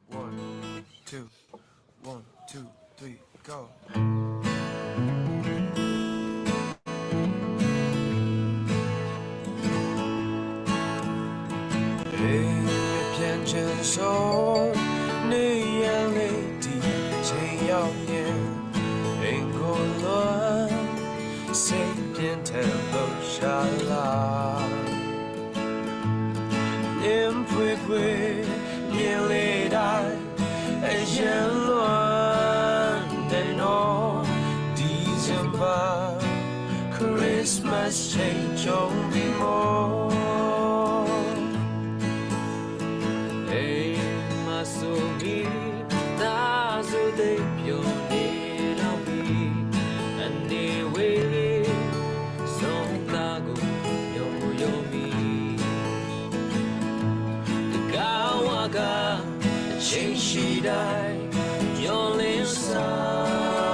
One, two, one, two, three, go. 变成ဆုံးနေရလေဒီချိန်ရောက်ရင်အိမ်ကိုလွန်စိတ်ပြင်းထန်လို့ရှာလာမြင်ဖွေဖွေမြင်လေတိုင်းအရင်လွန်တဲ့နော်ဒီဇင်ဘာ Christmas ချိန်ကြုံပြီးမော အိမ်မဆိုပြီးသာစုသိပြုံနေတော့ပြီအနေဝေးဆုံးသာကိုယုံယုံမီတကားဝကအချင်းရှိတိုင်းညောလင်းဆော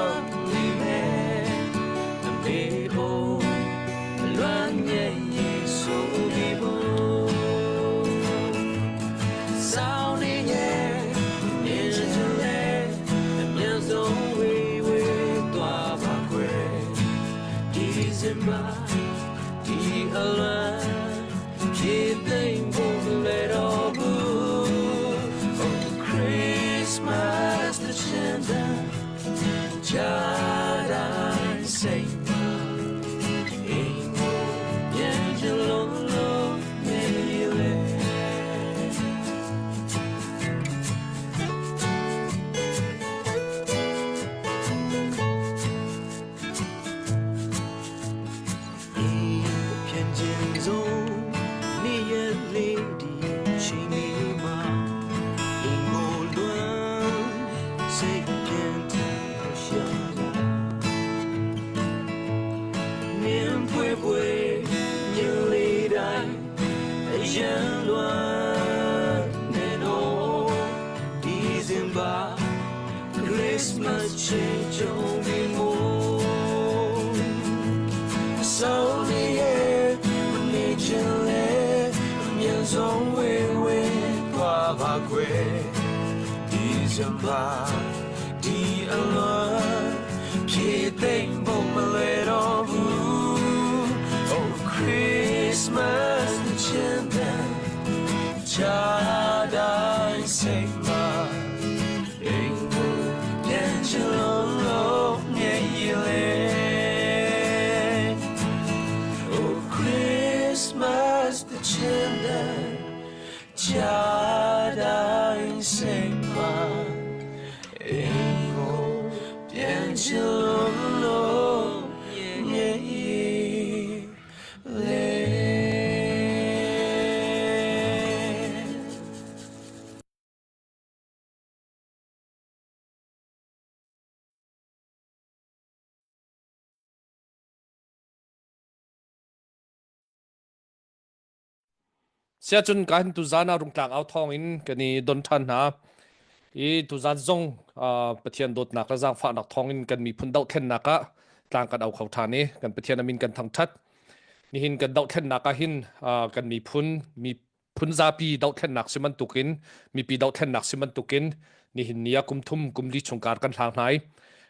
င်နေမယ်အမေဟိုလွမ်းညံ့ရေဆိုပြီးဖို့ Sounding yeah, internet, အမြန်ဆုံးဝေးဝေးသွားပါခွေဒီဇင်ဘာဒီအလံဖြည့်သိမ့်ဖို့မလဲတော့ဘူး Oh Christmas တချင်တဲ့ကြာတိုင်းစိတ်မှာအိမ်ကိုပြန်ချင်လို့လို့နေလေ 偏见中，你眼里的情迷茫，因果论，谁偏天下来？年会会年里来，言论的诺，December Christmas 情就比梦。 ဆုံးနေရဲ့မနေချင်လေအမြန်ဆုံးဝေးဝေးသွားပါခွေဒီဇင်ဘာဒီအလွန်ဖြည့်သိမ့်ဖို့မလဲတော့ဘူး Oh Christmas ချင်တဲ့ချာတိုင်းစိတ်မှာအိမ်ကိုပြန်ချင်လို့လို့မြည်ရလေ Oh Christmas the children 家တိုင်းစိတ်မှာအိမ်ကိုပြန်ချင်လို့လို့မြည်လေ Siacun ka hin tuzan ah rungtlang au thawng in kan i don ṭhan hna. I tuzan zong uh, Pathian dawtnak le zaangfahnak thawng in kan miphun dohthlennak ah tlang kan au kho ṭhan i kan Pathian a min kan thangṭhat. Nihin kan dohthlennak ah hin uh, kan miphun mi phun zapi dohthlennak si bantukin mipi dohthlennak si bantukin nihin ni ah kum thum kum li chung kar kan hlang hna i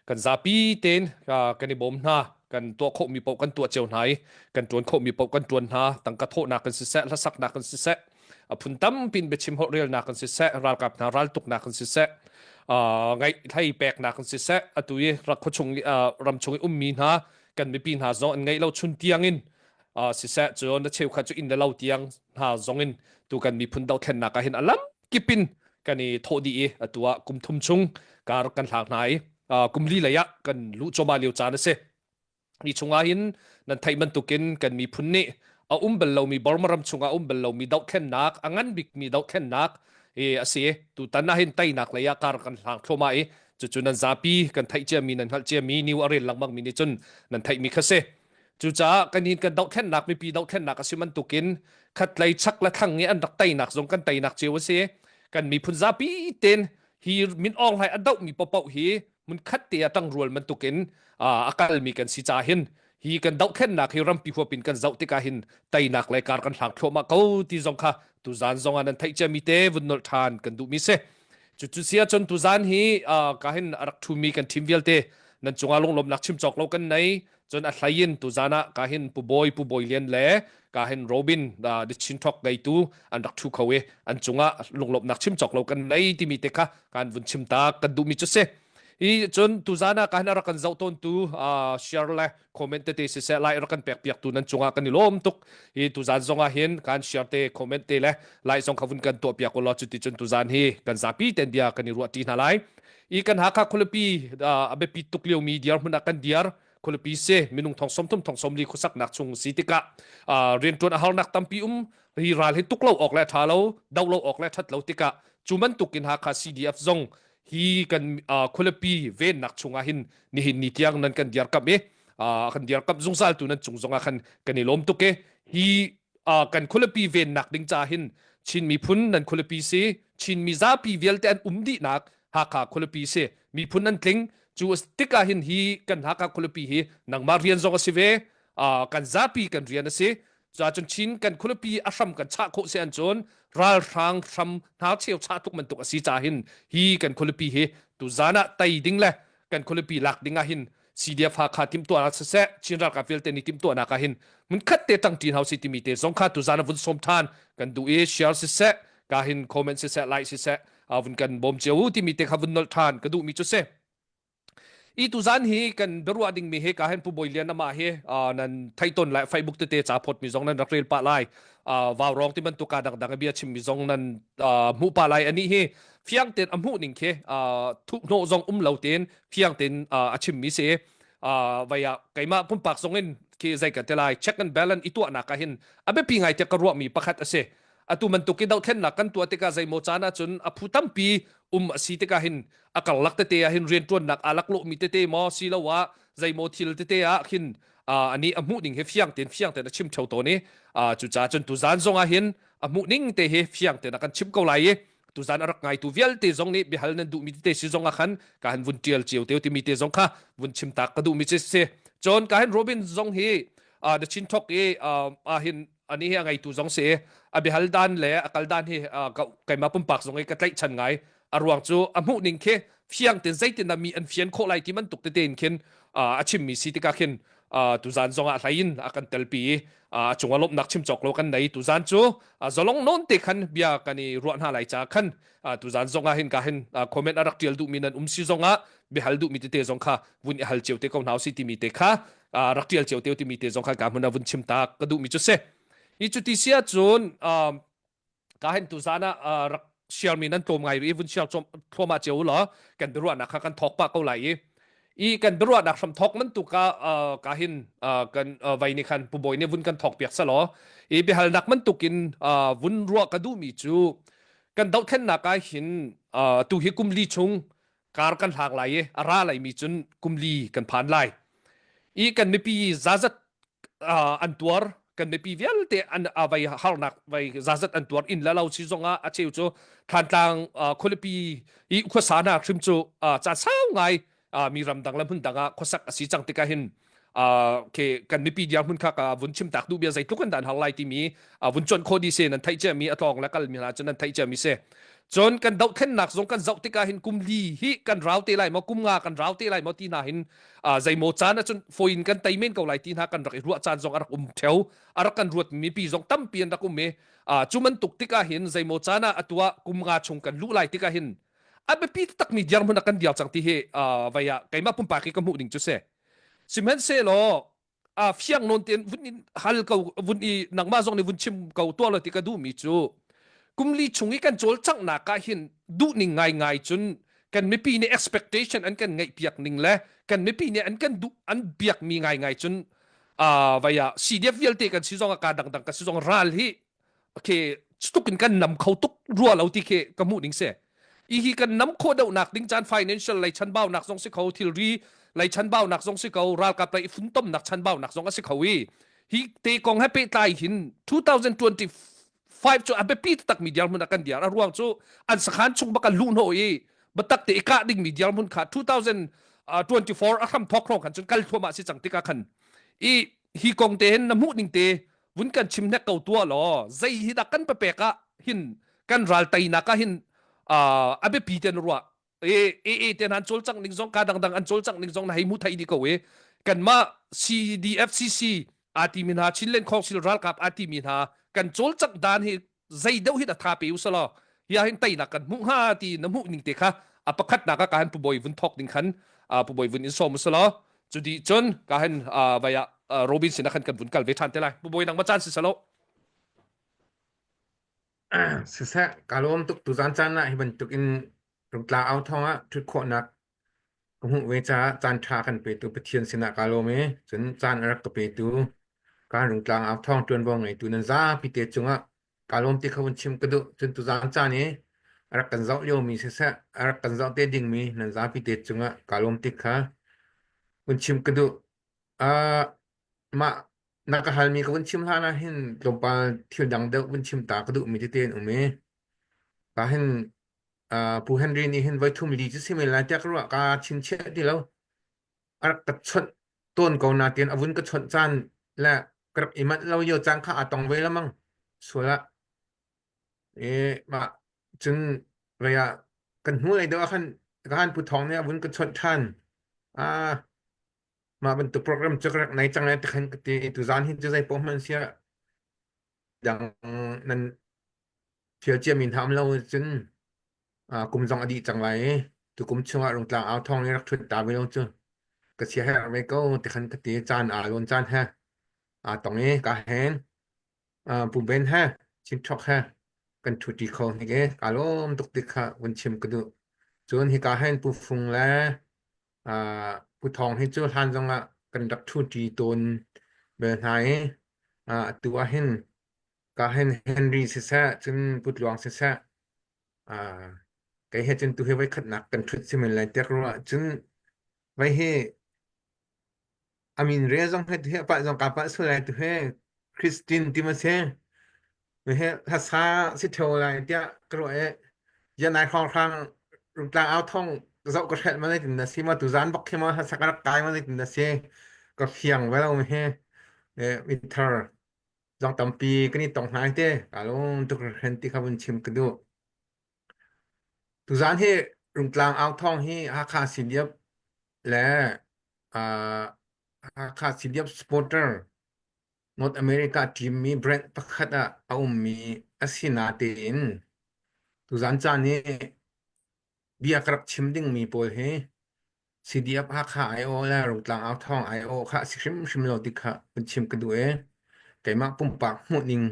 kan zapi tein uh, kan i bawm hna kan tuah khawhmi paoh kan tuah cio hna i kan ṭuan khawhmi paoh kan ṭuan hna tangka thawhnak kan siseh hlasaknak kan siseh a phun tampin biachim holh relnak kan siseh ralkap hna raltuknak kan siseh uh, ngaih thlai peknak kan siseh atu i rak khuachung ram chung i ummi hna kan mipi hna zong an ngeih lo chun tiangin uh, siseh cun na cheukhat cu inn le lo tiang hna zong in tu kan miphun dothlennak ah hin a lam kipin kan i thawh dih i atu ah kum thum chung kar kan hlang hna i uh, kum li lei ah kan luh cuahmah lio caan a si. Hi chungah hin nan theih bantukin kan miphun nih a um bal lomi Burma ram chungah a um bal lomi dohthlennak a ngan bikmi dohthlennak i a si. Tutan ah hin teinak lei ah kar kan hlang thluahmah i cucu nan zapi kan theih ciami nan hngalh ciami new a rel lengmang mi nih cun nan theihmi kha si. Cucaah kan hin kan dohthlennak mipi dohthlennak a si bantukin khatlei chak le thlang i an rak teinak zong kan teinak cio a si. Kan miphun zapi tein hi Min Aung Hlaing a dohmi paohpaoh hi hmun khat te ah ṭangrual bantukin a kalmi kan si ca hin hi kan dohthlennak hi rampi huap in kan zoh tikah hin teinak le kar kan hlang thluahmah ko ti zong kha tuzan zong ah nan theih ciami te vun nolh ṭhan kan duhmi si. Cu cu sia cun tuzan hi ka hin a rak ṭhumi kan ṭhim vialte nan cungah lunglawmhnak chim cawk lo kan nei. Cun a hlei in tuzan ah ka hin Pu Bawi Pu Bawi Lian le ka hin Robin The Chin Talk ngeitu an rak ṭhu kho i an cungah lunglawmhnak chim cawk lo kan nei timi te kha kan vun chim ta kan duhmi cu si. I cun tuzan ah ka hin a rak kan zoh tawntu share le comment tete siseh lai rak kan pek piak tu nan cungah kan i lawm tuk hi tuzan zong ah hin kan share te comment te le like zong kha vun kan tuah piak ulaw cuti cun tuzan hi kan zapi ten bia kan i ruah ṭi hna lai i kan Hakha khualipi a biapi tuk lio mi diar hmun ah kan diar khualipi se minung thong som thum thong som li khusak nak chung si tikah rianṭuan a harnak tampi um hi ral hi tuk lo awk le ṭha lo do lo awk le ṭhat lo tikah cu bantuk in Hakha CDF zong hi kan khualipi vennak chungah hin nihin ni tiang nan kan diarkamh i kan diarkamh zungzal tu nan cung zongah khan kan i lawm tuk i hi kan khualipi vennak ding ca hin Chin miphun nan khualipi si Chin mi zapi vialte an um dihnak Hakha khualipi si miphun an tling cu tikah hin hi kan Hakha khualipi hi nangmah rian zong a si ve kan zapi kan rian a si Cuacun Chin kan khualipi a hram kan chah khawh si an cun ralhrang hram hnarcheu chah tuk bantuk a si ca hin hi kan khualipi hi tuzan ah tei ding le kan khualipi lak ding ah hin CDF Hakha timhtuahnak siseh Chin ralkap vialte nih timhtuahnak ah hin hmunkhat te ṭangṭi hau si timi te zong kha tuzan ah vun sawm ṭhan kan duh i share siseh ka hin comment siseh like siseh vun kan bawm cio u timi te kha vun nolh ṭhan ka duhmi cu si. I tuzan hi kan biaruah dingmi hi ka hen Pu Bawi Lian amah hi nan theih ton lai Facebook tete ca phot mi zong nan rak rel pah lai vau rong ti bantuk ka dangdang bia chim mi zong nan hmuh pah lai ani hi fiang ten a hmuh ning khi thuh hnawh zong um lo ten fiang ten a chim mi si vaya keimah pumpak zong in khi zei kan te lai check and balance i tuahnak ah hin a biapi ngai te ka ruah mi pakhat a si atu bantuk i dohthlennak kan tuah tikah zeimaw caan ahcun a phu tampi um a si tikah hin a karlak tete ah hin rianṭuannak aa laklawhmi tete maw siloah zeimaw thil tete ah khin ani a hmuh ning hi fiang tein fiang tein a chim theo tawn i cucaah cun tuzaan zong ah hin a hmuh ning te hi fiang tein a kan chimh ko lai i tuzaan a rak ngaitu vialte zong nih biahal nan duhmi tete si zong ah khan ka han vun ṭial cio te timi te zong kha vun chim tak ka duhmi ci si cun ka hin Robin zong hi The Chin Talk i ah hin ani hi a ngeitu zong si a biahal dan le a kal dan hi keimah pumpak zong i ka tlaihchan ngai a ruang cu a hmuh ning khi fiang ten zeitin dah mi an fian khawh lai ti bantuk tete in khin a chimmi si tikah khin tuzan zong ah hlei in a kan telpi i a cungah lawmhnak chim cawk lo kan nei tuzan cu zalong nawn te khan bia kan i ruah hna lai ca khan tuzan zong ah hin ka hin comment a rak tial duhmi nan um si zong ah biahal duhmi tete zong kha vun i hal cio te ko hna si timi te kha rak tial cio te timi te zong kha ka hmun ah vun chim ta ka duhmi cu si hi cu ti si ahcun ka hin tuzan ah rak share mi nan tlawm ngai i vun share thluahmah cio u law kan biaruahnak kha kan thawk pah ko lai i i kan biaruahnak hram thawk man tu ka ka hin kan vai ni khan pu bawi nih vun kan thawk piak selaw i biahalnak man tukin vun ruah ka duhmi cu kan dohthlennak ah hin tu hi kum li chung kar kan hlang lai i a ra laimi cun kum li kan phan lai i kan mipi zazat an tuar kan mipi vialte an vai harnak vai zazat an tuar inn le lo si zongah a cheu cu Thantlang khualipi i khuasa hna hrim cu caan sau ngai mi ramdang le hmun dang ah khuasak a si cang tikah hin ke kan mipi dirhmun kha ka vun chim tak duh bia zeitluk in dan har lai timi vun cuan kho di se nan theih cia mi a tlawng le kal mi hna cu nan theih cia mi se cun kan dohthlennak zong kan zoh tikah hin kum li hi kan rau te lai maw kum nga kan rau te lai maw ti hna hin zeimaw caan ahcun foin kan tei men ko lai ti hna kan rak i ruah caan zong a rak um theo a rak kan ruat mipi zong tampi an rak um i cu bantuk tikah hin zeimaw caan ah atu ah kum nga chung kan luh lai tikah hin a biapi takmi dirhmun ah kan dir cang ti hi vai ah keimah pumpak hi ka hmuh ning cu si sihmanhsehlaw a fiang nawn tein vun in hal ko vun i nangmah zong nih vun chim ko tuah lo ti ka duhmi cu kum li chung i kan cawlcanghnak ah hin duh ning ngaingai cun kan mipi nih expectation an kan ngeih piak ning le kan mipi nih an kan duh an biak mi ngaingai cun vai ah CDF vialte kan si zong ah ka dangdang ka si zong ral hi okay tuk in kan nam kho tuk rua lo ti khi ka hmuh ning si i hi kan nam khawh deuhnak ding caan financial lei chanbaunak zong si kho thilri lei chanbaunak zong si ko ralkap lei funtomnak chanbaunak zong a si kho i hi te kong he pehtlai hin 2025 cu a biapi takmi dirhmun ah kan diar a ruang cu an sakhan chung bak an luh hnawh i biatak te i kah dingmi dirhmun kha 2024 a hram thawk hrawng khan cun kal thluahmah si cang tikah khan i hi kong te hin na hmuh ning te vun kan chim hnek ko tua law zei hi dah kan papek ah hin kan ral teinak ah hin. A biapi te na ruah e e te nan cawlcangh ning zong ka dangdang an cawlcangh ning zong na hei mu thai di ko e kanmah CDFCC aa timi hna Chinland Council ralkap aa timi hna kan cawlcangh dan hi zei deuh hi na tha pe usalaw hi ah hin teinak kan hmuh hnga ti na hmuh ning te kha a pakhatnak ah ka han pubawi vun thok ding khan pubawi vun in som usalaw cu di cun ka han vaya Robin sin khan kan vun kal ve than te lai pubawi nang ma caan si salo. Siseh, ka lawm tuk tuzan caan ah hi bantuk in rungtla au thawng ah ṭhut khawhnak ka hmuh ve caah caan ṭha kan petu Pathian sinah ka lawm i cun caan a rak ka petu kan rungtlang au thawng ṭuanvo ngeitu nan zapi te cungah ka lawm ti kha vun chim ka duh. Cun tuzan caan i a rak kan zoh liomi siseh, a rak kan zoh te dingmi nan zapi te cungah ka lawm ti kha vun chim ka duh. Uh, mah na ka halmi ka vun chim hlan ah hin tlawmpal thil dang deuh vun chim ta ka duhmi tete an um i ka hin uh, Pu Henry nih hin voi thum li cu si men lai tiah ka ruah ka chinchiah ti lo a rak ka chawnh tawn ko na tiin a vun ka chawnh caan le ka rak i manh lo lio caan kha aa tong ve lamang sual ah e mah cun vei ah kan hnu lei deuh ah khan ka han Pu Thawng nih a vun ka chawnh ṭhan ah Mah bantuk program cu ka rak nei cang lai ti khan ka ti. Tuzaan hi cu zei paoh hmanh siah dang nan thil ciami hna um lo cun kum zong a dih cang lai i tukum chungah rungtlang au thawng i rak ṭhut ta ve lo cu ka chia herh ve ko ti khan ka ti. Caan aa lawn caan he aa tong i ka hen Pu Ben he Chinṭhok he kan ṭhuṭi kho hnik i kaa lawm tuk ti kha vun chim ka duh. Cun hika hin Pu Fung le Pu Thawng hi cu hlan zongah kan rak ṭhuṭi tawn bel hna i atu ah hin ka hin Henry siseh cun Pu Tluang siseh kei he cun tu hi voikhatnak kan ṭhut si men lai tiah ka ruah. Cun vai hi A min rel zong he tuhi a pah zong kaa pah sual lai tuhi Christine ti ma si he hlasa si theo lai tiah ka ruah i yanai hrawnghrang rungtlang au thong zoh ka hrelh ma zeitin na si ma tuzan bak khi ma hlasa ka rak kai ma zeitin na si ka fiang ve lo mi he mithar zong tampi kan i tong hna te ka lung tuk hren ti kha vun chim ka duh. Tuzan hi Rungtlang au thawng hi Hakha CDF le uh, Hakha CDF supporter North America team mi brand pakhat ah a ummi a si natein tuzan caan hi bia ka rak chim dingmi pawl hi CDF Hakha aiawh le Rungtlang au thawng aiawh kha a si hrimhrim lo ti kha vun chim ka duh i keimah pumpak hmuhning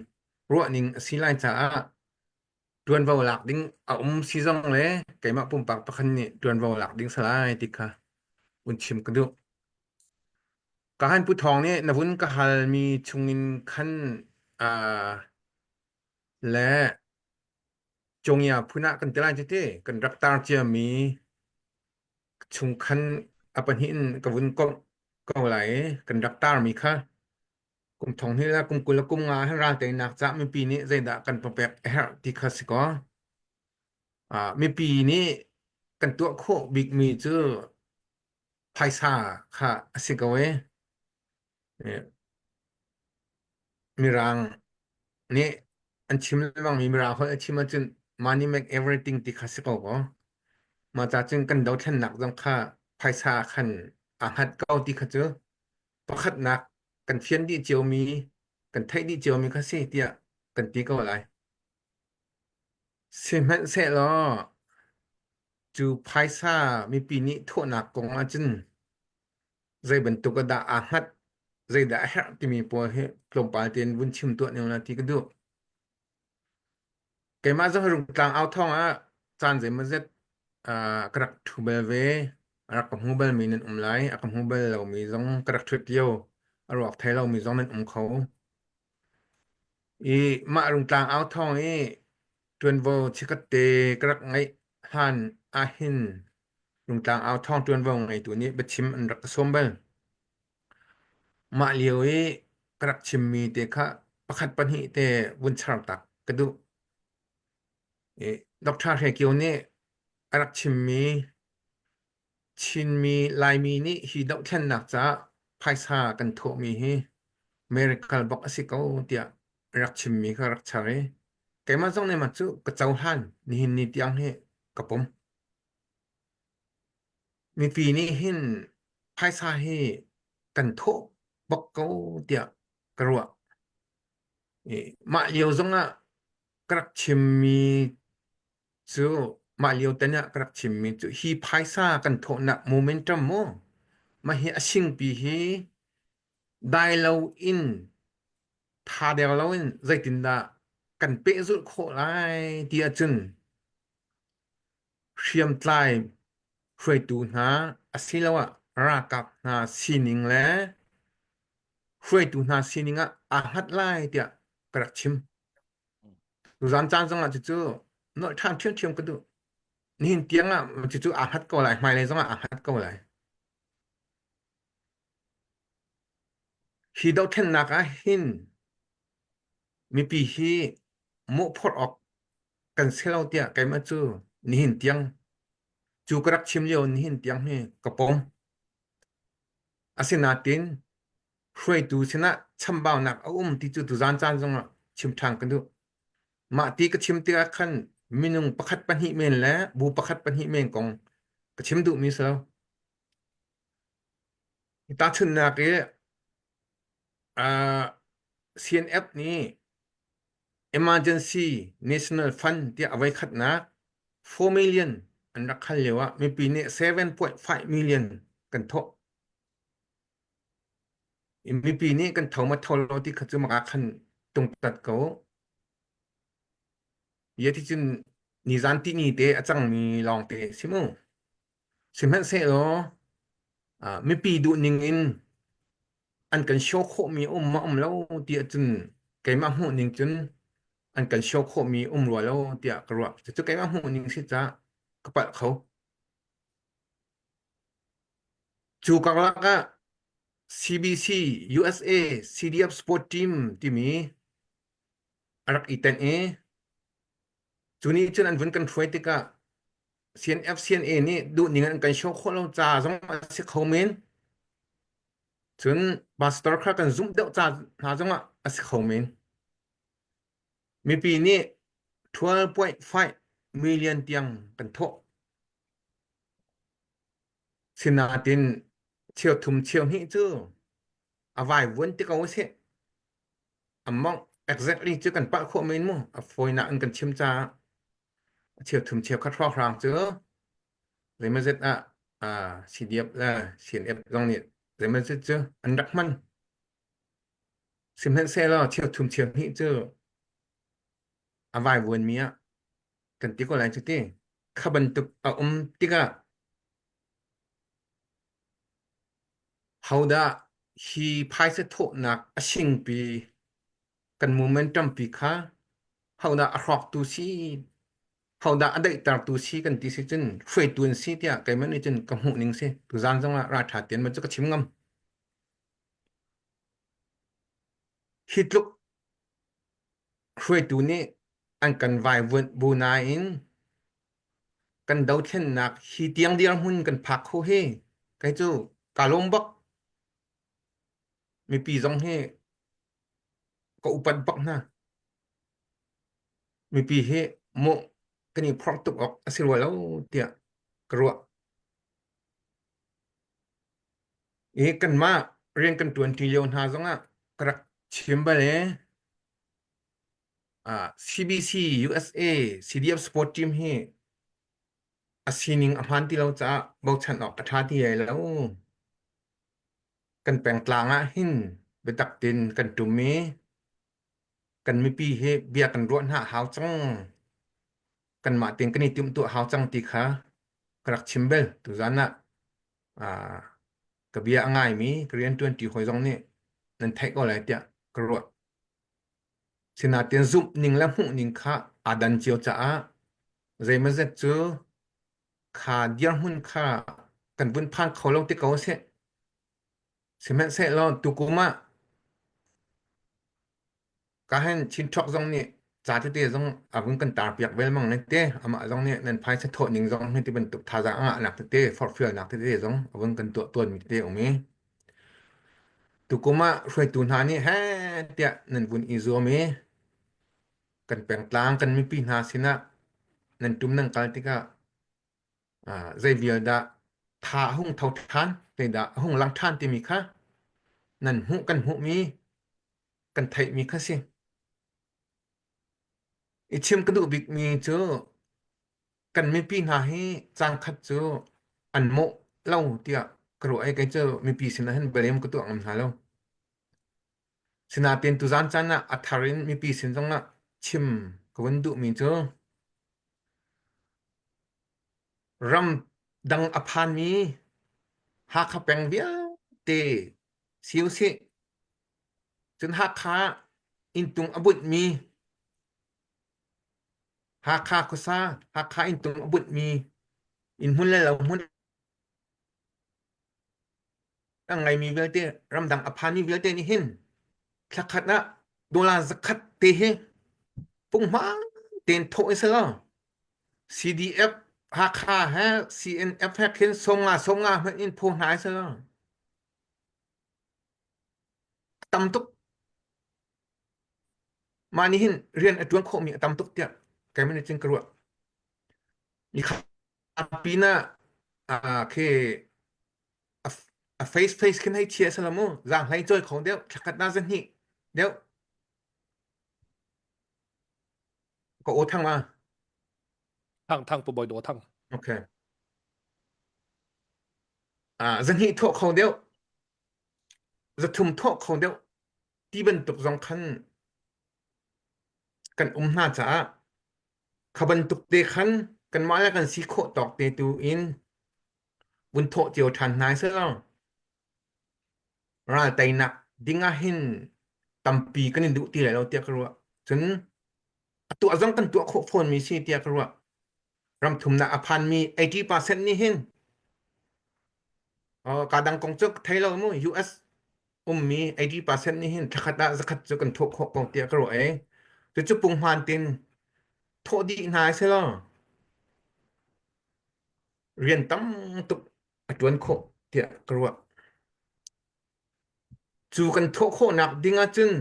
ruahning a si lai caah ṭuanvo lak ding a um si zong le keimah pumpak pakhat nih ṭuanvo lak ding salai ti kha vun chim ka duh. Ka han Pu Thawng nih na vun ka halmi chungin khan uh, le Cungia phun ah kan ti lai tete kan rak tar ciami chung khan a pahnih in ka vun komh ko lai i kan rak tarmi kha Kum thong hnih le kum 20 le kum nga hin ral teinak cah mipi nih zeidah kan papek a herh ti kha si kaw uh, mipi nih kan tuah khawh bikmi cu phaisa kha a si ko i mirang nih an chim lengmangmi mirang holh a chim ahcun money make everything ti kha si ko kaw mah ca cun kan dothlennak zong kha phaisa khan aa hngat ko ti kha cu pakhatnak kan fian dih ciomi kan theih dih ciomi kha si tiah kan ti ko lai. Sihmanhsehlaw cu phaisa mipi nih thawhnak kong ahcun zei bantuk ah dah aa hngat, zeidah a herh timi pawl hi tlawmpal tein vun chim tuah ning la ti ka duh. Keimah zong hi Rungtlang au thawng ah caan zeimawzet uh, ka rak ṭhu bal ve. A rak ka hmu balmi nan um lai. A ka hmu bal lomi zong ka rak ṭhut lio. A ruak thei lomi zong nan um kho. I mah Rungtlang au thawng i ṭuanvo chikkhat te ka rak ngeih hlan ahhin Rungtlang au thawng ṭuanvo ngeitu nih biachim an rak ka sawm bal. Mah lio i ka rak chimmi te kha pakhat pahnih te vun char tak ka duh. I Dr. Hre Kio nih a rak chimmi Chinmi Laimi nih hi dohthlennak caah phaisa kan thawhmi hi miracle bak a si ko tiah a rak chimmi kha rak char i keimah zong nih mah cu ka cohlan nihin ni tiang hi. ka pom. Mipi nih hin phaisa hi kan thawh bak ko tiah ka ruah. Mah lio zongah ka rak chimmi cu mah lio tan ah ka rak chimmi cu hi phaisa kan thawhnak momentum mu mah hi a singpi hi dai lo in tha der lo in zeitindah kan pehzulh khawh lai ti ahcun hriamtlai hruaitu hna asiloah ralkap hna sining le hruaitu hna sining ah aa hngat lai tiah ka rak chim. Tuzaan caan zongah cucu nolh ṭhan ṭhiamṭhiam ka duh. Nihin tiang ah cucu aa hngat ko lai, hmailei zongah aa hngat ko lai. Hi dohthlennak ah hin mipi hi mawhphorh awk kan si lo tiah keimah cu nihin tiang cu ka rak chim lio nihin tiang hi ka pom. Asinain hruaitu sinah chambaunak a um ti cu tuzaan caan zongah chim ṭhan ka duh. Mah ti ka chim tikah khan minung pakhat pahnih men le bu pakhat pahnih men kong ka chim duhmi si lo. Tahchunhnak i uh, CNF nih Emergency National Fund tiah a voikhatnak 4 million an rak hal lio ah mipi nih 7.5 million kan thawh. Mipi nih kan tho ma tho lo ti kha cu maka khan tungtat ko. Ye ti cun nizan ti ni te a cangmi lawng te si mu. Sihmanhsehlaw mipi duh ning in an kan show khawhmi um ma um lo ti ahcun keimah hmuh ning cun an kan show khawhmi um rua lo tiah ka ruah. Cucu keimah hmuh ning si caah ka palh kho. Cu karlak ah CBC USA CDF Sport Team timi a rak i tenh i cu nih cun an vun kan hruai tikah CNF CNA nih duhning an kan show khawh lo ca zong a si kho men. Cun pastor kha kan zumh deuh ca hna zong ah a si kho men. Mipi nih 12.5 million tiang kan thawh. Sinain cheuthum cheuhnih cu a vaivuan ti ko usih. A mongh exactly cu kan palh khawh men mu. A fawinak in kan chim caah a cheuthum cheukhat hrawnghrang cu zeimawzet ah uh, CDF le CNF zong nih zeimawzet cu an rak hman. Sihmanhsehlaw cheuthum cheuhnih cu a vaivuanmi ah kan ti ko lai cu ti. Kha bantuk a um tikah hodah hi phaisa thawhnak a singpi kan momentum pi kha hodah a hrawktu si hodah a daihtertu si kan ti si cun hruaitu an si tiah keimah nih cun ka hmuh ning si tuzaan zongah ralṭha tein ma cu ka chim ngam hi tluk hruaitu nih an kan vaivuanh bu nain kan dothlennak hi tiang dirhmun kan phak kho hi kei cu ka lawm bak mipi zong hi ka upat bak hna mipi hi mawh kan i phorh tuk awk a si rua lo tiah ka ruah i kanmah rian kan ṭuanṭi lio hna zongah ka rak chim bal i CBC USA CDF sport team hi a sining a hmaan ti lo caah bochan awk a ṭha ti ai lo. Kan pengtlang ah hin biatak tein kan ṭum i kan mipi hi bia kan ruah hna a hau cang. Kanmah tein kan i timhtuah hau cang ti kha ka rak chim bel tuzaan ah. Ka bia a ngaimi ka rianṭuanṭi hawi zong nih nan theih ko lai tiah ka ruah. Sinain zumh ning le hmuh ning kha aa dan cio caah zeimawzet cu kha dirhmun kha kan vun phan kho lo ti ko a si. Sihmanhsehlaw tukum ah ka hen Chinṭhawk zong nih ca tete zong a vun kan tarpiak velmang ne te amah zong nih nan phaisa thawh ning zong hi ti bantuk thazaang a ngahnak tete forhfialnak tete zong a vun kan tuah tawnmi tete a um i tukum ah hruaitu hna nih he tiah nan vun i zuam i kan pengtlang kan mipi hna sinah nan tum nan kal tikah. Zei vial dah tha a hung tho ṭhan, zeidah a hung lang ṭhan timi kha nan hmuh kan hmuhmi kan theihmi kha si. I chim ka duh bikmi cu kan mipi hna hi cangkhat cu an mawh lo tiah ka ruah i kei cu mipi sinah hin bialem ka tuah ngam hna lo. Sinain tuzaan caan ah a thar in mipi sin zongah chim ka vun duhmi cu ram dang a phanmi Hakha peng vialte si usih cun Hakha inntung a bunhmi Hakha khuasa Hakha inntung a bunhmi innhmun le lohmun a ngeimi vialte ramdang a phanmi vialte nih hin thlakhat ah dollar zakhat te hi punghman tein thawh in selaw CDF Hakha he CNF he khin sawmnga sawmnga hmanh in phaw hna selaw tam tuk mah nih hin rian a ṭuan khawhmi a tam tuk tiah keimah nih cun ka ruah. Pinah ah khi a face face khin hei chia salam mu zaang hlei cawi kho deuh thlakhat na zahnih deuh ka aw thang ma Thang thang pu bawi do thang. Okay. Ah zahnih thawh kho deuh zathum thawh kho deuh ti bantuk zong khan kan um hna caah kha bantuk te khan kanmah le kan si khawh tawk te tu in vun thawh cio ṭhan hna selaw ral teinak ding ah hin tampi kan in duh ti lai lo tiah ka ruah. Cun a tuah zong kan tuah khawh fawnmi si tiah ka ruah. Ram thumnak a phanmi 80% nih hin ka dang kong cu thei lo mu US ummi 80% nih hin thlakhat ah zakhat cu kan thawh khawh ko tiah ka ruah i cucu punghman tin thawh dih hna si law rian tam tuk a ṭuan khawh tiah ka ruah. Cu kan thawh khawhnak ding ahcun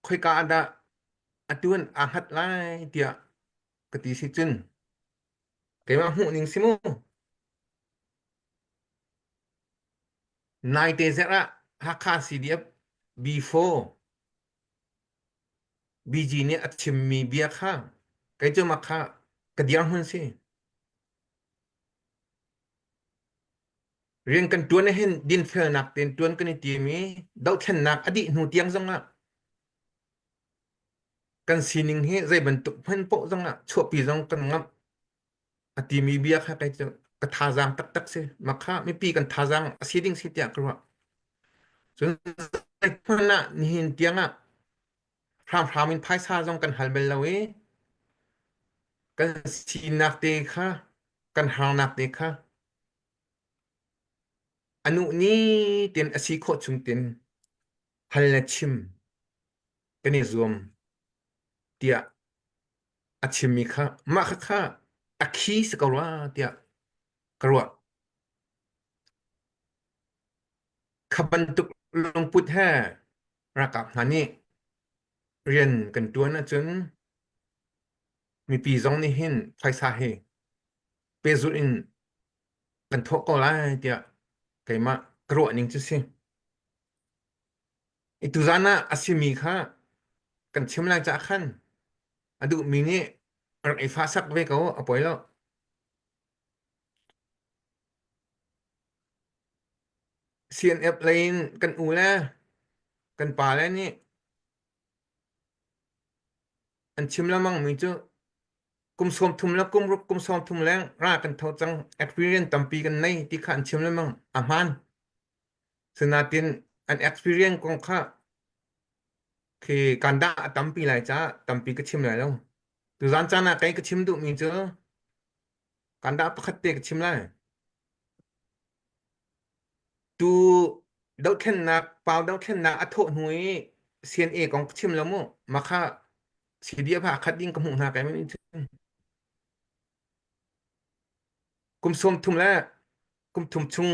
khoika ah dah atu in aa hngat lai tiah ka ti si cun keimah hmuh ning si mu. Naite zarh ah Hakha CDF B4 BG nih a chimmi bia kha kei cu mah kha ka dirhmun si. Rian kan ṭuan ahhin dinfelnak tein ṭuan kan i tim i dohthlennak a dih hnu tiang zongah kan sining hi zei bantuk hman paoh zongah chuahpi zong kan ngamh a timi bia kha kei cu ka thazaang taktak si. Mah kha mipi kan thazaang a si ding si tiah ka ruah. Cun zeihmanh ah nihin tiangah hramhram in phaisa zong kan hal bal lo i kan sinak te kha kan harnak te kha a nuh ni tin a si khawh chung tin hal le chim kan i zuam tiah a chimmi kha mah kha kha a khi si ko rua tiah ka ruah. Kha bantuk lungput he ralkap hna nih rian kan ṭuan ahcun mipi zong nih hin phaisa hi pehzulh in kan thawh ko lai tiah keimah ka ruah ning cu si. I tuzan ah a simi kha kan chim lai caah khan a duhmi nih rak i fahsak ve ko a poi lo. CNF lei in kan u le kan pa le nih an chim lengmang mi cu kum 30 le kum ruk kum 30 leng ra kan tho cang experience tampi kan nei ti kha an chim lengmang a hmaan Sinain an experience kong kha khi kan dah a tampi lai caah tampi ka chim lai lo. Tuzaan caan ah kei ka chim duhmi cu kan dah pakhat te ka chim lai. Tu dohthlennak, pau dohthlennak a thawh hnu i CNA kong ka chim lo mu. Mah kha CDF ah khat ding ka hmuh hna kai men cun. Kum 30 le kum thum chung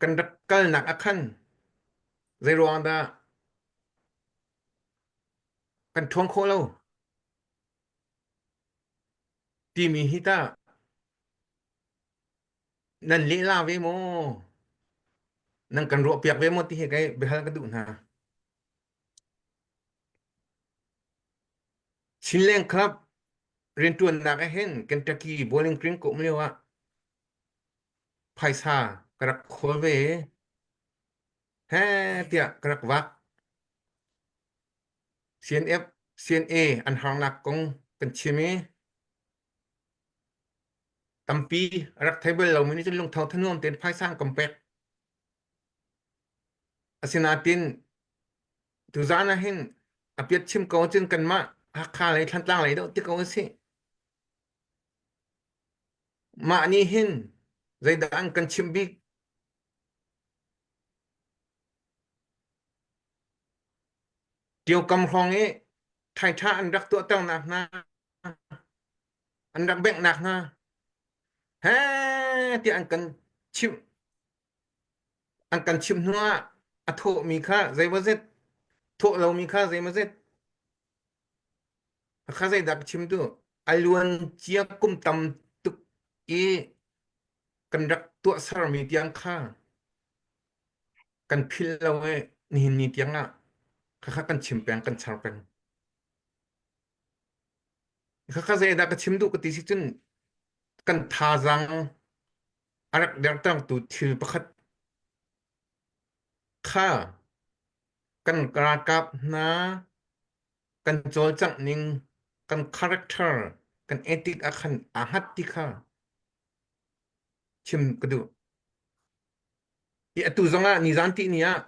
kan rak kalnak ah khan zeiruang dah kan ṭhuang khawh lo? Timi hi tah nan lehla ve maw? Nan kan ruahpiak ve maw ti hi kai biahal ka duh hna. Chinland Club rianṭuannak ah hin Kentucky Bowling Green ka um lio ah phaisa ka rak khawl ve i he tiah ka rak vak. CNF, CNA an harnak kong kan chim i tampi a rak thei bal lomi nih cun lungtho thanuam tein phaisa an kan pek. Asinain tuzaan ah hin a piat chim ko cun kanmah Hakha lei Thantlang lei deuh ti ko usih. Mah nih hin zeidah an kan chimh bik? Tiokam hrawng i ṭhaiṭha an rak tuahternak hna, an rak benghnak hna, he tiah an kan chimh. An kan chimh hnuah a thawhmi kha zeimawzet, thawh lomi kha zeimawzet. Kha zeidah ka chim duh? A luan cia kum tam tuk i kan rak tuahsermi tiang kha kan philh lo i nihin ni tiang ah khakha kan chim peng kan char peng. Khakha zeidah ka chim duh ka ti si cun kan thazaang a rak dertertu thil pakhat kha kan ralkap hna kan cawlcangh ning kan character kan ethic ah khan aa hngat ti kha chim ka duh. I atu zong ah nizan ti ni ah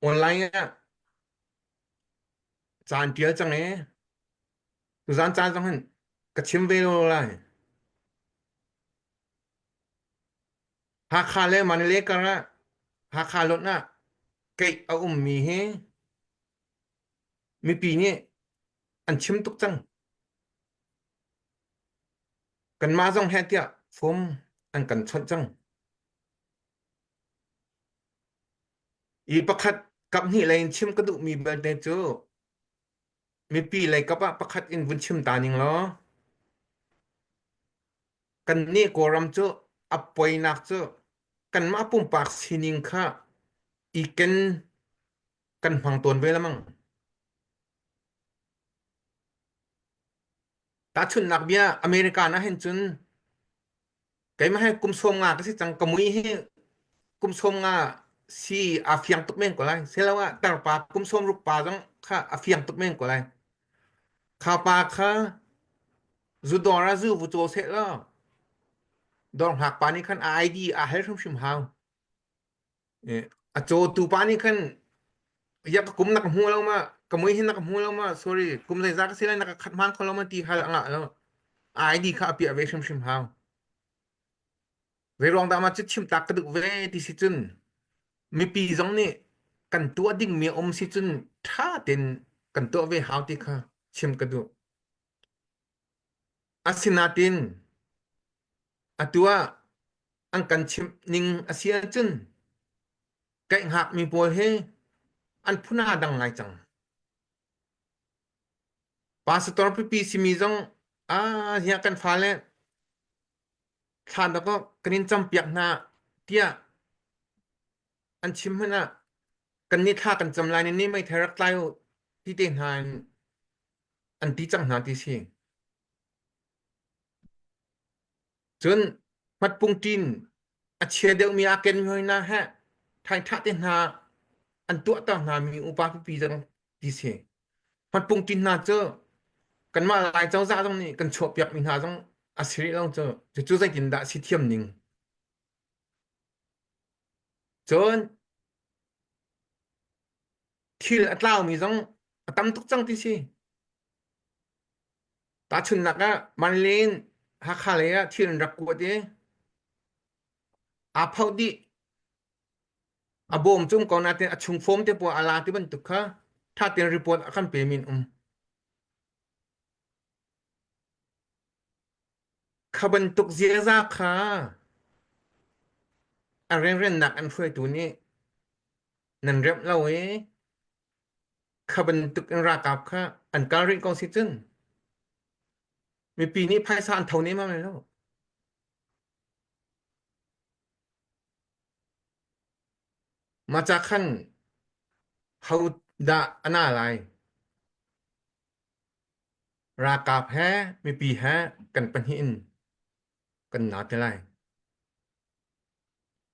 online ah caan tial cang e tuzan caan zong hin ka chim ve lo lai. Hakha le Mandalay kar ah Hakha lot ah keih a ummi hi mipi nih an chim tuk cang. Kanmah zong he tiah fom an kan chawnh cang. I pakhat kaphnih lei in chim ka duhmi belte cu mipi lei kap ah pakhat in vun chim ta ning law kannih Kawlram cu a poinak cu kanmah pumpak sining kha i ken kan hmang tawn ve lamang. Tahchunhnak bia America na hin cun keimah hi kum sawm nga ka si cang ka mui hi kum sawm nga si a fiang tuk men ko lai selo ah tarpa kum sawm ruk pa zong kha a fiang tuk men ko lai kha pa kha zu dawr ah zu vu caw seh law dawr hngak pa nih khan a ID a hal hrimhrim hau A cawtu pa nih khan ya ka kum na ka hmu lo ma ka mui hin na ka hmu lo ma sorry kum zeizah ka si lai na ka khat hmaan kho lo ma ti hal a ngah lo ID kha a piah ve hrimhrim hau zei ruang dah ma cu chim tak ka duh ve ti si cun mipi zong nih kan tuah dingmi a um si cun ṭha tein kan tuah ve hau ti kha chim ka duh asinain atu ah an kan chimh ning a si ahcun kaih-hngakmi pawl hi an phun aa dang ngai cang. Pastor pipi simi zong ah hiah kan fale thla dawk kan in campiak hna tiah an chim hmanh ah kan nih thla kan cam lai ni meithal rak tlai u ti te hna in an ti cang hna ti si. Cun hmatpungṭin a chia deuhmi aa kenmi hoi hna he ṭhaingṭhah te hna an tuahter hna mi upa pipi zong ti si. Hmatpungṭin hna cu kanmah Lai cozah zong nih kan chuahpiakmi hna zong a si rih lo cu. Cucu zeitindah si thiam ning. Cun thil a tlaumi zong a tam tuk cang ti si. Tahchunhnak ah Manlin Hakha lei ah thil an rak kuat i aa phoh dih. A bawm cu um ko nain a chung fawm te pawl a la ti bantuk kha ṭha tein report a kan pemi an um. Kha bantuk ziaza kha a rianriannak an hruaitu nih nan remh lo i kha bantuk in ralkap kha an kal rih ko si cun. Mipi nih phaisa an tho nemam lai lo. Mah ca khan ho dah a na lai? Ralkap he mipi he kan pahnih in kan na te lai.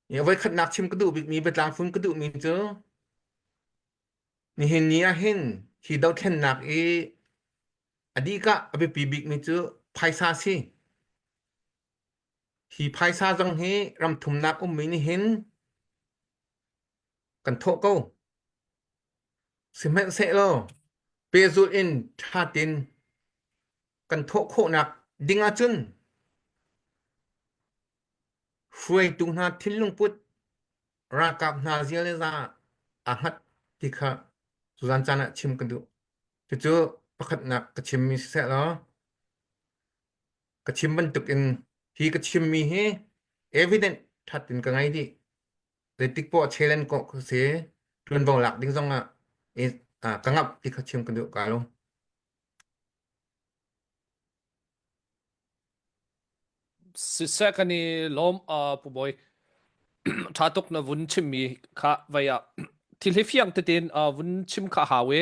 I voikhatnak chim ka duh bikmi biatlang fun ka duhmi cu nihin ni ah hin hi dothlennak i a dihkah a biapi bikmi cu phaisa si. Hi phaisa zong hi ramthumnak ummi nih hin kan thawh ko. Sihmanhsehlaw pehzulh in ṭha tein kan thawh khawhnak ding ahcun hruaitu hna thinlungput ralkap hna zia le za aa hngat ti kha tuzan caan ah chim ka duh. Cucu pakhatnak ka chimmi siseh law ka chim bantuk in hi ka chimmi hi evident ṭhat in ka ngei dih. Zeitik poah challenge kawh ka si ṭuanvo lak ding zong ah ka ngamh ti kha chim ka duh ka lo. Siseh kan i lawm Pu Bawi. Ṭha tuk na vun chimmi kha vei ah thil hi fiang tein vun chim kha hau i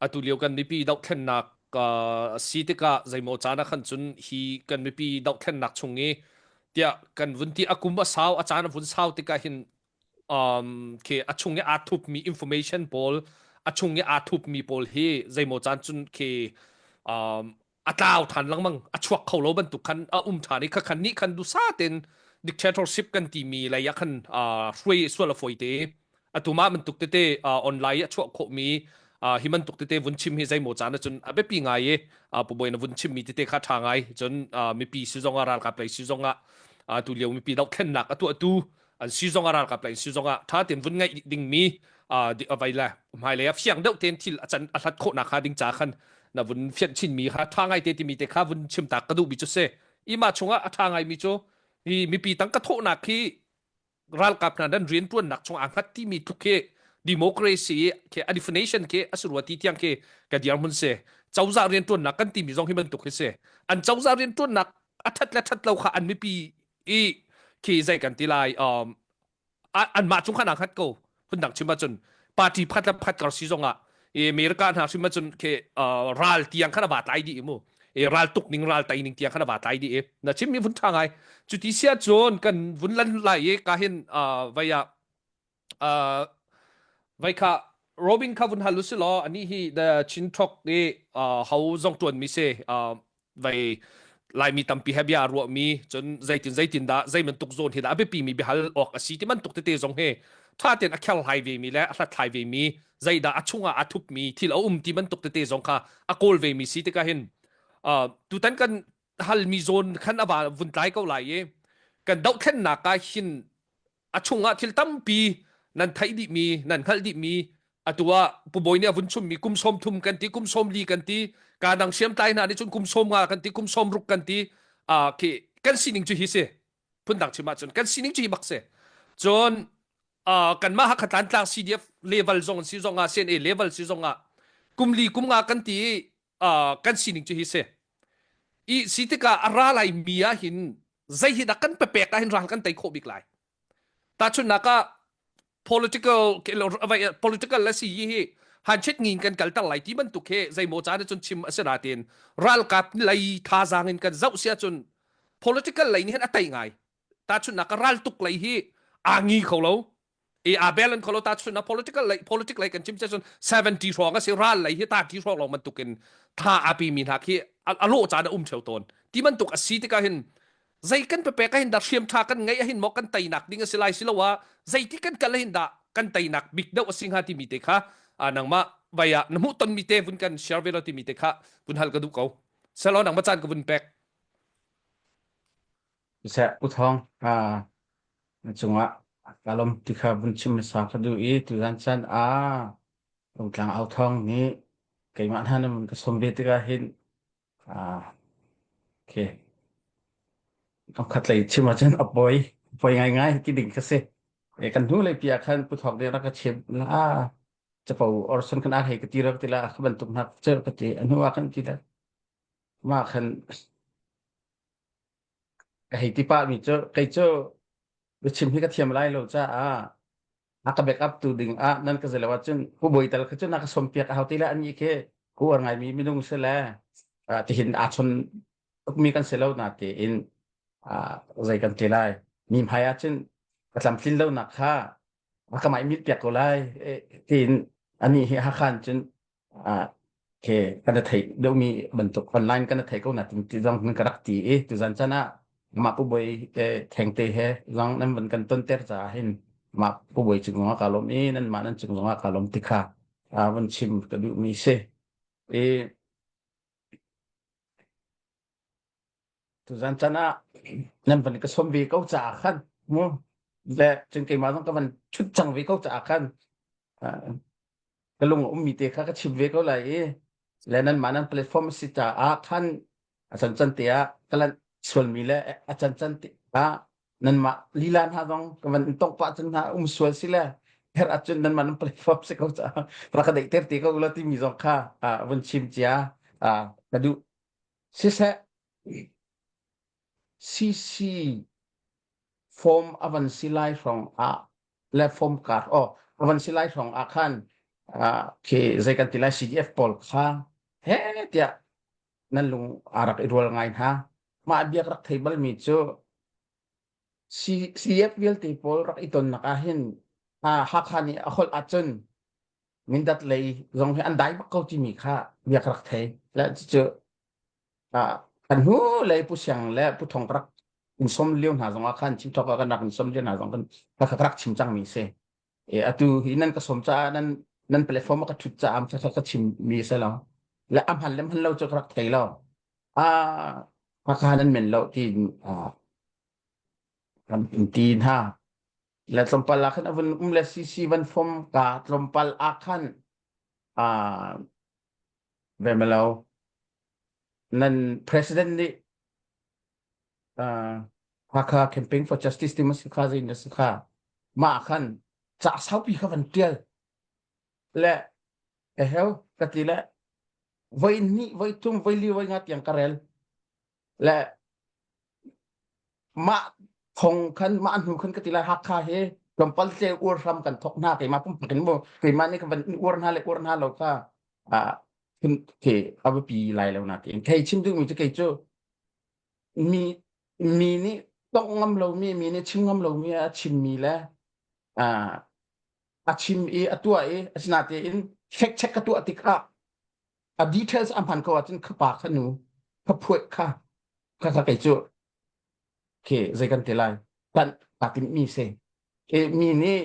atu lio kan mipi dohthlennak si tikah zeimaw caan ah khan cun hi kan mipi dohthlennak chung i tiah kan vun ti a kum a sau a caan a vun sau tikah hin um, khi a chung i aa thupmi information pawl a chung i aa thupmi pawl hi zeimaw caan cun khi um, a tlau than lengmang a chuak kho lo bantuk khan a um than i kha khan nih khan dusa ten dictatorship kan timi lei ah khan hruai sual a foi te atu mah bantuk tete online a chuah khawhmi hi bantuk tete vun chim hi zeimaw caan ahcun a biapi ngai i pu bawi na vun chimmi tete kha ṭha ngai cun mipi si zong ah ralkap lei si zong ah tu lio mipi dohthlennak a tuahtu an si zong ah ralkap lei si zong ah ṭha tein vun ngaih dingmi vai le hmailei ah fiang deuh tein thil a can a hlat khawhnak kha ding ca khan na vun fianh chinmi kha ṭha ngai te timi te kha vun chim tak ka duhmi cu si ima chungah a ṭha ngaimi cu hi mipi tang ka thawhnak hi ralkap hna nan rian ṭuannak chung aa hngat timi tluk khi democracy khi a definition khi a si rua ti tiang khi ka dirhmun si cozah rian ṭuannak kan timi zong hi bantuk hi si an cozah rian ṭuannak a ṭhat le ṭhat lo kha an mipi i khi zei kan ti lai um, anmah cung khan aa hngat ko phundang chim ahcun party phat le phat kar si zong ah i America hna hrim ahcun khi ral tiang khan a va tlai dih mu i ral tuk ning ral tai ning tiang khan a va tlai dih i na chim mi vun tha ngai cuti sia cun kan vun lan lai i ka hin vai ah vai kha Robin kha vun hal u si law ani hi the Chin Talk i ho zong tuan mi si vai Laimi tampi he bia ruahmi cun zeitin zeitin dah zei bantuk zawn hi dah a biapi mi biahal awk a si ti bantuk tete zong hi ṭha tein a kherhlai ve mi le a hlathlai ve mi zeidah a chungah a thup mi thil a um ti bantuk tete zong kha a kawl ve mi si tikah hin tutan kan halmi zawn khan a va vun tlai ko lai i kan dohthlennak ah hin a chungah thil tampi nan theih dihmi nan hngalh dihmi atu ah Pu Bawi nih a vun chimmi kum 30 kan ti kum 40 kan ti ka dang hriamtlai hna nih cun kum 50 kan ti kum 60 kan ti uh, khi kan sining cu hi si phundang chim ahcun kan sining cu hi bak si cun uh, kanmah Hakha Tlantlang CDF level zong si zong ah CNA level si zong ah kum li kum nga kan ti i uh, kan sining cu hi si i si tikah a ra lai mi ah hin zei hi dah kan pepek ah hin ral kan tei khawh bik lai tahchunhnak ah political political la si hi han chet ngin kan kalter lai ti bantuk he zeimaw caan cun chim a si na tin ralkap lei thazaang in kan zoh sia cun political lei nih hin a tei ngai tahchunhnak ah ral tuk lei hi aa ngi kho lo i aa bel an kholo ta chun political lei politic lei kan chim cun 70 hrawng a si ral lei hi ta ti hrawng long bantuk in tha a pi mi hna khi a lawh caan a um theo tawn ti bantuk a si tikah hin zei kan pepek ah hin dah hriam tha kan ngeih ahin maw kan teinak ding a si lai si lo ah zeiti kan kal hin dah kan teinak bik deuh a si hnga timi te kha nangmah vai ah na hmuh ton mi te vun kan share ve lo timi te kha vun hal ka duh ko selo nangmah caan ka vun pek Siseh Pu Thawng, na cungah ka lawm ti kha vun chim hmasa ka duh i tuzan caan ah Rungtlang Au Thawng nih keimah hna nan ka sawm ve tikah hin okay khatlei chim ahcun a poi poi ngaingai ti ding ka si. E, kan hnu lei pi ah khan Pu Thawng nih rak ka chim la capo orson kan ar hei ka ti rak ti la kha bantuk hna ceu ka ti a hnu ah kan ti la mah khan. Ka hei ti pah mi cu kei cu biachim hi ka thiam lai lo caah a ka backup tu ding ah nan ka zelo ahcun pu bawi tal kha cu na ka som piak a hau ti le an nih khi ku uar ngai mi minung si le tihin aa chon tukmi kan si lo na tiin zei kan ti lai mi hmai ahcun ka tlamtlin lo nak kha a ka mai mit piak ko lai tiin ani hi Hakha cun ke kan thei deuhmi bantuk online kan thei ko na tin ti zong kan rak ti i tuzan chan ah mah pu boi thengte he zong nan van kan ton ter caah hin mah pu boi cung zongah ka lawm i nan mah nan cung zongah ka lawm ti kha van chim ka duhmi si i Tuzan chan ah nan van ka som ve ko caah khan mu le cun keimah zong ka van chut cang ve ko caah khan ka lung a ummi te kha ka chim ve ko lai i le nan mah nan platform a si caah khan a can can te ah ka lanh sualmi le a can can te ah nanmah lila hna zong ka van in tongh pah cun hna um sual si le her ahcun nanmah nan platform si ko caah rak ka deih ter te ko la timi zong kha vun chim cia ka duh Siseh, CC form a van si lai hrawng ah le form card aw a van si lai hrawng ah khan khi zei kan ti lai CDF pawl kha he tiah nan lung aa rak i rual ngai hna. Mah biak rak thei balmi cu CDF vialte pawl rak i tonnak ah hin Hakha nih a holh ahcun Mindat lei zong hi an dai bak ko timi kha bia ka rak thei. Le cucu kan hnu lei Pu Siang le Pu Thong ka rak in som lio hna zong ah khan chim thok ah kan rak in som lio hna zong kan ka rak chim cangmi si. E atu hi nan ka som caah nan nan platform ka thut caah ka ka chim mi se lo. Le a hman le hman lo cu ka rak thei lo. A ka nan men lo ti kan ti hna. Le tlawmpal ah khan a vun um le CC van fom ka tlawmpal ah khan ah ve malo nan president nih uh, Hakha Campaign for Justice ti mas kha zin na kha ma khan ca saupi kha van tial le eheu ka ti le voi ni voi thum voi li voi nga tiang ka rel le mah thong khan mah hnu khan ka ti lai Hakha hi tlawmpal tle uar hram kan thok hna keimah pumpak in mu keimah nih ka van in uar hna le uar hna lo kha ah khi a biapi lai lo na tiin kei chim duhmi cu kei cu mi mi nih tongh ngam lomi mi nih chim ngam lomi a chimmi le ah a chim i a tuah i asinain fact check ka tuah tikah a details a hman ko ahcun kha pa kha nu kha phuai kha kha kha kei cu khi zei kan ti lai tan ta tim mi si e mi nih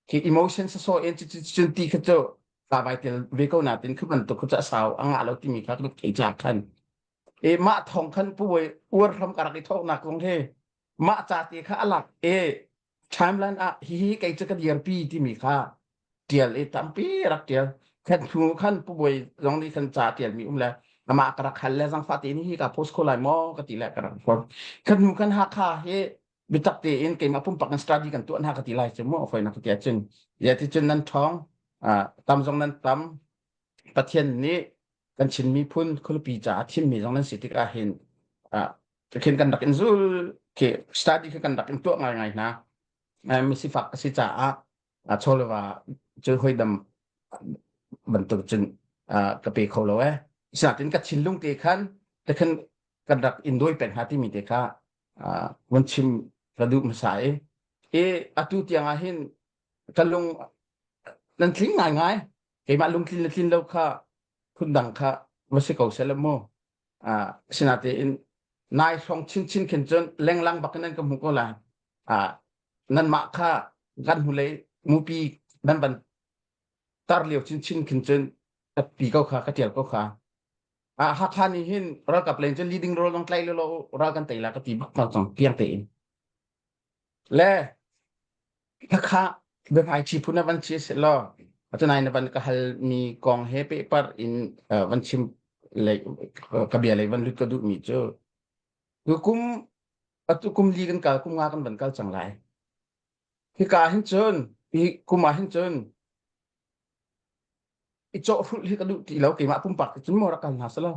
khi emotion sa so in cun ti kha cu ta vai tel ve ko na tin khu bantuk khu cha sau anga lo timi kha lu thei cha khan e mah thong khan pu wei uar hram ka rak i thok nak zong he mah ca te kha alak e timeline ah hihi kei cu ka dirpi timi kha tial i tampi rak tial khan hnu khan pu bawi zong nih khan ca tial mi um le amah ka rak hal le zangfah te ni hi ka post kho lai maw ka ti le ka rak form khan hnu khan Hakha hi bitak tein keimah pumpak in study kan tuah hna ka ti lai cu mu foi na ka ti ahcun ya ti cun nan ṭhawng tam zong nan tam Pathian nih kan Chin miphun khualipi caah thimmi zong nan si tikah hin khin kan rak in zul khi study khi kan rak in tuah ngaingai hna misifak a si caah chawleva cu hoi dam bantuk cun ka pe kho lo eh sinatin ka thinlung te khan te khan kan rak in dawi peng hna timi te kha vun chim ka duh hmasa i i atu tiang ah hin ka lung nan tling ngaingai keimah lungtlin le tlin lo kha phundang kha va si ko seh le mu ah sinatein nai hrawng chinchin khin cun lenglang bak in nan ka hmu ko lai ah nanmah kha kan hnulei mupi nan van tar lio chinchin khin cun ka pi ko kha ka tial ko kha ah Hakha nih hin ralkap len cun leading role zong tlai lo lo ral kan tei la ka ti bak ko cang piang tein le Khakha biahmaiṭhi phun ah van chia sehlaw atunain na van ka halmi kong he pehpar in van chim lei ka bia lei van lut ka duhmi cu tukum atu kum li kan kal kum nga kan van kal cang lai. Hika hin cun hi kum ah hin cun i cawhhrulh hi ka duh ti lo keimah pumpak cun maw rak kal hna selaw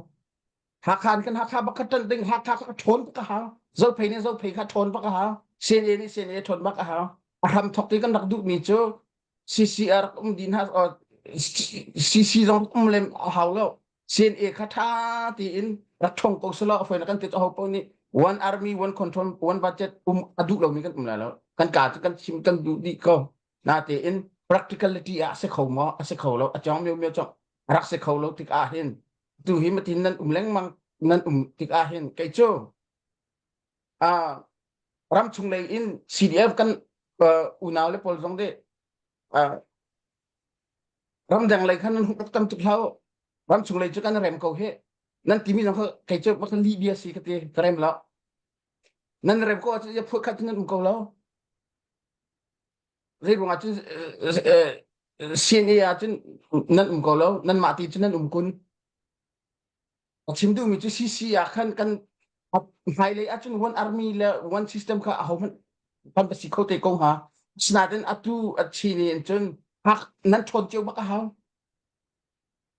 Hakha in kan Hakha bak kha ṭanh ding Hakha kha ṭhawn ka hau. Zophei nih Zophei kha ṭhawn bak a hau. CNA nih CNA ṭhawn bak a hau. A hram thawk ti kan rak duhmi cu CCR um dih hna CC zong um lem a hau lo. CNA kha ṭha tiin rak ṭhawng ko selaw a fawi na kan ti aho paoh nih one army one control one budget um a duh lomi kan um lai lo. Kan ka cu kan chim kan duh dih ko. Natein practicality ah a si kho maw a si kho lo a cawng mio mio cawng rak si kho lo tik ah hin tu hi matin nan um lengmang nan um tik ah hin kei cu uh, ram chung lei in CDF kan uh, unau le pawl zong de uh, ramdang lei khan nan huk tam tuk hlau ram chung lei cu kan rem ko he nan timi zong kha kei cu bak li bia si ka ti ka rem lo nan rem ko ahcun ya phuat khat nan um ko lo zei ruangah cun CNA ah cun nan um ko lo nan mah ti cun nan um kun a chim duhmi cu CC ah khan kan hmailei ahcun one army le one system kha aho hmanh kan va si kho te ko hnga sinain atu a chin in cun hak nan ṭhawn cio bak a hau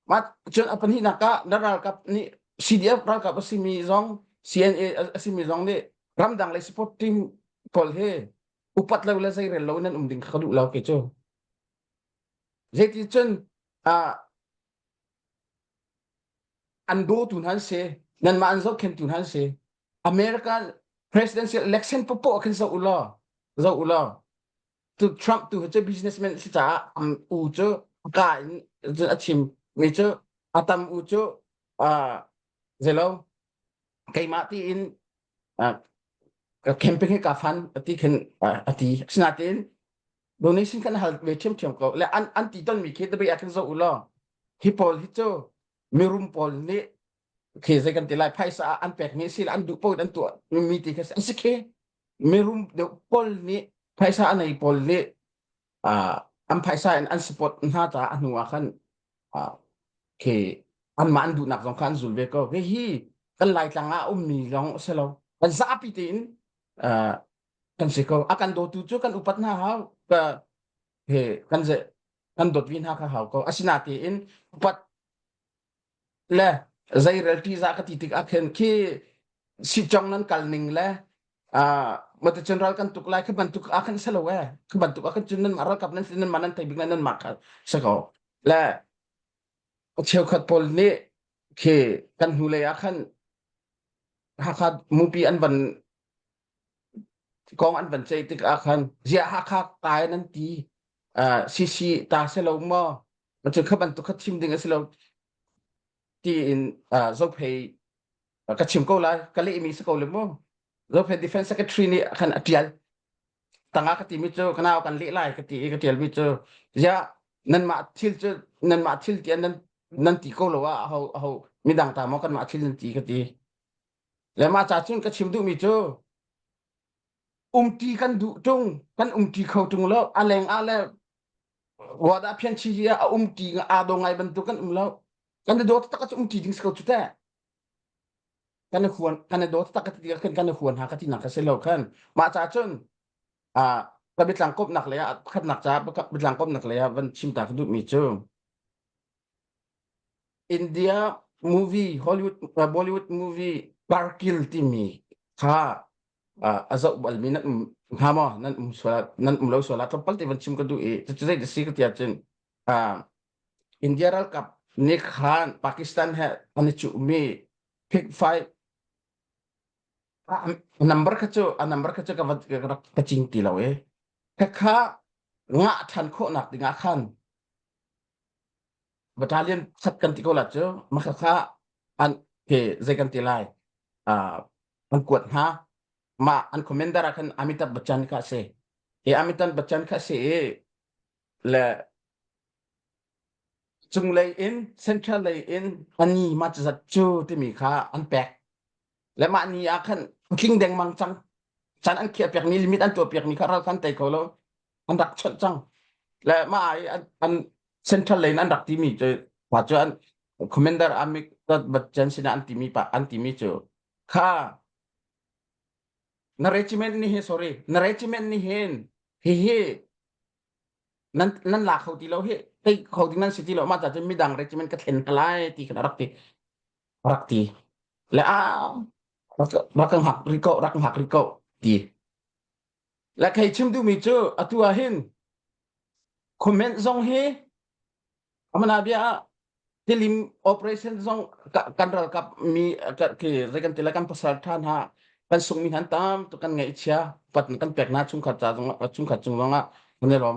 Mah cun a pahnihnak ah na ralkap nih CDF ralkap a simi zong CNA a simi zong nih ramdang lei support team pawl hi upat lo le zeirel lo nan um ding kha ka duh lo kei cu. Zeiti cun uh, an dawtu hna an si nanmah an zohkhentu hna an si America presidential election popoh khin zoh u law zoh u law tu Trump tu hi cu businessman si caah am u cu ka in a chim mi cu a tam u cu uh, zelo keimah tiin uh, camping hi ka fan ati khin uh, ati asinain donation kan hal ve ṭhiamṭhiam ko le an an ti ton mi khi tabi ah khin zoh u law hi pawl hi cu mirum pawl nih khi zei kan ti lai phaisa an pek mi si an duh paoh an tuah mi ti kha si khi mirum deuh pawl nih phaisa a nei pawl nih an phaisa in an support hna caah a hnu ah khan khi anmah an duhnak zong kha an zul ve ko hi hi kan laitlang ah ummi lawng a si lo kan zapi tein kan si ko a kan dawtu cu kan upat hna hau ka he kan ze kan dawt vi hna kha hau ko asinatein upat le zeirel ṭihzah ka ti tik ah khin khi sitcong nan kal ning le mata cun ral kan tuk lai khi bantuk ah khan si lo e khi bantuk ah khan cun nan ralkap nan nan mah nan thei bik nan mah kha si ko le cheukhat pawl nih khi kan hnulei ah khan Hakha mupi an van kong an van ceih tik ah khan ziah Hakha kai nan ti CC ta se lo maw cu kha bantuk kha chim ding a si lo tiin Zophei ka chim ko lai ka lehmi si ko le mu Zophei defense secretary nih khan a tial tanga ka timi cu ka nau kan leh lai ka ti i ka tialmi cu ziah nanmah thil cu nanmah thil tiah nan nan ti ko lo ah aho aho midang ta maw kanmah thil nan ti ka ti le mah ca cun ka chim duhmi cu umti kan duh tung kan umti kho tung lo a leng ah le wada phian chi hi a umti aa do ngai bantuk kan um lo kan i dawt tak cu umti ding si ko cu teh kan i huan kan i dawt tak ka ti kan kan i huan ha ka ti nak ka si lo khan mah ca cun a ka biatlang kopnak le ah khatnak ca biatlang kopnak le ah van chim ta ka duh mi cu India movie Hollywood uh, Bollywood movie Kargil timi kha uh, a zoh balmi nan um hnga maw nan um sual nan um lo sual ah tlawmpal te van chim ka duh i cucu zei si ka ti ahcun uh, India ralkap nih khan Pakistan he an i cuhmi pick fight a number kha cu a number kha cu ka va ka rak ka cing ti lo i khakha ngah ṭhan khawhnak dingah khan battalion khat kan ti ko la cu mah kha an ke zei kan ti lai uh, an kuat hna mah an commander ah khan Amitabh Bachchan kha si i Amitabh Bachchan kha si i le cunglei in central lei in ani ma zat cu timi kha an pek le mah ni ah khan tling dengmang cang chan an khiah piak mi limit an tuah piak mi kha ral khan tei kho lo an rak chawnh cang le mah ai an, an central lane an rak timi cu pa cu an commander Amit Bachchan sinah an timi pa an timi cu kha na regiment ni hi sorry na regiment ni hin hi hi nan nan la kho ti lo hi tei kho ding nan si ti lo ma ta cun midang regiment ka thlen hna lai ti khan a rak ti rak ti le a. Rak rak ka hngak rih ko rak hngak rih ko ti. Le kei chim duhmi cu atu ah hin comment zong hi amana bia ah tilim operation zong kan ralkap mi ki zei kan ti le kan pasal tha hna kan sungmi hna tam tu kan ngaihchia pat kan pek hna chungkhat ca zong chungkhat cung zong ah kan i lawm.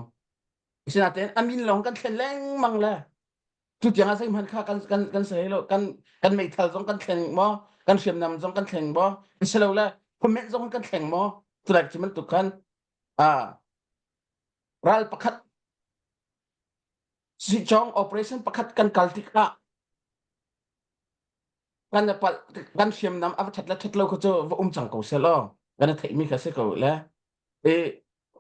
Asinain a min lawng kan thlen lengmang le cu tiang ah zeihmanh kha kan kan kan si lo kan kan meithal zong kan thleng maw kan hriamnam zong kan thleng maw si lo le comment zong kan thleng maw tulak cu bantuk khan a ral pakhat sihcawng operation pakhat kan kal tikah kan pal kan hriamnam a va that le that lo kha cu va um cang ko seh law kan theihmi kha si ko le e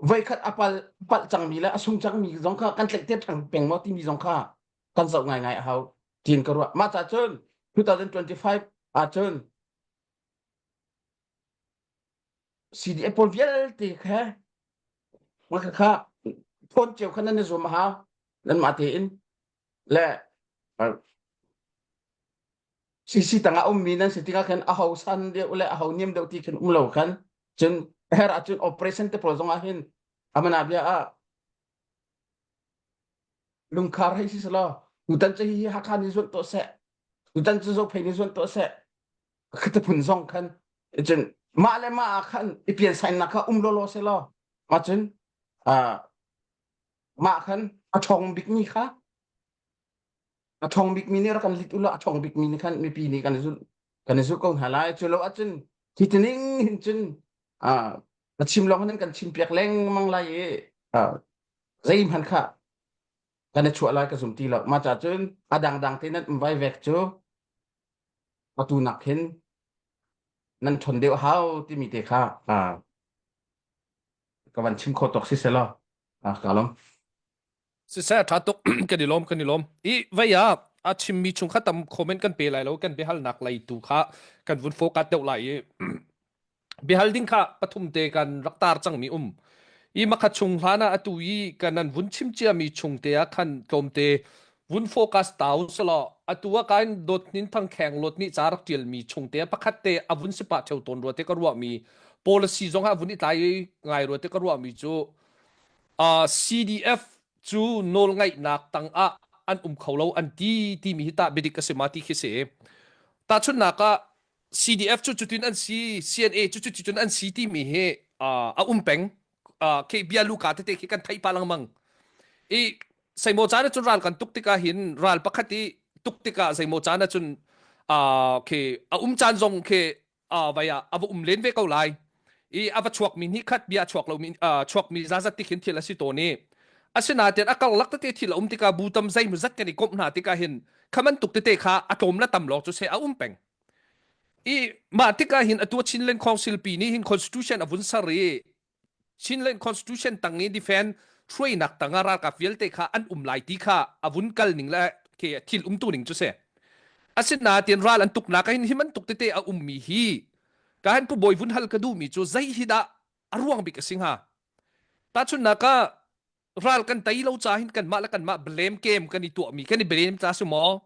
voikhat a pal palh cangmi le a sung cangmi zong kha kan tlaih te ṭhang peng maw timi zong kha kan zoh ngaingai a hau tiin ka ruah mah ca cun 2025 ahcun CDF pawl vialte kha mah kha phone cio kha nan i zuam a hau nanmah tein le CC tangah ummi nan si tikah khan a ho san deuh le a ho niam deuh ti khin um lo khan cun her ahcun operation te pawl zong ah hin amana bia ah lungkhar hei si selaw tutan cu hi Hakha nih zuan tuah seh tutan cu Zophei nih zuan tuah seh khata phun zong khan cun mah le mah ah khan i pian sainnak kha um lawlaw selaw mah cun mah khan a ṭhawng bikmi kha A ṭhawng bikmi nih rak kan lit ulaw a ṭhawng bikmi nih khan mipi nih kan i zulh kan i zulh ko hna lai. Cu lo ahcun hi tining hin cun ah na chim lawng hin kan chimpiak lengmang lai i ah zeihmanh kha kan i chuah lai ka zum ti lo. Mah ca cun a dangdang te nan um vai vek cu atu nak hin nan ṭhawn deuh hau timi te kha ah ka van chim kho tawk si selaw ah ka lawm. Siseh ṭha tuk kan i lawm kan i lawm. I vei ah a chimmi chung kha tam comment kan pe lai lo kan biahalnak lei tu kha kan vun focus deuh lai i biahal ding kha pathum te kan rak tar cangmi um. I makha chung hlan ah atu i kan an vun chim ciami chung te ah khan tlawmte vun focus tau selaw atu ah kain dot nin thang kheng lot nih ca rak tialmi chung te pakhat te a vun si pah theu tawn rua te ka ruahmi policy zong ah vun i tlai ngai rua te ka ruahmi cu Uh, CDF cu nawlngaihnak tangah an um kho lo an ti timi hi tah biadik a si ma ti khi si. Tahchunhnak ah CDF cu cutin an si, CNA cu cuticun an si timi hi uh, a um peng. Uh, khi bia luka tete khi kan theih pa lengmang. I zeimaw caan ahcun ral kan tuk tikah hin ral pakhat i tuk tikah zeimaw caan ahcun uh, khi a um caan zong khi vai ah a va um len ve ko lai i a va chuakmi nih khat bia chuak lomi chuakmi zazat ti khin thil a si tawn i asinain a karlak tete thil a um tikah bu tam zei zat kan i komh hna tikah hin khaman tuk tete kha a tlawm la tam lawng cu se a um peng i mah tikah hin atu Chinland Council pi nih hin constitution a vun ser i Chinland Constitution tang i defend hruainak tangah ralkap vialte kha an um lai ti kha a vun kal ning le khi thil umtu ning cu si. Asinain ral an tuknak ah hin hi bantuk tete a ummi hi ka han pu bawi vun hal ka duhmi cu zei hi dah a ruang bik a si hnga? Tahchunhnak ah ral kan tei lo ca hin kanmah le kanmah blame game kan i tuahmi kan i blame ca si maw?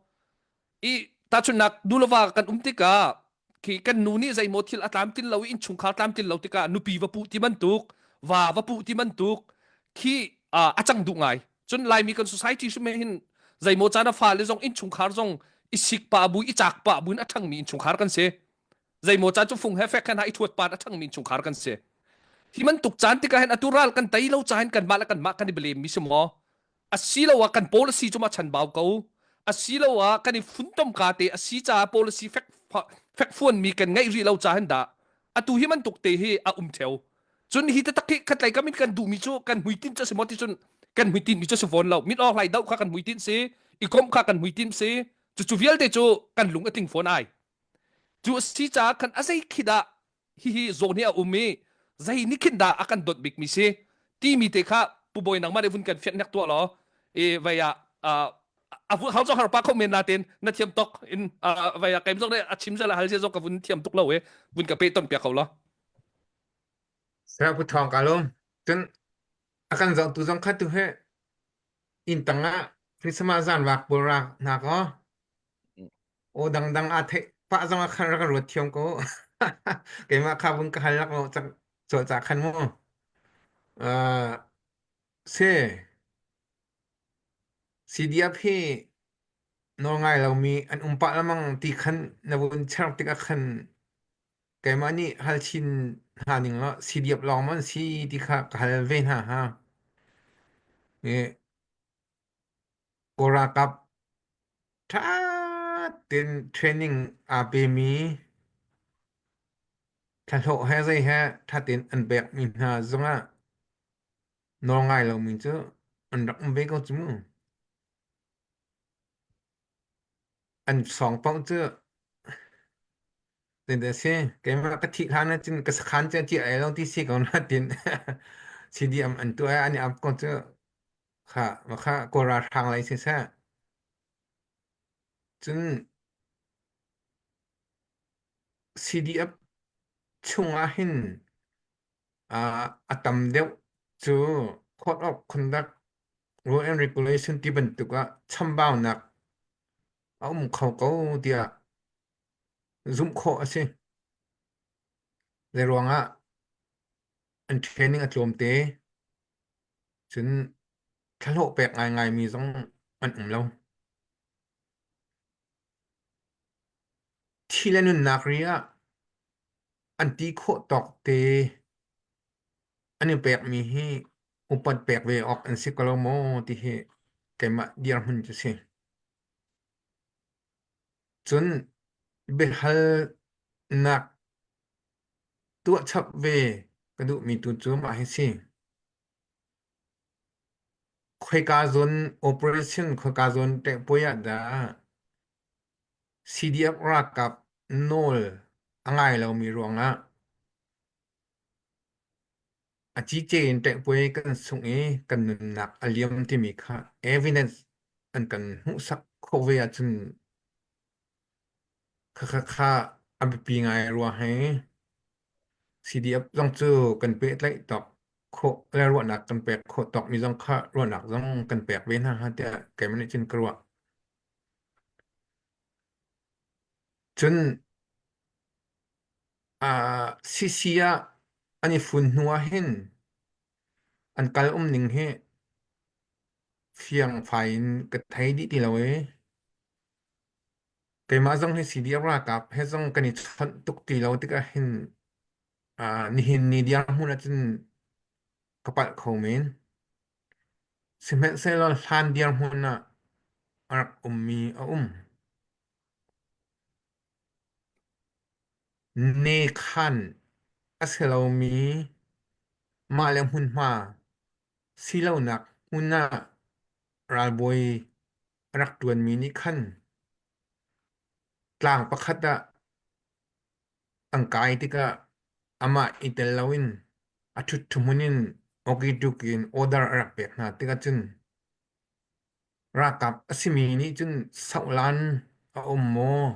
I tahchunhnak nu le va kan um tikah khi kan nu nih zeimaw thil a tlamtlin lo i innchungkhar tlamtlin lo tikah nupi va puh ti bantuk va va puh ti bantuk khi a cang duh ngai cun laimi kan society hrim hin zeimaw caan a fale zong innchungkhar zong i sik pa bu i cak pa bu in a ṭhangmi innchungkhar kan si zeimaw caan cu fung he fek he hna i ṭhuat pan a ṭhangmi innchungkhar kan si hi bantuk caan tikah hin atu ral kan tei lo ca hin kanmah le kanmah kan i blame mi si maw asiloah kan policy cu ma chanbau ko asiloah kan i funtom ka te a si caah policy fek fekfuan mi kan ngeih rih lo ca hin dah atu hi bantuk te hi a um theo cun hi taktak hi khatlei kam in kan duhmi cu kan hmuitinh cu si maw ti cun kan hmuitinh mi cu si fawn lo mit awk lai doh kha kan hmuitinh si i komh kha kan hmuitinh si cucu vialte cu kan lung a tling fawn ai cu a si caah khan a zei khi dah hihi zawn hi a um i zei nih khin dah a kan dawt bikmi si timi te kha pu bawi nangmah nih vun kan fianh nek tuah law i vei ah a hau zong har pa kho men natin na thiam tok in vei ah keim zong nih a chim zel a hal zia zong ka vun thiam tuk lo e vun ka pe ton piak ko lo Sa pu thong ka lom cun a kan zoh tu zong kha tu he inn tang ah Christmas zan wak pawl ra hna ko o dangdang a theih pah zong ah khan rak ruat thiam ko. Keimah kha vun ka hal lak lo cak cawlcah khan mu. Uh, si CDF hi nawl ngai lomi an um pah lamang ti khan na vun cher tikah khan keimah nih hal chin hna ning law CDF lawng maw an si ti kha ka hal ve hna ha. I Kawl ralkap ṭha tein training aa pemi thlahlawh he zei he ṭha tein an pekmi hna zongah nawl ngai lomi cu an rak um ve ko cu mu. An sawng paoh cu zeidah a si keimah ka thih hlan ahcun ka sakhan cu a ciah lai lo ti si ko nain CDM an tuah i an i ap ko cu kha kha Kawl ralhrang lei siseh cun CDF chungah hin a tam deuh cu Code of Conduct Rule and Regulation ti bantuk ah chambaunak a um kho ko tiah zumh khawh a si. Zeiruangah an training a tlawmte, cun thlahlawh pek ngaingaimi zong an um lo. Thi le nunnak ri ah an ti khawh tawk te an i pekmi hi upat pek ve awk an si ko lo maw ti hi keimah dirhmun cu si. Cun biahalnak tuah chap ve ka duhmi tu cu mah hi si. Khoika zawn operation khoika zawn ṭehpuai ah dah CDF ralkap nawl a ngai lomi ruangah a cice in ṭehpuai kan sungh i kan nunnak a liam timi kha evidence an kan hmuhsak khawh ve ahcun khakha kha a biapi ngai rua hei. CDF zong cu kan pehtlaih tawk khawh le ruahnak kan pek khawh tawkmi zong kha ruahnak zong kan pek ve hna hnga tiah keimah nih cun ka ruah. Cun uh, CC ah an i fun hnu ah hin an kal um ning hi fiang fai in ka thei dih ti lo i keimah zong hi CDF ralkap he zong kan i chawnh tuk ti lo tikah hin uh, nihin ni dirhmun ahcun ka palh kho men. Sihmanhsehlaw hlan dirhmun ah a rak ummi a um. Nekhan a si lomi mah le hmunhma silonak hmun ah ralbawi a rak ṭuanmi nih khan tlang pakhat ah an kai tikah amah i tel loin a ṭhutṭhumhmun in awki-ṭuki in order a rak pek hna tikah cun ralkap a simi nih cun sauhlan a um maw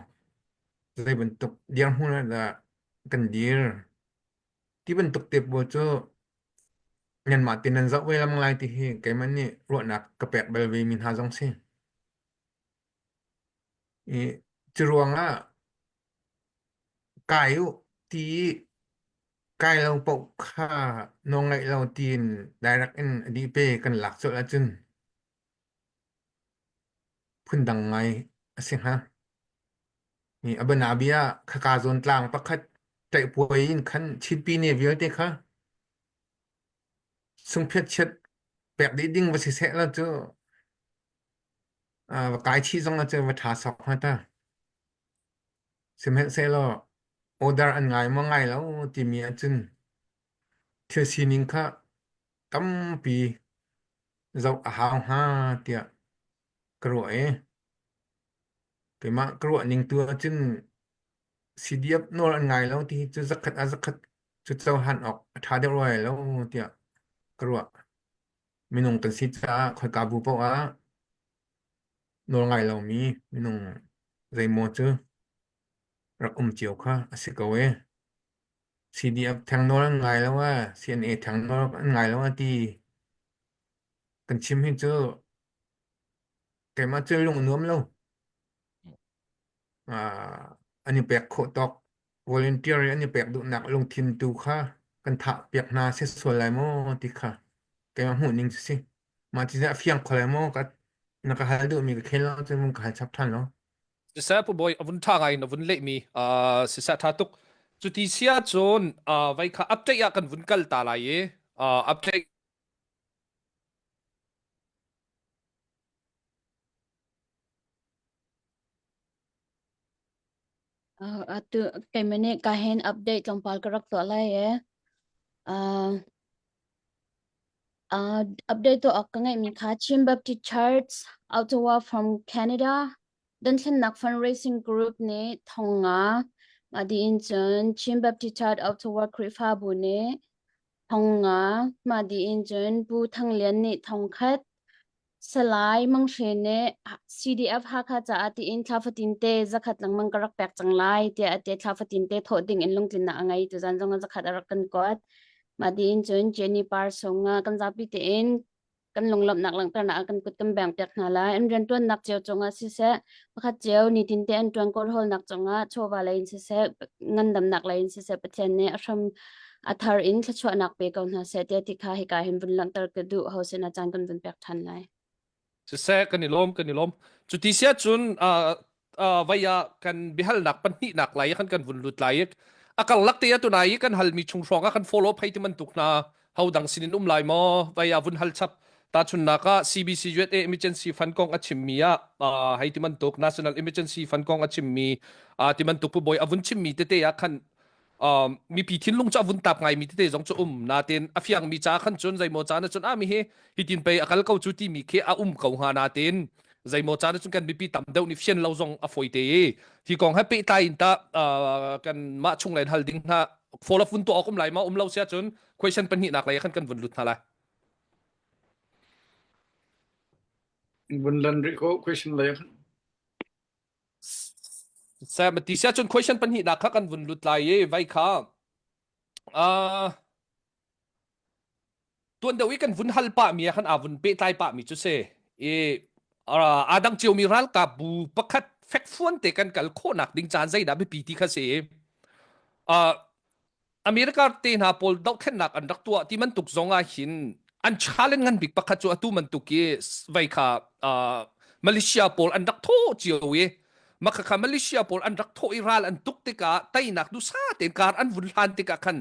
zei bantuk dirhmun ah dah kan dir ti bantuk te pawl cu nanmah te nan zoh ve lam lai ti hi keimah nih ruahnak ka pek bal ve mi hna zong si. I cu ruangah kai u ti i kai lo paoh kha nawlngaih lo tiin direct in a dih pe kan lak colh ahcun phundang ngai a si hnga. Hi a bianabia ah khaka zawn tlang pakhat ṭaihpuai in khan Chinpi ne vialte kha sungphiat chiat pek dih ding va si seh law cu va kai chih zong ah cun va ṭha sawk hnga ta. Sihmanhsehlaw order an ngai maw ngai lo timi ahcun thil sining kha tampi zoh a hau hnga tiah ka ruah i keimah ka ruah ning tu ahcun CDF nawl an ngai lo ti hi cu zakhat ah zakhat cu cohlan awk a ṭha deuh rua lo tiah ka ruah. Minung kan si caah khoika bu paoh ah nawl ngai lomi minung zeimaw cu rak um cio kha a si ko e. CDF theng nawl an ngai lo ah, CNA theng nawl an ngai lo ah ti kan chim hi cu keimah cu lung a nuam lo. Uh, an i pek khawh tawk. Volunteer i an i pek duhnak lungthin tu kha kan thah piak hna si sual lai maw ti kha keimah hmuh ning cu si. Mah ti a fiang kho lai maw ka na ka hal duhmi ka khel lo cun vung ka hal chap ṭhan lo. Siseh Pu Bawi a vun ṭha ngai in a vun lehmi uh, siseh ṭha tuk. Cuti sia cun uh, vai kha update ah kan vun kal ta lai i uh, update Uh, atu keimah nih ka hen update tlawmpal ka rak tuah lai e. Uh, uh, update tuah awk ka ngeihmi kha Chin Baptist Church Ottawa from Canada Donthlennak Fundraising Group nih thonga mah diin cun Chin Baptist Church Ottawa Khrihfabu nih thonga mah diin cun Pu Thang Lian nih thongkhat Salai Mang Hre nih CDF Hakha caah tiin thla fatin te zakhat lengmang ka rak pek cang lai tiah a ti. Thla fatin te thawh ding in lungtlinnak a ngei. Tuzan zong ah zakhat a rak kan kuat. Mah tiin cun Jenny Par sung ah kan zapi tein kan lunglawmhnak langhternak ah kan kut kan beng piak hna lai. An riantuannak cio cungah siseh, pakhat cio nitin te an tuan kawlhawlnak cungah chawva lei in siseh, ngandamnak lei in siseh Pathian nih a hram a thar in thluachuahnak pe ko hna seh tiah ti kha hika hin vun langhter ka duh ho sin ah caan kan vun pek ṭhan lai. Siseh kan i lawm kan i lawm. Cuti sia cun uh, uh, vai ah kan biahalnak pahnihnak lai kan kan vun lut lai i a karlak te ah tunai i kan halmi chung hrawng ah kan follow phei ti bantuk hna ho dang sinin um lai maw vai ah vun hal chap tahchunnak ah CBC USA Emergency Fund kong a chimmi ah uh, hei ti bantuk National Emergency Fund kong a chimmi uh, ti bantuk pu bawi a vun chimmi tete ah khan um, mipi thinlung cu a vun tap ngaimi tete zong cu um natin a fiangmi ca khan cun zeimaw caan ah cun ah mi hi hitin pei a kal ko cu timi khi a um ko hnga natin zeimaw caan ah cun kan mipi tam deuh nih fian lo zong a fawi te i hi kong he pehtlai in ta uh, kan mah chung len hal ding hna follow vun tuah awk um lai ma um lo sia cun question pahnihnak lei khan kan vun lut hna lai Vun lan rih ko question lei Sam ti sia cun question pahnihnak kha kan vun lut lai i vai kha uh, tuan deuh i kan vun hal pah mi ah khan aa vun pehtlai pah mi cu si i aa dang ciomi ralkap bu pakhat fekfuan te kan kal khawhnak ding caan zeidah biapi ti kha si uh, America te hna pawl dohthlennak an rak tuah ti bantuk zong ah hin an challenge ngan bik pakhat cu atu bantuk i vei kha uh, Malaysia pawl an rak thawh cio i maka kha Malaysia pawl an rak thawh i ral an tuk tikah teinak dusa tein kar an vun hlan tikah khan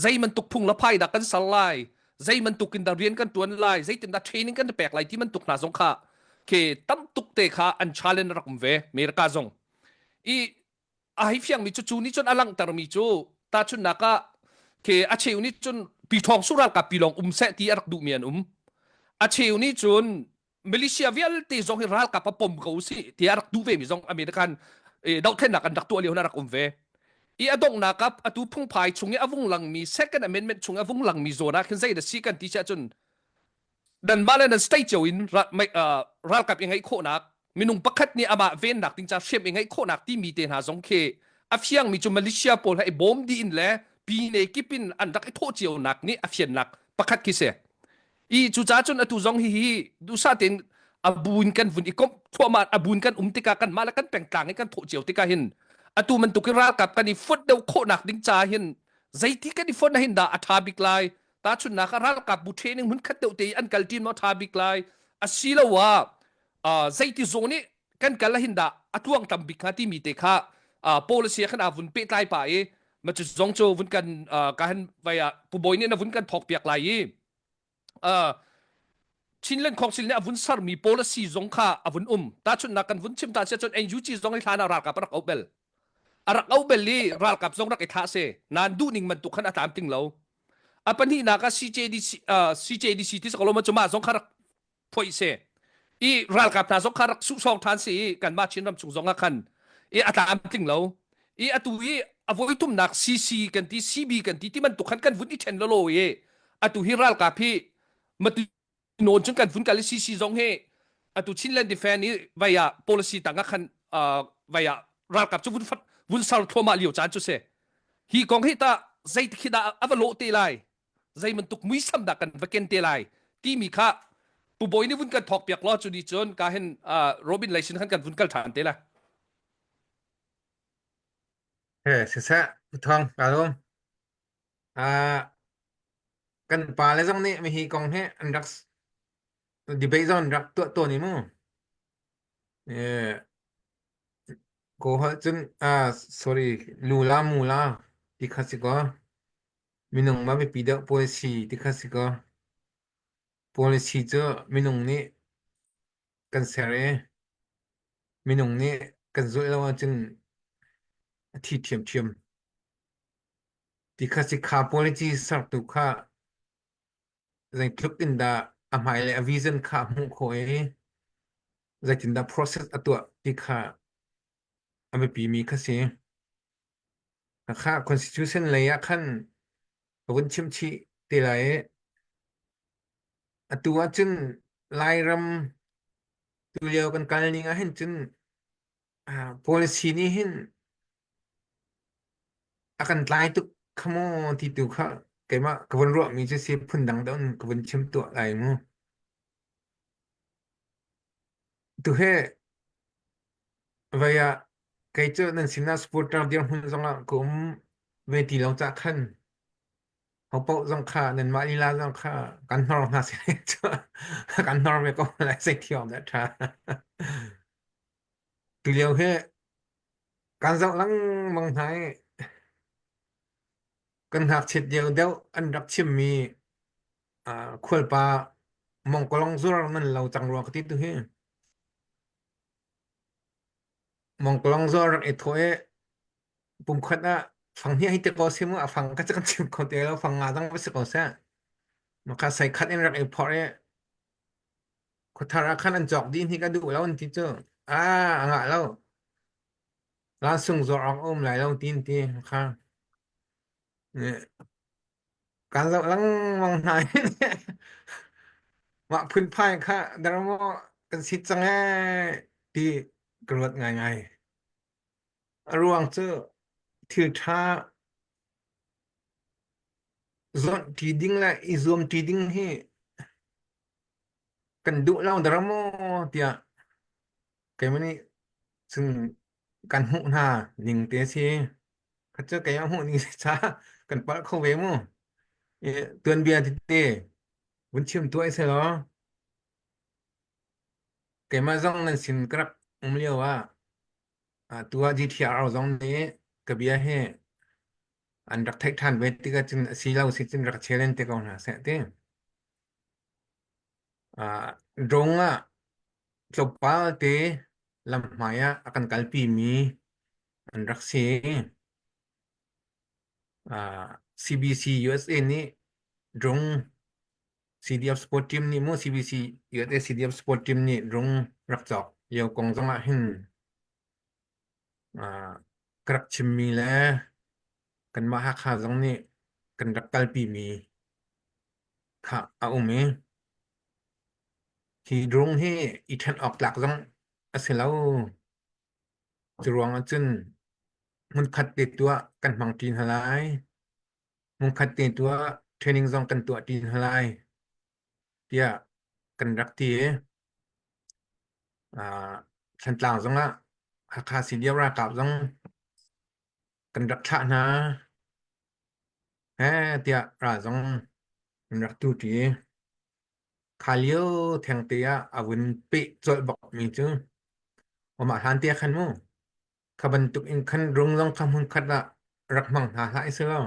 zei bantuk phung la phai dah kan sal lai zei bantuk in dah rian kan tuan lai zeitin dah training kan pek lai ti bantuk hna zong kha ke tam tuk te kha an challenge rak um ve America zong i a hei fiangmi cu cu nih cun a langhtermi cu tahchunhnak ah ke a cheu nih cun piṭhawng su ralkap pi lawng um seh ti a rak duhmi an um a cheu nih cun Malaysia vialte zong hi ralkap a pom ko si ti a rak duh ve mi zong American dohthlennak an rak tuah lio na rak um ve i a donghnak ah atu phungphai chung i a vung langmi second amendment chung i a vung langmi zawn ah khin zei da si kan ti siah cun nanmah le nan state cio in ralkap i ngeih khawhnak minung pakhat nih amah vennak ding ca hriam i ngeih khawhnak timi te hna zong khi a fiangmi cu Malaysia pawl he i bawm dih in le pine kip in an rak i thawh cio nak nih a fiannak pakhat khi si i cucaah cun atu zong hi hi duhsah tein a bu in kan vun i komh thluahmah a bu in kan um tikah kanmah le kan pengtlang i kan thawh cio tikah hin atu bantuk in ralkap kan i fonh deuh khawhnak ding ca hin zeiti kan i fonh hin dah a ṭha bik lai tahchunhnak ah ralkap bu training hmun khat deuh te i an kal ṭin maw ṭha bik lai asiloah uh, zeiti zawn i kan kal hin dah a tluang tam bik hnga timi te kha uh, policy khan a vun pehtlai pa i ma cu zong cu vun kan uh, ka han vai ah pu bawi nih na vun kan thok piak lai i uh, Chinland Council nih a vun sermi policy zong kha a vun um tahchunhnak kan vun chim ta sia cun NUG zong i hlan ah ralkap a rak auh bel a rak auh bel i ralkap zong rak i thlah se nan duh ning bantuk khan a tlamtling lo a pahnihnak ah CJDC uh, CJDC ti sa ko lo ma cu mah zong kha rak phoih si i ralkap hna zong kha rak suhsawng ṭhan si i kanmah Chinram chung zong ah khan i a tlamtling lo i atu i a voi thumnak CC kan ti CB kan ti ti bantuk khan kan vun i ṭhen lolo i atu hi ralkap hi matu nawn cun kan vun kal i CC zong hi atu Chinland Defense i vai ah policy tang ah khan vai ah ralkap cu vun vun sar thluahmah lio caan cu si hi kong hi ta zei khi dah a va lawh te lai zei bantuk muisam dah kan va ken te lai timi kha pu bawi nih vun kan thawk piak law cu ni cun ka hin Robin lei sin khan kan vun kal ṭhan te la. He siseh Pu Thawng ka lawm. Ah kan pa le zong nih mihi kong hi an rak debate zong an rak tuah tawn i mu. Eh ko holh cun ah sorry lu la mu la ti kha si ko. Minung ma biapi deuh policy ti kha si ko. Policy cu minung nih kan ser i minung nih kan zulh lo ahcun a thi ṭhiamṭhiam. Ti kha si kha policy sertu kha zeitluk in dah a hmai le a vision kha a hmuh khawh i zeitindah process a tuah ti kha a biapimi kha si. Kha constitution lei ah khan ka vun chim chih te lai i atu ahcun Lairam tulio kan kal ning ah hin cun policy nih hin a kan tlai tuk kha mu ti tu kha keimah ka vun ruahmi cu si phundang deuh in ka vun chim tuah lai mu. Tuhe Vai ah kei cu nan sinah supporter dirhmun zongah ka um ve ti lo cah khan hopaoh zong kha nanmah lila zong kha kan hnor hna seh cu kan hnor ve ko lai zei thiam dah ṭha. Tulio hi kan zoh lengmang hna i kan ngakchiat lio deuh an rak chimmi uh, khualpa mongkolong zuar nan lo cang rua ka ti tu hi. Mongkolong zaw rak i thawh i pumkhat ah fang hnih hi te ko seh mu a fang ka kan chim kho te lo fang nga dang va si ko seh. Maka sei khat in rak i phorh i khuathar ah khan an cawk dih hi ka duh lo an ti cu. Ah a ngah lo. Lansung zawr awk a um lai lo ti an ti kha. Kan zoh lengmang hna i mah phunphai kha darmaw kan sit cang ee ti ka ruat ngaingai. A ruang cu thil ṭha zawnh ṭi ding le i zuam ṭi ding hi kan duh lo darmaw tiah keimah nih cun kan hmuh hna ning te a si. Kha cu keimah hmuh ning si ca kan palh kho ve mu. I tuanbia tete vun chim tuah seh law keimah zong nan sin ka rak um lio ah tu ah GTR zong nih ka bia hi an rak theih ṭhan ve tikah cun a si lo si cun rak challenge te ko hna seh ti. Drone ah tlawmpal te lamhmai ah a kan kalpimi an rak si. CBC USA nih drone CDF sport team nih mu CBC USA CDF sport team nih drone rak cawk lio kong zong ah hin ka rak chimmi le kanmah Hakha zong nih kan rak kalpimi kha a um i hi drone hi i ṭhen awk tlak zong a si lo. Cu ruang ah cun hmunkhat te tuah kan hmang ṭi hna lai. Hmunkhat te tuah training zong kan tuah ṭi hna lai tiah kan rak ti i uh, Thantlang zong ah Hakha CDF ralkap zong kan rak thlah hna. He tiah ral zong an rak tu ṭi. Kha lio thengte ah a vun peh colh bakmi cu amah hlan te khan mu kha bantuk in khan rung zong kha hmun khat ah rak hmang hna hlah i si lo.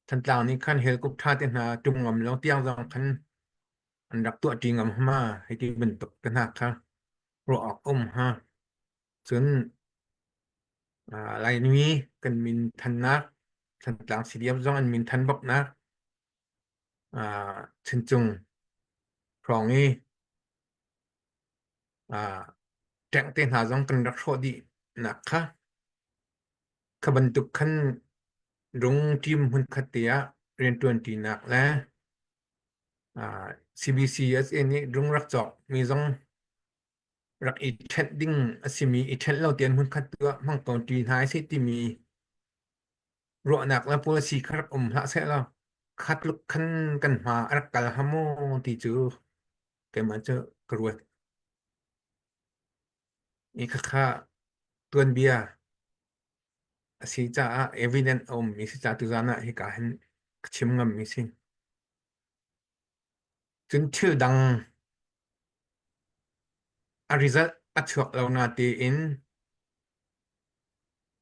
Thantlang nih khan helicopter te hna tum ngam lo tiang zong khan an rak tuah ṭi ngam hma hei ti bantuk te hna kha ruah awk um ha. Cun Laimi kan min thannak Thantlang CDF zong an min than baknak Chuncung hrawng i ṭeng te hna zong kan rak hrawh dih nak kha kha bantuk khan rung ṭim hmunkhat te ah rianṭuanṭinak le CBCUSA nih rung rak cawk mi zong rak i ṭhenh ding a simi i ṭhenh lo tein hmunkhat tu ah hmang ko ṭi hna sih timi ruahnak le policy kha rak um hlah seh law kha tluk khan kan hma a rak kal hnga maw ti cu keimah cu ka ruat. I khakha tuanbia. a si caah evidence a ummi si ca tuzan ah hika hin ka chim ngammi si. Cun thil dang a result a chuak lo na tiin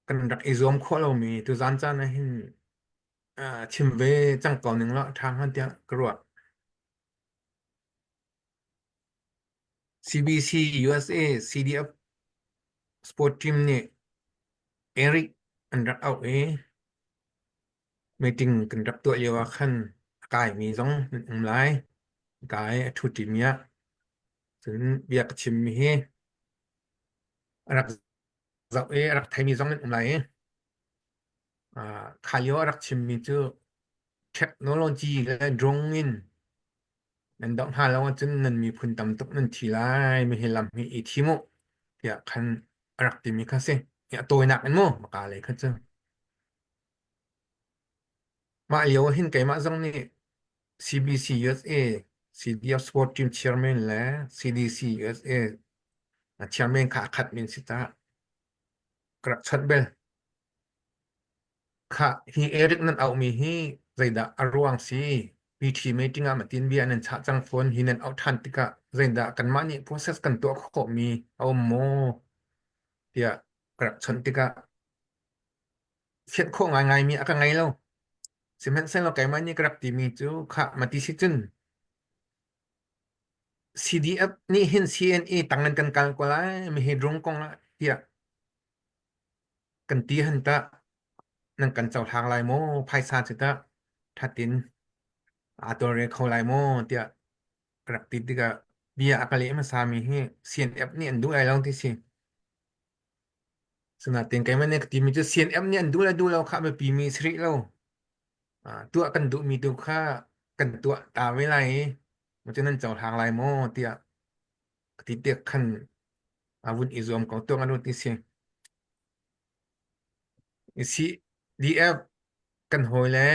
kan rak i zuam khawh lomi tuzan caan ah hin chim ve cang ko ning law ṭha hnga tiah ka ruah. CBC USA CDF sport team nih Eric an rak auh i meeting kan rak tuah lio ah khan a kaimi zong an um lai. Kai a ṭhu ṭimi ah cun bia ka chimmi hi a rak zoh i a rak theimi zong an um lai i kha lio a rak chimmi cu technology le drone in nan doh hna lo ahcun nan miphun tam tuk nan thi lai mi hi lam hi i thim u tiah khan a rak timi kha si. A tawinak in mu maka lei kha cu. Mah lio ah hin keimah zong nih CBC USA CDF Sport Team Chairman le CDC USA Chairman kha a khat min si ta ka rak chawnh bel. Khah, hi Eric nan auhmi hi zeidah a ruang si? PT meeting ah matin bia nan chah cang fawn. Hi nan auh ṭhan tikah zeidah kanmah nih process kan tuah khawhmi a um maw? tiah ka rak chawnh tikah fianh khawh ngaingaimi a ka ngei lo. Sihmanhsehlaw keimah nih ka rak timi cu khah mati si cun CDF nih hin CNA tang in kan kal ko lai mi hi drung kong ah tiah kan ti han tah nan kan cohlang lai maw phaisa cu tah thatin aa tawlrel kho lai maw tiah ka rak ti tikah bia a ka leh hmasa mi hi CNF nih an duh lai lo ti si. Sinain keimah nih ka timi cu CNF nih an duh le duh lo kha a biapi mi si rih lo. Tuah kan duhmi tu kha kan tuah ta ve lai i cu nan cohlang lai maw tiah ka ti tiak khan a vun i zuam ko tuah ngan u ti si. CDF kan hawi le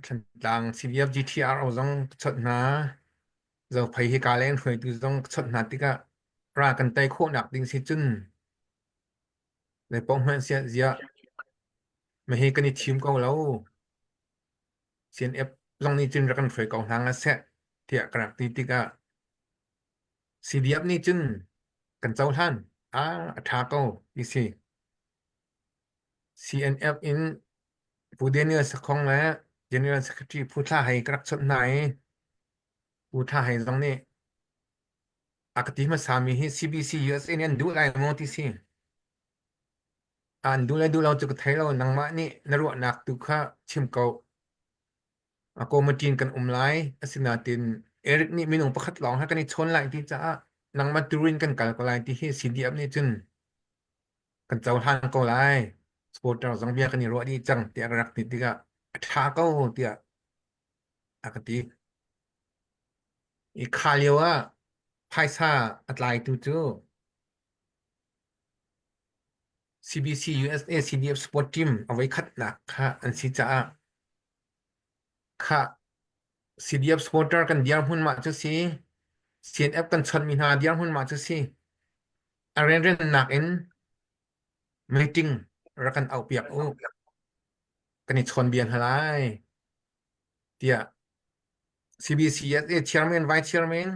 Thantlang CDF GTRO zong ka chawnh hna. Zophei hi ka leng hruaitu zong ka chawnh hna tikah ra kan tei khawhnak ding si cun zeipaoh hmanh siah ziah mahi kan i thim ko lo. CNF zong nih cun rak kan hruai ko hna nga seh tiah ka rak ti tikah CDF nih cun kan cohlan. Ah, a ṭha ko ti si. CNF in Pu Daniel Sakhong le General Secretary Phu Thla Hei ka rak chawnh hna i Pu Thla Hei zong nih a ka ti hmasami hi CBC USA nih an duh lai maw ti si. An duh le duh lo cu ka thei lo. Nangmah nih na ruahnak tu kha chim ko. A committee in kan um lai. Asinain Eric nih minung pakhat lawng he kan i chawn lai ti caah nangmah turin kan kal ko lai ti hi CDF nih cun kan cohlan ko lai. Supporter zong bia kan i ruah dih cang tiah ka rak ti tikah a ṭha ko tiah a ka ti. I kha lio ah phaisa a tlaitu cu CBC USA CDF Sport Team a voikhatnak kha an si caah kha CDF supporter kan dirhmun mah cu si CNF kan chawnhmi hna dirhmun mah cu si a rianriannak in meeting rak kan auhpiak u kan i chawnbia hna lai tiah CBCSA chairman vice chairman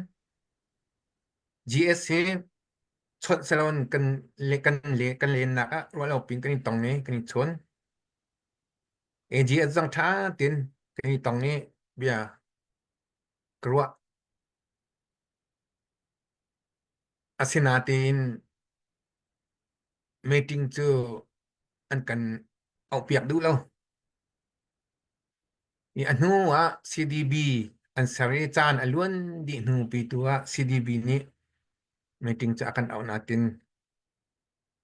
GS hi chawnh salon kan le kan le kan lennak ah ruah lo pin kan i tong i kan i chawn AGS zong ṭha tin kan i tong i bia ka ruah. Asinain meeting cu an kan auhpiak duh lo. I a hnu ah CDB an ser i caan a luan dih hnu pi tu ah CDB nih meeting cu a kan auh natin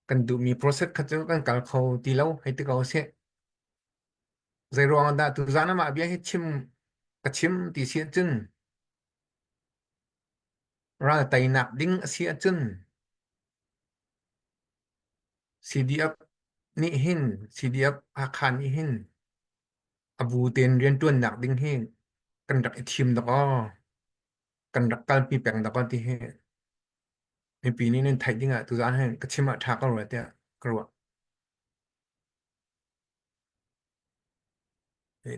kan duhmi process kha cu kan kal kho ti lo hei ti ko sih. Zeiruang ah dah tuzaan ah mah bia hi chim ka chim ti si ahcun ral teinak ding a si ahcun CDF nih hin CDF Hakha nih hin a bu tein rianṭuannak ding hi kan rak i thim dawk aw kan rak kalpi peng dawk aw ti hi mipi nih nan theih ding ah tuzaan hin ka chim ah ṭha ko rua tiah ka ruah.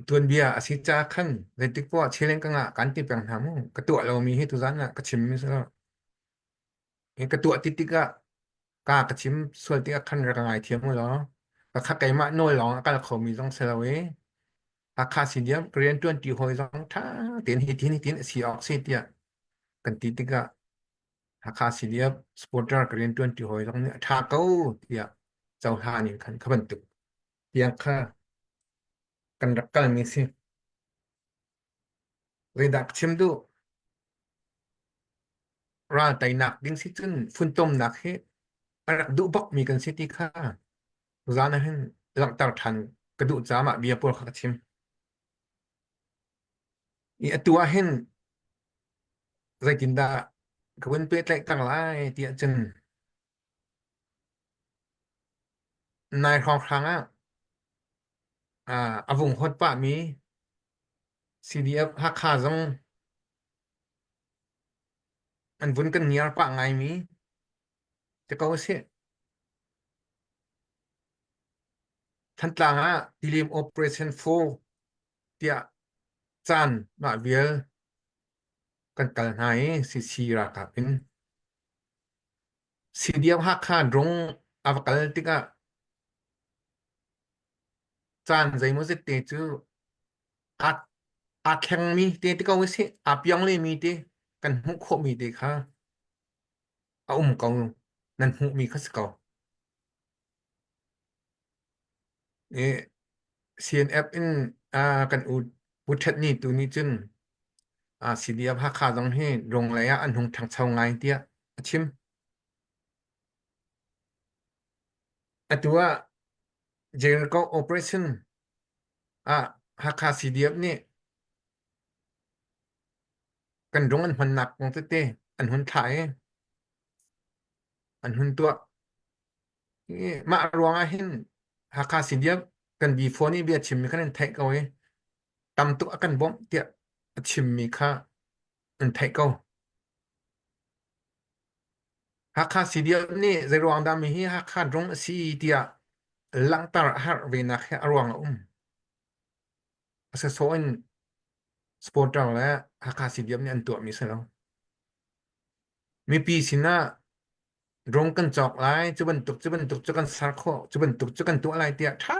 Tuanbia a si ca khan zeitik poah chileng ka ngah kan ti peng hna mu. Ka tuah lomi hi tuzan ah ka chim mi si lo. Ka tuah ti tikah ka ka chim sual tikah khan rak ka ngaithiam u law. Ka kha keimah nawl lawng a kal khomi zong si lo i Hakha si diam ka rianṭuan ṭi hawi zong ṭha tein hi tin hi tin a si awk si tiah kan ti tikah Hakha CDF supporter ka rianṭuan ṭi hawi zong nih a ṭha ko tiah cohlan in khan kha bantuk tiang kha kan rak kalmi si. Zeidah ka chim duh? Ral teinak ding si cun funtomnak hi a rak duh bakmi kan si ti kha zan ah hin langhter ṭhan ka duh caah mah bia pawl kha ka chim. I atu ah hin zeitindah ka vun pehtlaih lai tiah cun nai hrawnghrang ah a vung hot pahmi CDF Hakha zong an vun kan ngiar pah ngaimi ti ko usih. Thantlang ah Tilim Operation 4 tiah caan mah vial kan kal hna i CC ralkap in. CDF Hakha drung a va kal tikah caan zeimawzet te cu aa aa thlengmi te ti ko usih, aa piang lemi te kan hmuh khawhmi te kha a um ko nan hmuhmi kha si ko. I CNF in kan u Pu Ṭhet Ni tu nih cun CDF Hakha zong hi rung lei ah an hung ṭhangcho ngai tiah a chim. Atu ah Jericho Operation ah Hakha CDF nih kan rung an hmannak kong tete an hun thlah i an hun tuah. Mah ruang ah hin Hakha CDF kan B4 nih bia chimmi kha nan theih ko i tam tuk a kan bawmh tiah a chimmi kha nan theih ko. Hakha CDF nih zeiruang dah mi hi Hakha drung a si tiah langhter a harh venak hi a ruang a um. A sasawh in supporter le Hakha CDF nih an tuahmi si lo. Mipi sinah Drone kan cawk lai, cu bantuk cu bantuk cu kan ser khawh, cu bantuk cu kan tuah lai tiah ṭha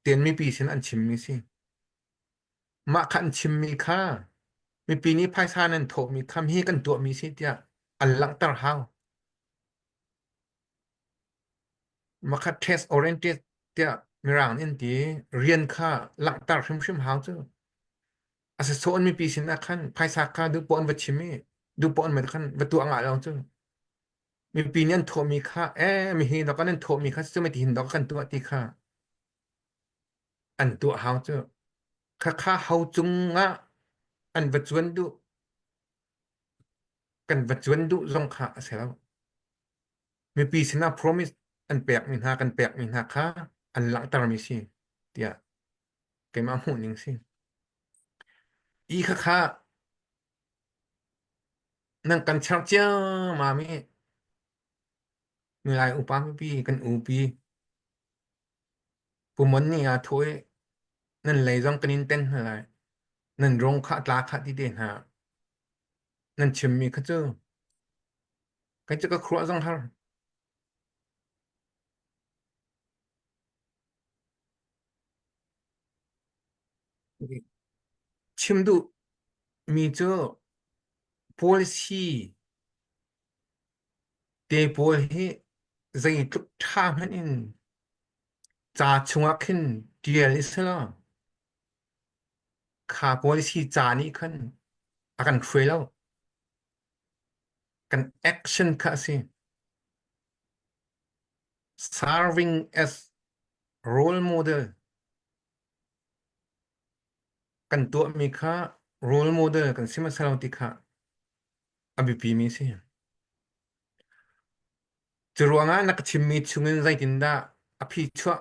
tein mipi sin an chimmi si. Mah kha an chimmi kha mipi nih phaisa nan thawhmi kha hi kan tuahmi si tiah an langhter hau. Mah kha test oriented tiah Mirang nih an ti. Rian kha langhter hrimhrim hau cu. A sasawh in mipi sin ah khan phaisa kha duh poah an va chim i duh poah an va khan va tuah ngah lo cu. Mipi nih an thawhmi kha ee mihi dawk an thawhmi kha cu ti hin dawk kan tuah ti kha an tuah hau cu. Khakha ho cungah an va cuan duh kan va cuan duh zong kha a si lo. Mipi sinah promise an pekmi hna kan pekmi hna kha an langhtermi si tiah keimah hmuh ning si. I khakha nan kan cherh ciammam i milai upa mipi kan upi pumon ni ah thaw i nan lei zong kan in ten hna lai nan rung kha tla kha ti te hna nan chimmi kha cu kai cu ka khuah zong har Chim duh mi cu policy te pawl hi zeitluk ṭha hmanh in ca chungah khin ṭial i si law kha policy ca nih khan a kan hruai lo. Kan action kha a si. Serving as role model kan tuahmi kha role model kan si hmasa lo ti kha a biapimi a si. Cu ruangah na ka chimmi chungin zeitindah a phi chuah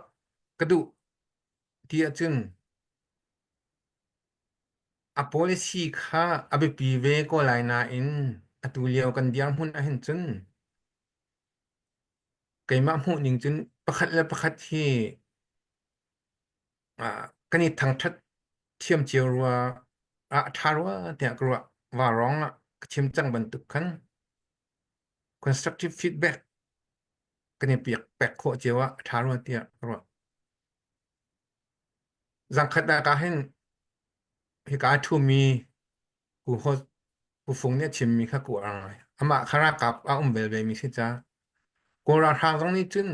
ka duh ti ahcun a policy kha a biapi ve ko lai nain atu lio kan dirhmun ahhin cun keimah hmuhning cun pakhat le pakhat hi kan i thangṭhat. thiam cio rua ah a ṭha rua tiah ka ruah. Vaurawng ah ka chim cang bantuk khan constructive feedback kan i piak pek khawh cio ah a ṭha rua tiah ka ruah. Zangkhat ah ka hin hika a ṭhumi Pu Ho Pu Fung nih a chimmi kha ku ar ngai. Amah kha ralkap a um bel ve mi si ca. Kawl ralhrang zong nih cun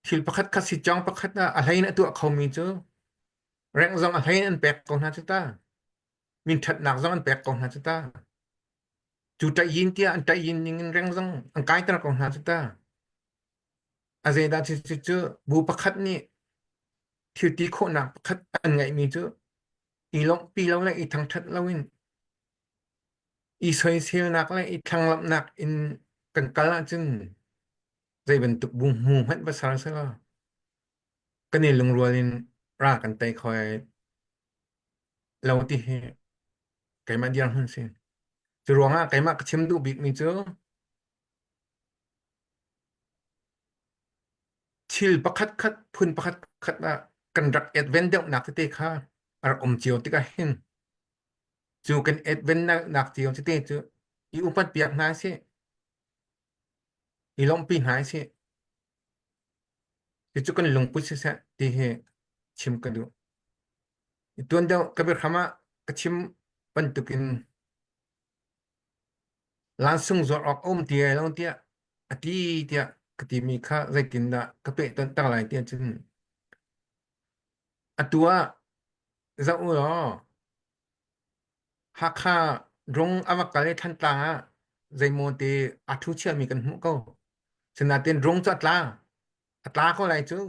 thil pakhat khat sitcawng pakhat ah a hlei in a tuah khomi cu rengh zong a hlei in an pek ko hna cu ta. Minṭhatnak zong an pek ko hna cu ta. Cu ṭaih-yin tiah an ṭaih-yin ning in reng zong an kaiter ko hna cu ta. A zeidah cu cu cu bu pakhat nih thil ti khawhnak pakhat an ngeihmi cu i lawmhpi lo le i thangṭhat loin i soiselnak le i thlanglamhnak in kan kal ahcun zei bantuk bu hmu hmanh va ser selaw kan i lungrual in ral kan tei kho ai lo ti hi keimah dirhmun si. Cu ruangah keimah ka chim duh bikmi cu thil pakhat khat phun pakhat khat ah kan rak advent deuhnak tete kha a rak um cio tikah hin cu kan advent nak cio tete cu i upat piak hna sih i lawmhpi hna sih cucu kan lungput siseh ti hi chim ka duh. Tuan deuh ka biahram ah ka chim bantukin Lansung zuar awk a um ti lai lo tiah a ti tiah ka timi kha zeitindah ka pehtonh ter lai tiah cun atu ah zoh u law Hakha rung a va kal i Thantlang ah zeimaw ti aa ṭhu chiami kan hmuh ko. Sinain rung cu a tla. A tla ko lai cu.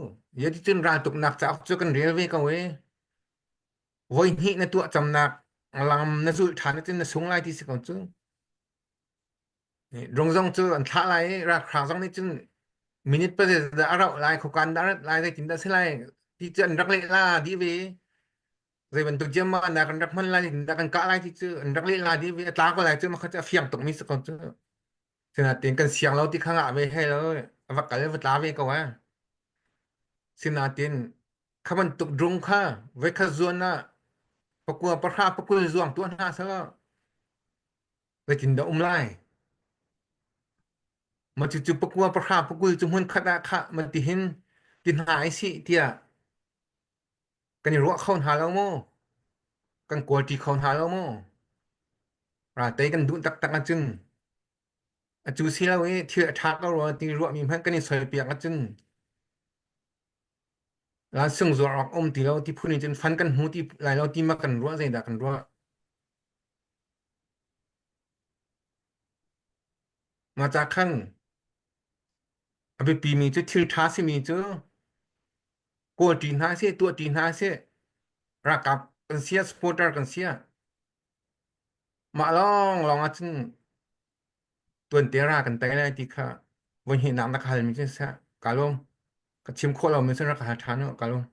Zeticun raltuknak cauk cu kan rel ve ko i voihnih na tuah camnak lam na zulh ṭhan ahcun na sung lai ti si ko cu. Rung zong cu an thlah lai i ralhrang zong nih cun minute pa dah a rauh lai khuakan dah a rat lai zeitin dah si lai ti cu an rak leh la dih ve. Zei bantuk jiamman dah kan rak hman lai zeitin dah kan kah lai ti cu an rak leh la dih ve a tla ko lai cu makha cu a fiang tukmi si ko cu. Sinain kan siang lo ti kha ngah ve hei lo a va kal va tla ve ko eh. Sinain kha bantuk drung kha voikhat zuan ah pakua pahra pakul zuang tuah hna selaw zeitin dah um lai? Ma cucu pakua pahra pakul cu hmun khat ah khah ma ti hin ti hna ai sih tiah kan i ruah kho hna lo maw? Kan kawlṭi kho hna lo maw? Raltei kan duh taktak ahcun atu si lo i thil a ṭha ko rua ti ruahmi hmanh kan i soipiak ahcun lansung zuar awk um ti lo ti phun in cun fan kan hmu ti lai lo ti ma kan ruah zeidah kan ruah. Mah ca khan a biapimi cu thil ṭha simi cu kawl ṭi hna sih tuah ṭi hna sih ralkap kan sia supporter kan sia mah lawnglawng ahcun tuante ra kan tei lai ti kha voi hnihnak na ka halmi cu seh ka lawm ka chim khawh lomi cu rak ka hal ṭhan u ka lawm.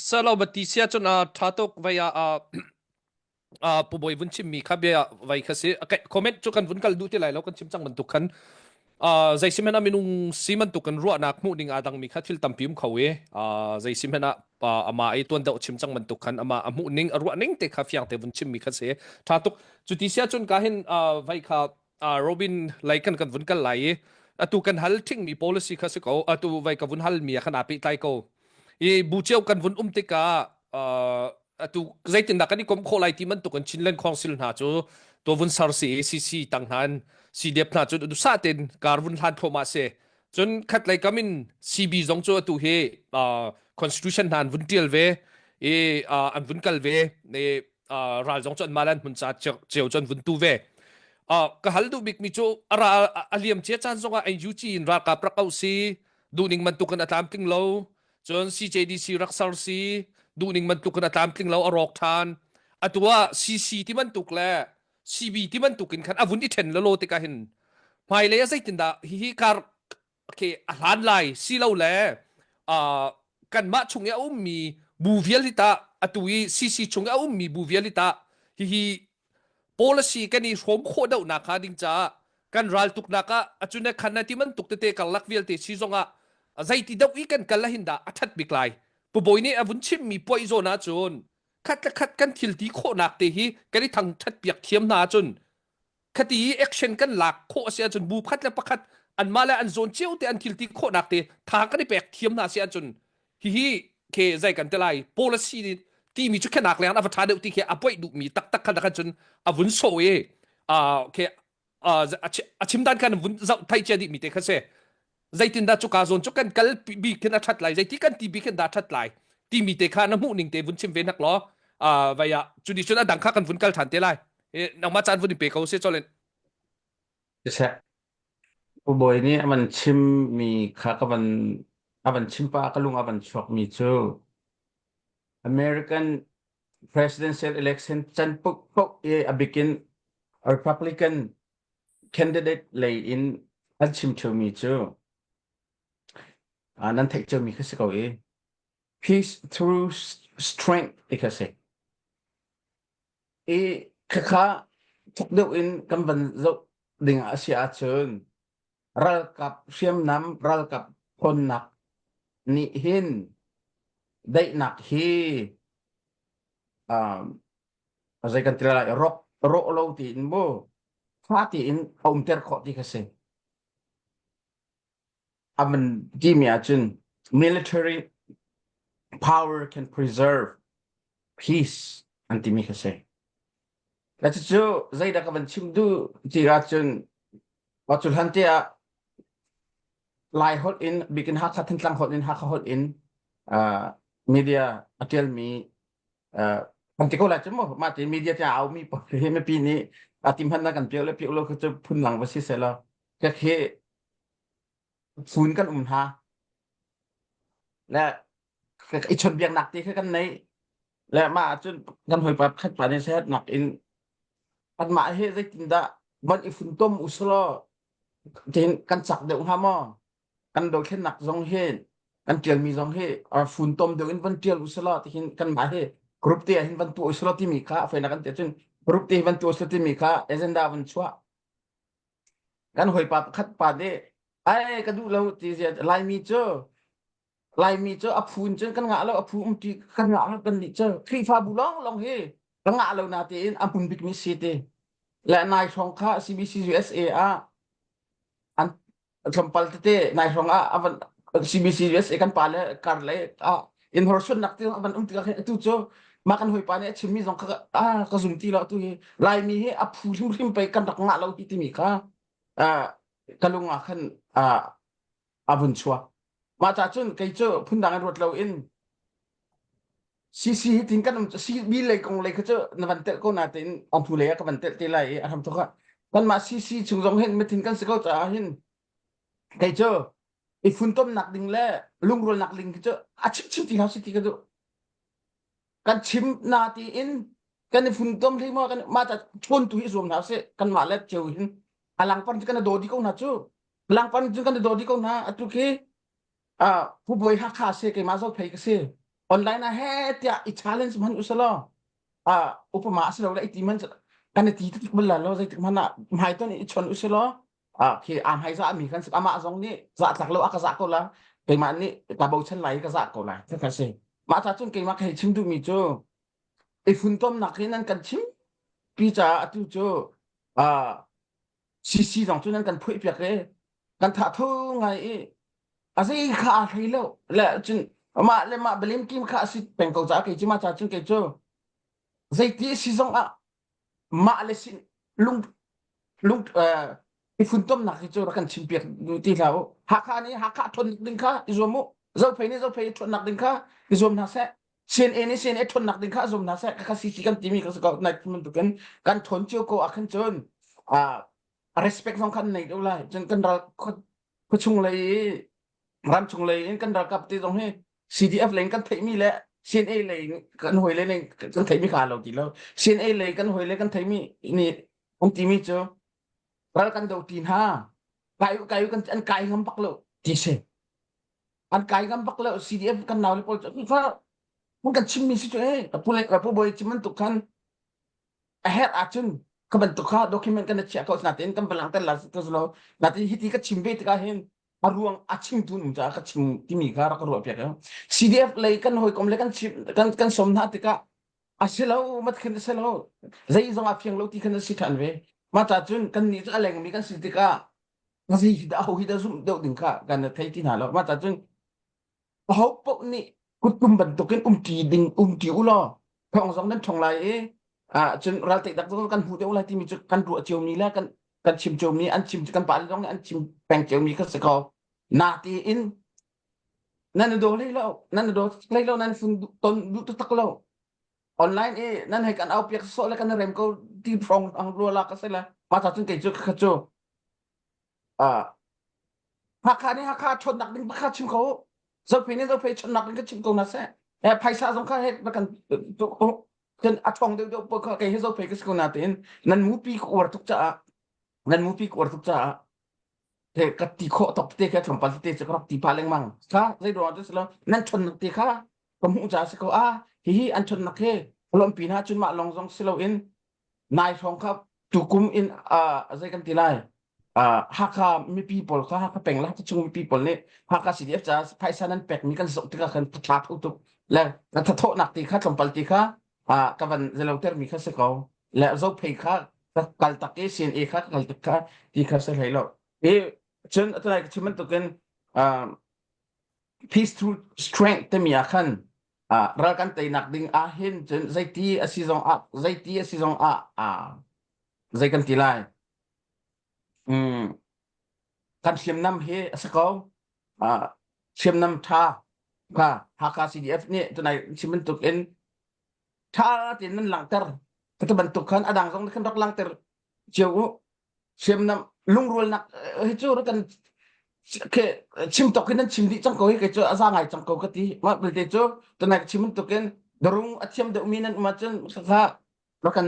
Salo bati sia cun a ṭha tuk vai ah uh, pu bawi vun chimmi kha bia vai kha si okay, comment cu kan vun kal duh ti lai lo kan chim cang bantuk khan uh, zei si hmanh ah minung si bantuk kan ruahnak hmuh ning aa dangmi kha thil tampi um kho i uh, zei si hmanh ah uh, ama i tuan deuh chim cang bantuk khan ama a hmuh ning a ruah ning te kha fiang te vun chimmi kha si tha tuk cu ti sia cun ka hin uh, vai kha uh, Robin lai kan kan vun kal lai i atu kan hal thingmi policy kha si ko atu vai ka vun hal mi khan aa pehtlai ko i bu cio kan vun um tikah uh, atu zeitindah kan i kom khawh lai ti bantuk in Chinland Council hna cu to vun sar si CC tang hna in CDF hna cu dusa ten kar vun hlan thluahmah si cun khat lei kam in CB zong cu atu hi constitution hna an vun tial ve i an vun kal ve i ral zong cu an malan hmun ca cio cu an vun tu ve ka hal duh bik mi cu a ra a liam cia caan zongah NUG in ralkap rak auh si duhning bantukin a tlamtling lo cun CJDC rak ser si duhning bantuk in a tlamtling lo a rawk ṭhan atu ah CC ti bantuk le CB ti bantuk in khan a vun i ṭhen lolo tikah hin hmailei ah zeitindah hihi kar okay, a hlan lai si lo le uh, kanmah chung i a ummi bu vial hi tah atu i CC chung i a ummi bu vial hi tah hihi policy kan i hrawm khawh deuhnak hnga ding caah kan raltuknak ah acune khan na ti bantuk tete karlak vialte si zongah. Zeiti deuh i kan kal ahhin dah a ṭhat bik lai? Pu Bawi nih a vun chimmi puai zawn ahcun khat le khat kan thil ti khawhnak te hi kan i thangṭhat piak thiam hna ahcun khati i action kan lak khawh a si ahcun bu pakhat le pakhat anmah le an zawn cio te an thil ti khawhnak te tha kan i pek thiam hna si ahcun hihi ke zei kan te lai policy timi cu khenak leng a va ṭha deuh ti khi a poih duhmi taktak khan khan cun a vun sawh i ke a chim dan khan vun zoh thai cia dih mi te kha si zeitindah cuka zawn cu kan kal bik khin a ṭhat lai zeiti kan ti bik khin dah ṭhat lai timi te kha na hmuh ning te vun chim ve nak law vai ah cu ni cun a dang kha kan vun kal ṭhan te lai nangmah caan vun in pe ko se cholen Siseh, Pu Bawi nih a van chimmi kha ka van a van chim pah ka lung a van chuakmi cu American presidential election can puk i a bikin Republican candidate lei in an chim ṭheumi cu nan theih ciomi kha si ko i peace through strength ti kha si. I khakha thuk deuh in kan van zoh ding ah a si ahcun ralkap hriamnam ralkap ṭhawnnak nih hin daihnak hi um, zei kan ti lai rawk rawh lo tiin mu fa tiin a umter khawh ti kha si aman timi ahcun military power can preserve peace an timi kha si la cucu zeidah ka van chim duh ti ahcun wa cu hlan te ah Lai holh in bikin Hakha Thantlang holh in Hakha holh in uh, media a tialmi kan ti ko lai cu mu mah ti media te au mi pawl hi mipi nih a ti hman na kan pio le pio lo kha cu phun lang va si se law ka khi phun kan um hna le i chon biak nak ti kha kan nei le mah cun kan hoi pa khat pa nih sehat nak in anmah he zeitin dah van i funtom usulaw tin kan cak deuh hnga maw kan dothlennak zong hi kan ṭialmi zong hi funtom deuh in van ṭial usalaw tihin kanmah hi group te ah hin van tuah usalaw timi kha a fawinak kan ti ahcun group te hi van tuah usalaw timi kha agenda van chuah kan hawipa pakhat pa nih ai ka duh lo ti zia Laimi cu Laimi cu a phun cun kan ngah lo a phu um ti kan ngah lo kan nih cu Khrihfabu lawng lawng hi ka ngah lo na tiin a hmun bikmi si ti le nai hrawng kha CBC USA ah an tlawmpal tete nai hrawng ah avan CBC USA kan pa le kar le ah in horsunnak ti avan um tikah khin atu cu mah kan hawipa nih a chimmi zong kha ah ka zum ti lo atu hi Laimi hi a phu hrimhrim pei kan rak ngah lo hi timi kha ah ka lung ah khan ah a vun chuak mah ca cun kei cu phundang in ruat lo in CC hi tin kan um CB lei kong lei kha cu na van telh ko na tein ang phu lei ah ka van telh te lai i a hram thok ah kanmah CC chung zong hin mitin kan si ko caah hin kei cu i funtomnak ding le lungrualnak ding khi cu a chim chim ti hau si ti ka duh kan chim na ti in kan i funtom hlei maw kan mah ta chawn tu hi zuam hna sih kanmah le ceu hin a langpar cu kan i daw di ko hna cu langpar cu kan i daw di ko hna atu khi uh, Pu Bawi Hakha si keimah Zophei ka si online ah he tiah i challenge man usalaw uh, upama asilo le i ti man kan i ti tik bal la lo zeitik hmanh ah hmaiton i chon usalaw uh, khi a hmai za mi kan si amah zong nih za tlak lo a ka za ko la keimah nih ka bochan lai ka za ko lai ka si mah ta cun keimah ka hei chim duhmi cu i funtomnak hi nan kan chim pi caah atu cu uh, CC zong cu nan kan phuih piak i kan tha tho ngai i a zei kha aa hlei lo le cun mah le mah belim kim kha a si peng ko caah kei cu ma ca cun kei cu zeiti si zong ah mah le sin lung lung i funtomnak hi cu rak kan chim piak ti hlah u Hakha nih Hakha ṭhawn ding kha i zuam u Zophei nih Zophei ṭhawnnak ding kha i zuam hna seh CNA nih CNA ṭhawnnak ding kha zuam hna seh kha CC kan timi ka si ko nai bantukin kan ṭhawn cio ko ah khan cun respect zong khan nei deuh lai cun kan ral khuachung lei i ramchung lei in kan ralkap te zong hi CDF lei in kan theihmi le CNA lei in kan hawi le kan theihmi kha lo ti lo CNA lei kan hawi le kan theihmi nih an timi cu ral kan do ti hna kai kai kan an kai ngam bak lo ti si an kai ngam bak lo CDF kan nau le pawl cu fa mun kan chimmi si cu eh pu le pu boy chim bantuk khan a herh ahcun ka bantuk kha document kan chiah ko natein kan balang tel la si to lo natein hiti ka chim ve tikah hin. A ruang a chimtu um caah ka chim timi kha rak ka ruah piak. CDF lei kan hawikom le kan chim kan kan som hna tikah a si lo mat khin a si lo zei zong a fiang lo ti khan a si ṭhan ve. Mah ca cun kan nih cu a lengmi kan si tikah zei hi dah ho hi dah zumh deuh ding kha kan thei ti hna lo. Mah ca cun aho paoh nih kuttum bantukin umṭi ding umṭi u law thawng zong nan ṭhong lai i ah cun raltei dak zong kan hmu deuh lai timi cu kan ruah ciomi le kan kan chim ciomi an chim kan pale zong nih an chim peng ciomi kha si ko natein nan i daw hlei lo nan i daw hlei lo nan fun ton duh taktak lo online i nan hei kan au piak sawh le kan rem ko ti phong ang rua la ka se la ma ta cun kei cu kha cu ah Hakha nih Hakha ṭhawnnak ding pakhat chim ko. Zophei nih Zophei ṭhawnnak ding ka chim ko hna seh. Eh, phaisa zong kha he kan kan a ṭhawng deuh deuh kha kei hi Zophei ka si ko na tein nan mupi ka uar tuk caah nan mupi ka uar tuk caah he ka ti khawh tok te kha tlawmpal te cu ka rak ti pah lengmang kha zei ruang cu si lo nan ṭhawnnak te kha ka hmuh caah si ko a hihi an ṭhawnnak he lawmpi hna cun mah lawng zong si loin nai hrawng kha tukum in uh, zei kan ti lai uh, Hakha mipi pawl kha Hakha peng le Hakha chung mipi pawl nih Hakha CDF ca phaisa nan pekmi kan zoh tikah khan thla tho tuk le na thathawhnak ti kha tlawmpal ti kha uh, ka van zelo termi kha si ko le zophei kha ka kal tak i CNA kha ka kal tak kha ti kha si hlei lo i cun atunai ka chim bantukin uh, peace through strength timi ah khan uh, ral kan teinak ding ah hin cun zeiti a si zong ah zeiti a si zong ah uh, zei kan ti lai mm, kan hriamnam hi a si ko uh, hriamnam tha kha Hakha CDF nih tunai chim bantuk in tha tein nan langhter ka bantuk khan adang zong khan rak langhter cio u hriamnam lungrualnak hi cu kan ke chim tok in nan chim dih cang ko hi kei cu a za ngai cang ko ka ti mah belte cu tunai ka chim bantuk in darung a thiam deuh mi nan um ahcun kha rak kan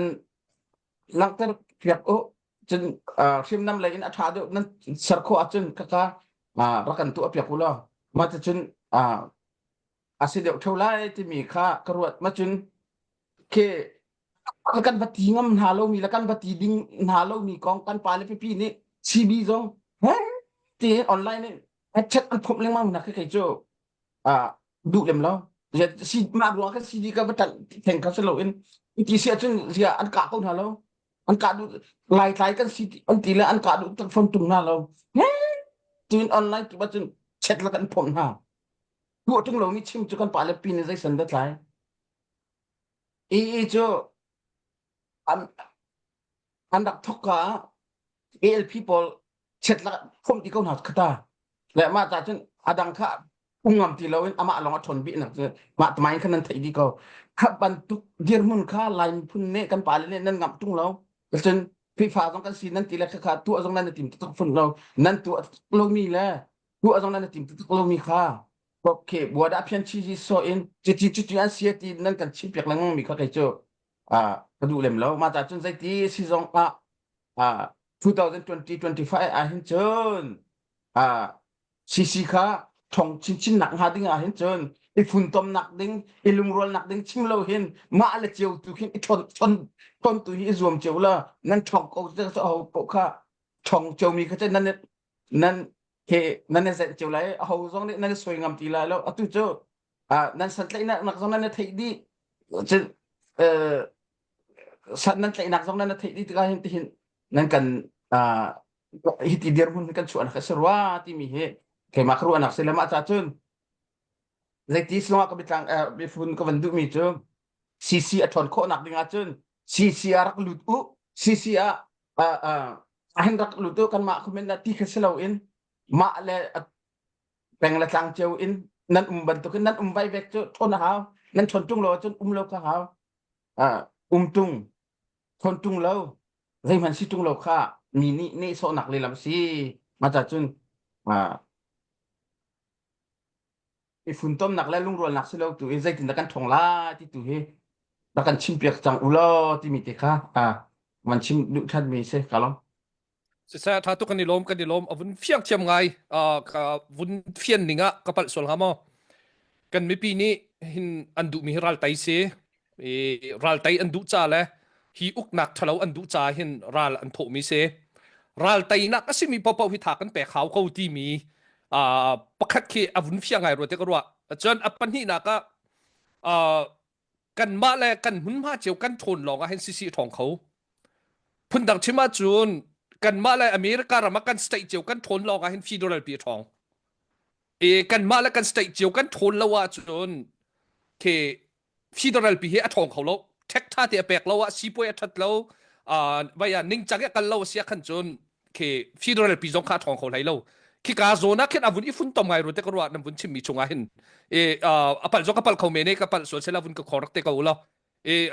langhter piak u cun hriamnam lei in a ṭha deuh nan ser khawh ahcun khakha rak kan tuah piak u law mah cun a si deuh ṭheo lai timi kha ka ruat ma cun khi kan va ti ngam hna lomi le kan va ti ding hna lomi kong kan pa le pipi nih CB zong he ti online in headset an phomh lengmang na kei cu ah duh lem lo si mah ruang kha CD ka va ṭanh theng kha si loin ti si ahcun zia an kah ko hna lo an kah duh lai tlai kan si an ti le an kah duh tak phone tung hna lo he tiin online tu cun chat la kan phomh hna tuah ṭung lomi chim cu kan pa le pi nih zei san dah tlai i i cu an an rak thok ka ALP pawl chet la phom ti ko hna khata le mah ta cun adang kha ungam ti loin amah lawng a ṭhawn bih nak cu mah tamain khan nan theih dih ko kha bantuk dirhmun kha Lai miphun nih kan pale nih nan ngamh ṭung lo cun Khrihfa zong kan si nan ti le khakha tuah zong nan tim tuk fun lo nan tuah lomi le tuah zong nan tim tuk lomi kha okay buada phian chi ji so in cuti cuti an sia ti nan kan chim piak lengmang mi kha kei cu ah ka duh lem lo ma ta cun zeiti si zong ah ah 2020 25 ah hin cun ah CC kha thong chinchin nak hnga ding ah hin cun i funtom nak ding i lungrual nak ding chim lo hin mah le cio tu khin i thon thon thon tu hi i zuam cio la nan thong ko te ho ko kha thong cio mi kha nan nan he nan i zenh cio lai aho zong nih nan i soi ngam ti lai lo atu cu nan santlaihnak nak zong nan i theih dih cun san nan tlaihnak zong nan i theih dih tikah hin tihin nan kan hi ti dirhmun kan chuahnak a si rua timi hi keimah ka ruahnak si le mah ca cun zeiti silawng ka bitlang biafun ka van duhmi cu CC a ṭhawn khawhnak ding ahcun CC ah rak lut u CC ah ahin rak lut u kanmah comment ah ti kha si loin mah le peng le tlang cio in nan um bantukin nan um vai vek cu ṭhawn a hau nan ṭhawn ṭung lo ahcun um lo kha hau um ṭung ṭhawn ṭung lo zeihmanh si ṭung lo kha mi nih nehsawhnak lehlam si mah ca cun i funtomnak le lungrualnak si lo tu in zeitindah kan ṭhawng lai ti tu hi rak kan chimpiak cang u law timi te kha van chim duh ṭhanmi si ka lawm. Siseh tha tuk kan i lawm kan i lawm a vun fiang thiam ngai ka vun fian ning ah ka palh sual hnga maw kan mipi nih hin an duhmi hi ral tai si i ral tai an duh ca le hi uknak ṭhalo an duh ca hin ral an thawhmi si ral teinak a simi paohpaoh hi tha kan pek hau ko timi. Uh, pakhat khi a vun fiang ngai rua te ka ruah. Cun a pahnihnak ah uh, kanmah le kan hmunhma cio kan ṭhawn lawng ah hin sisi ṭhawng kho. Phundang chim ahcun kanmah le America ram ah kan state cio kan ṭhawn lawng ah hin federal pi a ṭhawng. E kanmah le kan state cio kan ṭhawn lo ahcun khi federal pi hi a ṭhawng kho lo. Ṭhek ṭha te a pek lo ah sipuai a ṭhat lo uh, vai ah ningcang i a kal lo a si ah khan cun khi federal pi zong kha a ṭhawng kho hlei lo. Khika zawn ah khin a vun i funtom ngai ru te ka ruah nan vun chimmi chungah hin e a palh zong ka palh kho men e ka palh sual sela vun ka khor rak te ko ulaw e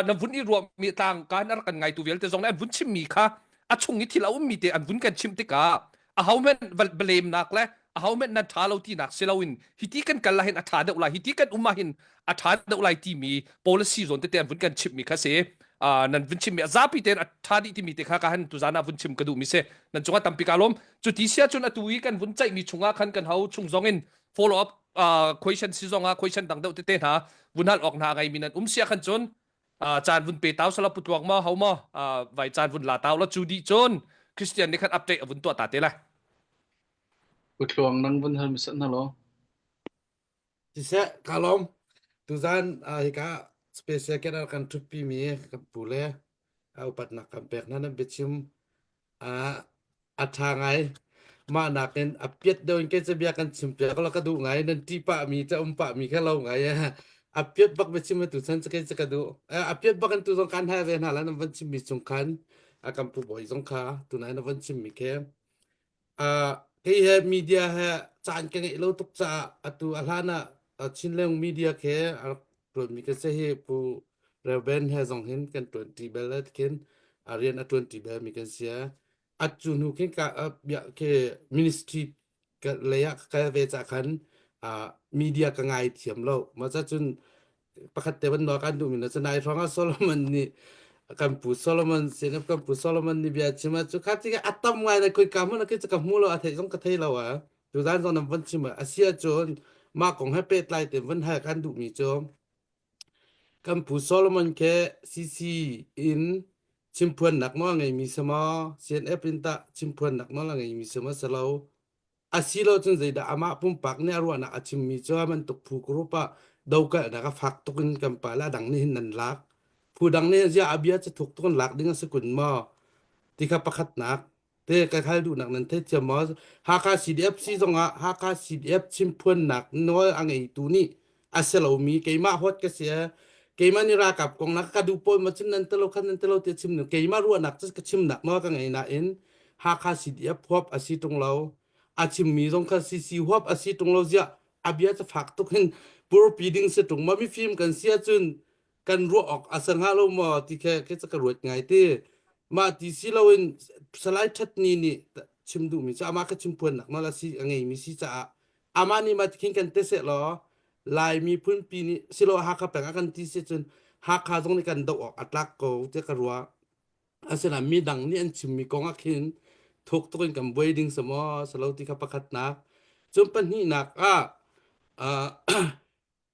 na vun i ruahmi tlang kan a rak kan ngaitu vialte zong le an vun chimmi kha a chung i thil a ummi te an vun kan chimh tikah aho men balemnak le aho men nan ṭha lo tinak si loin hiti kan kal ah hin a ṭha deuh lai hiti kan um ah hin a ṭha deuh lai timi policy zawn tete an vun kan chimhmi kha si nan vun chimmi a zapi tein a ṭha dih timi te kha ka han tuzan ah vun chim ka duhmi si nan cungah tampi ka lawm cu ti sia cun atu i kan vun ceihmi chungah khan kan ho chung zong in follow up uh, question si zong ah question dang deuh tete hna vun hal awk hna ngai mi nan um sia khan cun uh, caan vun pe tau sala putluak ma ho ma uh, vai caan vun la tau la cu di cun Christian nih khan update a vun tuah ta te lai Putluang nang vun hal mi san na lo. Siseh, ka lawm. Tuzan uh, hika special kan kan ṭhutpi mi kan pu le a upatnak kan pek hna nan biachim Ah, a ṭha ngai. Mah nakin a piat deuh in kei cabia kan chim piak la ka duh ngai. Nan ṭih pahmi ca um pahmi kha lo ngai. A piat bak biachim atu chan cu kei cu ka duh. A piat bak in tu zong kan hal ve hna la nan van chimmi chung khan a kan pu bawi zong kha tunai na van chimmi khi. Ah, kei he media he caan ka ngeih lo tuk caah atu a hlan ah Chinleng media khi a rak ṭuanmi ka si hi Pu Reuben he zong hin kan ṭuanṭi bel le khin a rian a ṭuanṭi belmi kan si. A cu hnu khin ka bia khi ministry ka lei ah ka kal ve cah khan media ka ngai thiam lo. Mah cun pakhat te van nawl kan duhmi na cu nai hrawng ah Solomon nih kan pu Solomon sin kan pu Solomon nih bia chim ah cu kha ti a tam ngai na khoi ka hmun khi ka hmu lo a theih zong ka thei lo a tuzan zong nan van chim a si ahcun mah kong he pehtlai te van hal kan duhmi cu kan pu Solomon ke CC in chimphuannak nawl a ngeimi si maw CNF in tah chimphuannak nawl a ngeimi si maw si lo Asilo cun zeidah amah pumpak nih a ruahnak a chimmi cu a bantuk phu group ah dokalnak a fak tuk in kan pa le a dang nih hin nan lak. Phu dang nih ziah a bia cu thuk tuk in lak ding a si kun maw? Ti kha pakhatnak te ka hal duhnak nan thei thiam maw? Hakha CDF si zongah Hakha CDF chimphuannak nawl a ngeitu nih a si lomi keimah huat ka si keimah nih ralkap kong na ka duh pawl ma chim nan telo khan nan telo ti chim keimah ruahnak cu ka chimnak nawl ka ngei nain Hakha CDF huap a si tung lo a chimmi zong kha CC huap a si tung lo ziah a bia cu fak tuk hin purpi ding si tung ma mifim kan si ahcun kan ruah awk a sa hnga lo maw ti khe ke ka ruat ngai ti mah ti si loin salai thatni nih chim duhmi cu amah ka chim phuannak nawl a si a ngeimi si caah amah nih mah tikhin kan te seh law Lai miphun pi nih silo Hakha peng ah kan ti si cun Hakha zong nih kan doh awk a tlak ko tiah ka ruah. Asinain midang nih an chimmi kong ah khin thuk tuk in kan buai ding si maw si lo ti kha pakhatnak. Cun pahnihnak ah uh,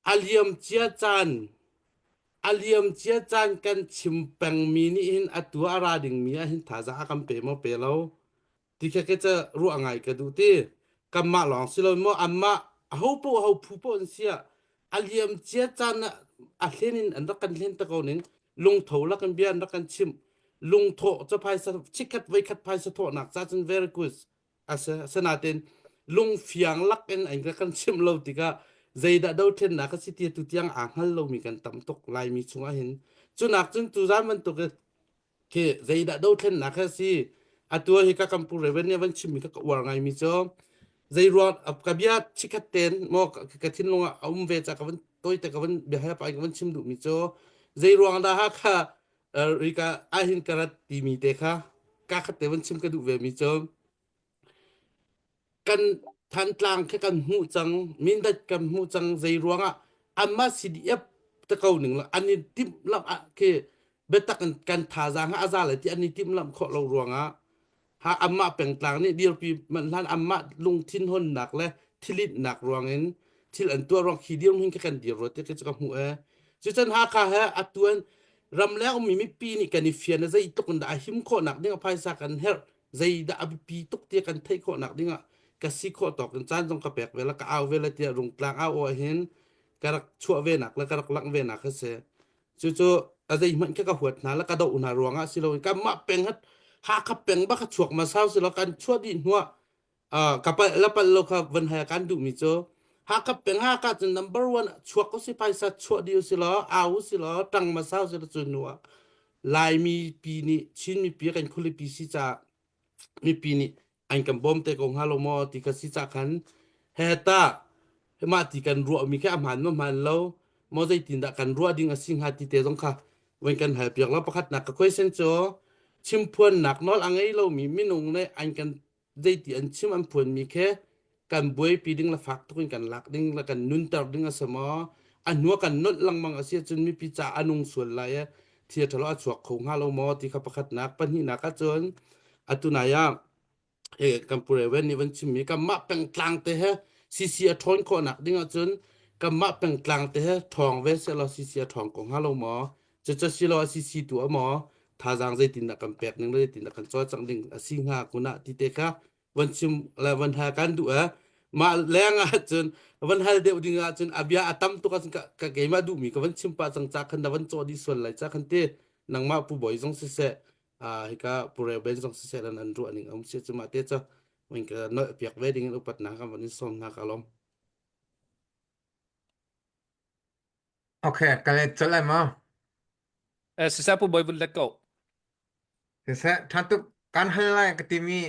a liam cia caan a liam cia caan kan chim pengmi nih hin atu a ra dingmi ah hin thazaang a kan pe maw pe lo ti kha ke ca ruah ngai ka duh ti kanmah lawng si lo maw anmah aho paoh aho phu paoh an si ah a liam cia caan ah a hlen in an rak kan hlen te ko ning lungtho lak in bia an rak kan chimh lungthawh ca phaisa chikkhat voikhat phaisa thawhnak ca cun very good ase asinain lungfiang lak in an kan chimh lo tikah zeidah dothlennak a si ti tu tiang aa hngal lomi kan tam tuk laimi chungah hin cunak cun tuzan bantuk khi zeidah dothlennak a si atu hi ka kan pu Reverend nih van chimmi ka ka uar ngaimi cu zei ruang ka bia chikhat ten maw ka thinlung ah a um ve ca ka van toite ka van bia pa ka van chim duhmi cu zei ruang dah kha rika ahin ka rat timi te kha ka khat te van chim ka duh ve mi cu kan Thantlang khi kan hmuh cang Mindat kan hmuh cang zei ruangah anmah CDF te ko ning la an i timh lamh ah khi biatak in kan thazaang a za lai ti an i timh lamh khawh lo ruangah ha anmah pengtlang nih dirpi manh hlan anmah lungthin honnak le thilinhnak ruangin thil an tuah ruang khi dirhmun khi kan dir rua ti khi cu ka hmuh ee cucun Hakha he atuan ramleng ummi mipi nih kan i fian zeitluk in dah a him khawhnak ding a phaisa kan herh zeidah a biapi tuk ti kan theih khawhnak dingah. ka si khawh tawk in caan zong ka pek ve la ka au ve la tiah rungtlang au ah hin ka rak chuah ve nak le ka rak langh ve nak a si. Cucu a zeihmanh kha ka huat hna le ka doh hna ruangah si loin kanmah peng hat Hakha peng bak kha chuak ma sau si lo kan chuah dih hnuah uh, ka palh la palh lo kha van hal kan duhmi cu Hakha peng Hakha cun number one chuak ko si phaisa chuah dih si law au si law tang ma sau si lo cu hnuah Laimi pi nih Chin mipi kan khualipi si caah mipi nih an kan bawm te ko hnga lo maw ti kha si ca khan he ta mah ti kan ruahmi khi a hmaan ma hmaan lo maw zeitindah kan ruah ding a si hnga ti te zong kha van kan hal piak lo pakhatnak ka question cu chimphuannak nawl a ngei lomi minung nih an kan zeiti an chim an phuanmi khi kan buaipi ding le fak tuk in kan lak ding le kan nunter ding a si maw a hnu kan nolh lengmang a si ahcun mipi ca a nung sual lai i thil ṭhalo a chuak kho hnga lo maw ti kha pakhatnak pahnihnak ahcun atu nai ah he kan pu Reven nih van chimmi kanmah pengtlang te he CC a ṭhawn khawhnak ding ahcun kanmah pengtlang te he ṭhawng ve sehlaw CC a ṭhawng ko hnga lo maw cucu silo a CC tu a maw thazaang zeitindah kan pek ning le zeitindah kan cawlcangh ding a si hnga kun ah ti te kha van chim le van hal kan duh eh mah leng ah cun van hal deuh ding ah cun a bia a tam tuk ahcun ka, ka keimah duhmi ka van chim pah cang ca khan na van cawh dih sual lai ca khan ti nangmah pu bawi zong siseh ah hika pu Reuben zong siseh lan an ruah ning a um si cu mah te cu van ka nolh piak ve ding in upatnak kan van in sawm hna ka lawm. Okay, ka let colh lai maw? Eh, siseh pu bawi vun let ko. Siseh, ṭha tuk kan hal lai ka timi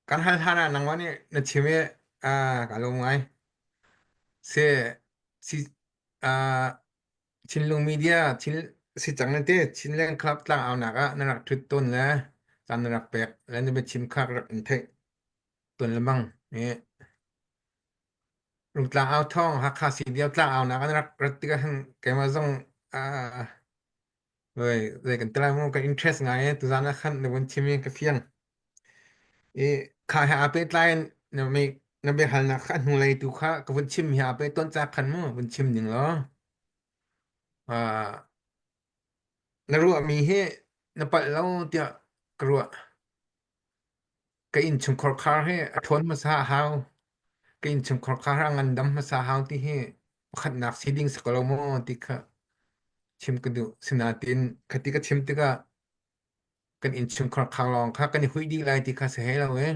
kan hal hlan ah nangmah nih na chim i ah ka lawm ngai. Si si ah Chinlung media thil si cang na ti Chinland Club tlang aunak ah na rak ṭhut tawn le caan na rak pek le na biachim kha ka rak in theih tawn lengmang. I Rungtlang au thawng Hakha CDF tlang aunak ah na rak rat tikah hin keimah zong ah Oi, zei kan ti lai mu kan interest ngai e tuzan ah khan na vun chim i ka fiang. I kha he aa pehtlai in na mi na biahalnak kha a hnulei tu kha ka vun chim hi aa peh tawn ca khan mu vun chim ning law. Ah, na ruahmi hi na palh lo tiah ka ruah. Ka innchungkhar khar hi a ṭhawn hmasa a hau. Ka innchungkhar khar a ngandam hmasa a hau ti hi pakhatnak si ding si ko lo maw ti kha chim ka duh. Sinain khati ka chim tikah kan innchungkhar khar lawng kha kan i huih dih lai ti kha si hlei lo i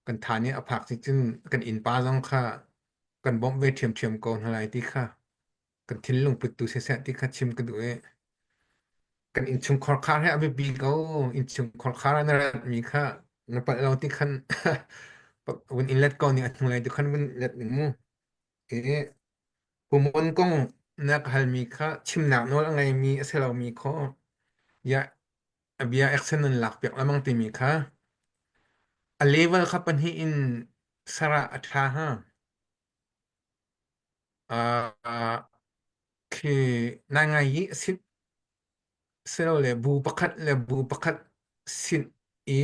kan tha nih a phak si cun kan innpa zong kha kan bawmh ve ṭhiamṭhiam ko hna lai ti kha kan thinlung puttu siseh ti kha chim ka duh i kan innchungkhar khar hi a biapi ko innchungkhar khar ah na ratmi kha na palh lo ti khan vun in let ko nih a hnulei tu khan vun let ning mu i pumon kong na ka halmi kha chimnak nawl a ngeimi a si lomi kho ya a bia action nan lak piak lamang timi kha a level kha pahnih in sarah a tha ha Uh, khi nai ngai i sin silole bu pakhat le bu pakhat sin i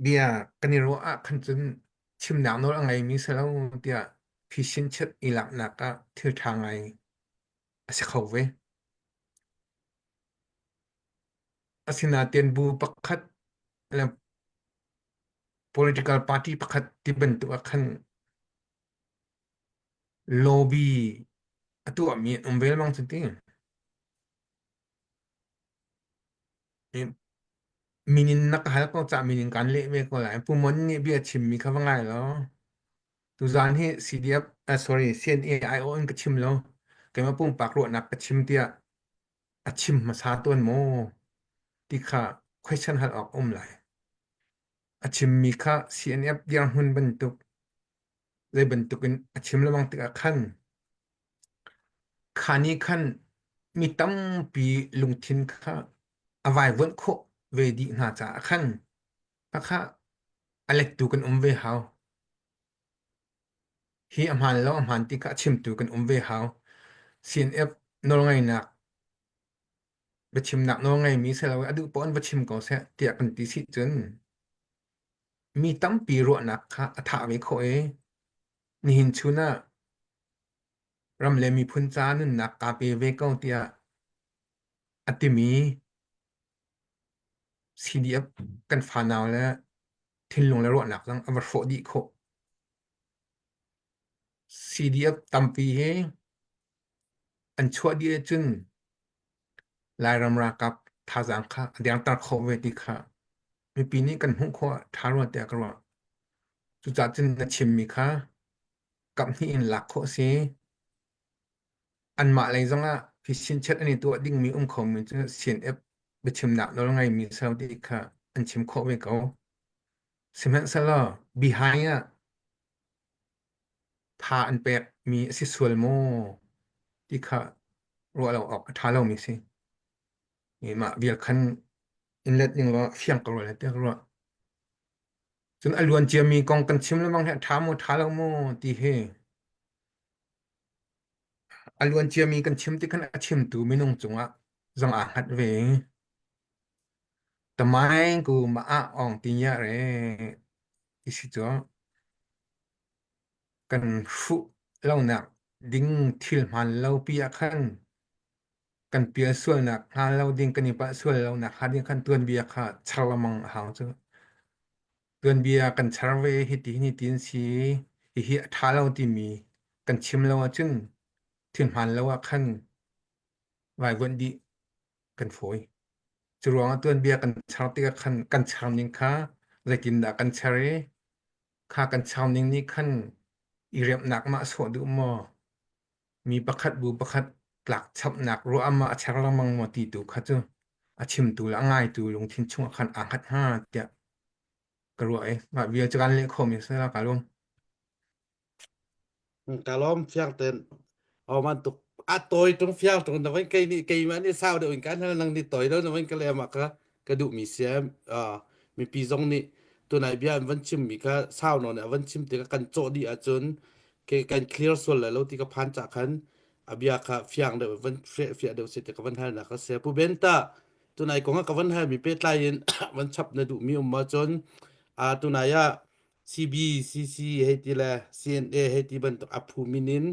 bia kan i ruah ah khan cun chimnak nawl a ngeimi si lo tiah phisin chet i laknak ah thil ṭha ngai a si kho ve. Asinain bu pakhat le political party pakhat ti bantuk ah khan lobby a tuahmi an um ve lengmang cu ti. Min in na ka hal ko cah min in kaan leh ve ko lai. Pu Mon nih bia chimmi kha va ngai law. Tuzaan hi CDF, uh, sorry, CNA IO in ka chim lo. Keimah pumpak ruahnak ka chim tiah a chim hmasa tawn maw ti kha question hal awk um lai. A chimmi kha CNF dirhmun bantuk zei bantukin a chim lengmang tikah khan kha nih khan mi tampi lungthin kha a vaivuanh khawh ve dih hna caah khan khakha a lettu kan um ve hau. Hi a hmaan lo a hmaan ti kha a chimtu kan um ve hau. CNF nawlngaihnak biachimnak nawl ngeimi si lo i a duh paoh in va chim ko seh tiah kan ti si cun mi tampi ruahnak kha a thah ve khawh i nihin chun ah ram le miphun ca nunnak kaa pe ve ko tiah a timi. CDF kan fanau le thinlung le ruahnak zong a va hrawh dih khawh. CDF tampi hi an chuah dih ahcun Lairam ralkap thazaang kha a dengter khawh ve ti kha mipi nih kan hmuh khawh ah ṭha rua tiah ka ruah. Cucaah cun na chimmi kha kaphnih in lak khawh a si. Anmah lei zongah phisin-chet an i tuah dingmi um khomi cu CNF biachimnak nawl ngeimi si lo ti kha an chim khawh ve ko. Sihmanhsehlaw behind ah tha an pekmi a si sual maw ti kha ruah lo awk a ṭha lomi si. Mah vial khan in let ning law fiang ko rua tiah ka ruah. Cun a luan ciami kong kan chim lengmang hi a ṭha maw ṭha lo maw ti hi a luan ciami kan chim ti khan a chimtu minung cungah zong aa hngat ve. Tamaing ku ma ah ong ti nya re ti si cu kan hruh lonak ding thil hmaan lo pi ah khan kan pial sualnak hnga lo ding kan i palh sual lonak hnga ding khan tuanbia kha char lengmang a hau cu. Tuanbia kan char ve hiti hi tin si hihi a ṭha lo timi kan chim lo ahcun thil hmaan lo ah khan vaivuanh dih kan fawi. Cu ruangah tuanbia kan char tikah khan kan char ning kha zeitindah kan char i kha kan char ning nih khan i remhnak mah sawh duh maw mi pakhat bu pakhat tlak chapnak ruah ma a cher lengmang maw ti tu kha cu a chimtu le a ngaitu lungthin chungah khan aa hngat hnga tiah ka ruah i mah vial cu kan leh khomi si la ka lung. Ka lawm fiang ten o man tuk a tawi tung fiang tung na van kei nih keimah nih sau deuh in kan hal nang nih tawi deuh na van ka leh ma ka ka duh mi sia mipi zong nih tunai bia an van chim mi kha sau nawn a van chim tikah kan cawh dih ahcun ke kan clear sual lai lo ti ka phan cha khan a bia kha fiang deuh van fiah deuh se te ka van hal nak a se pu benta tunai kong ka van hal mi pehtlai in van chap na duh mi um ma cun a tunai ah CB CC hei ti le CNA hei ti bantuk a phu min in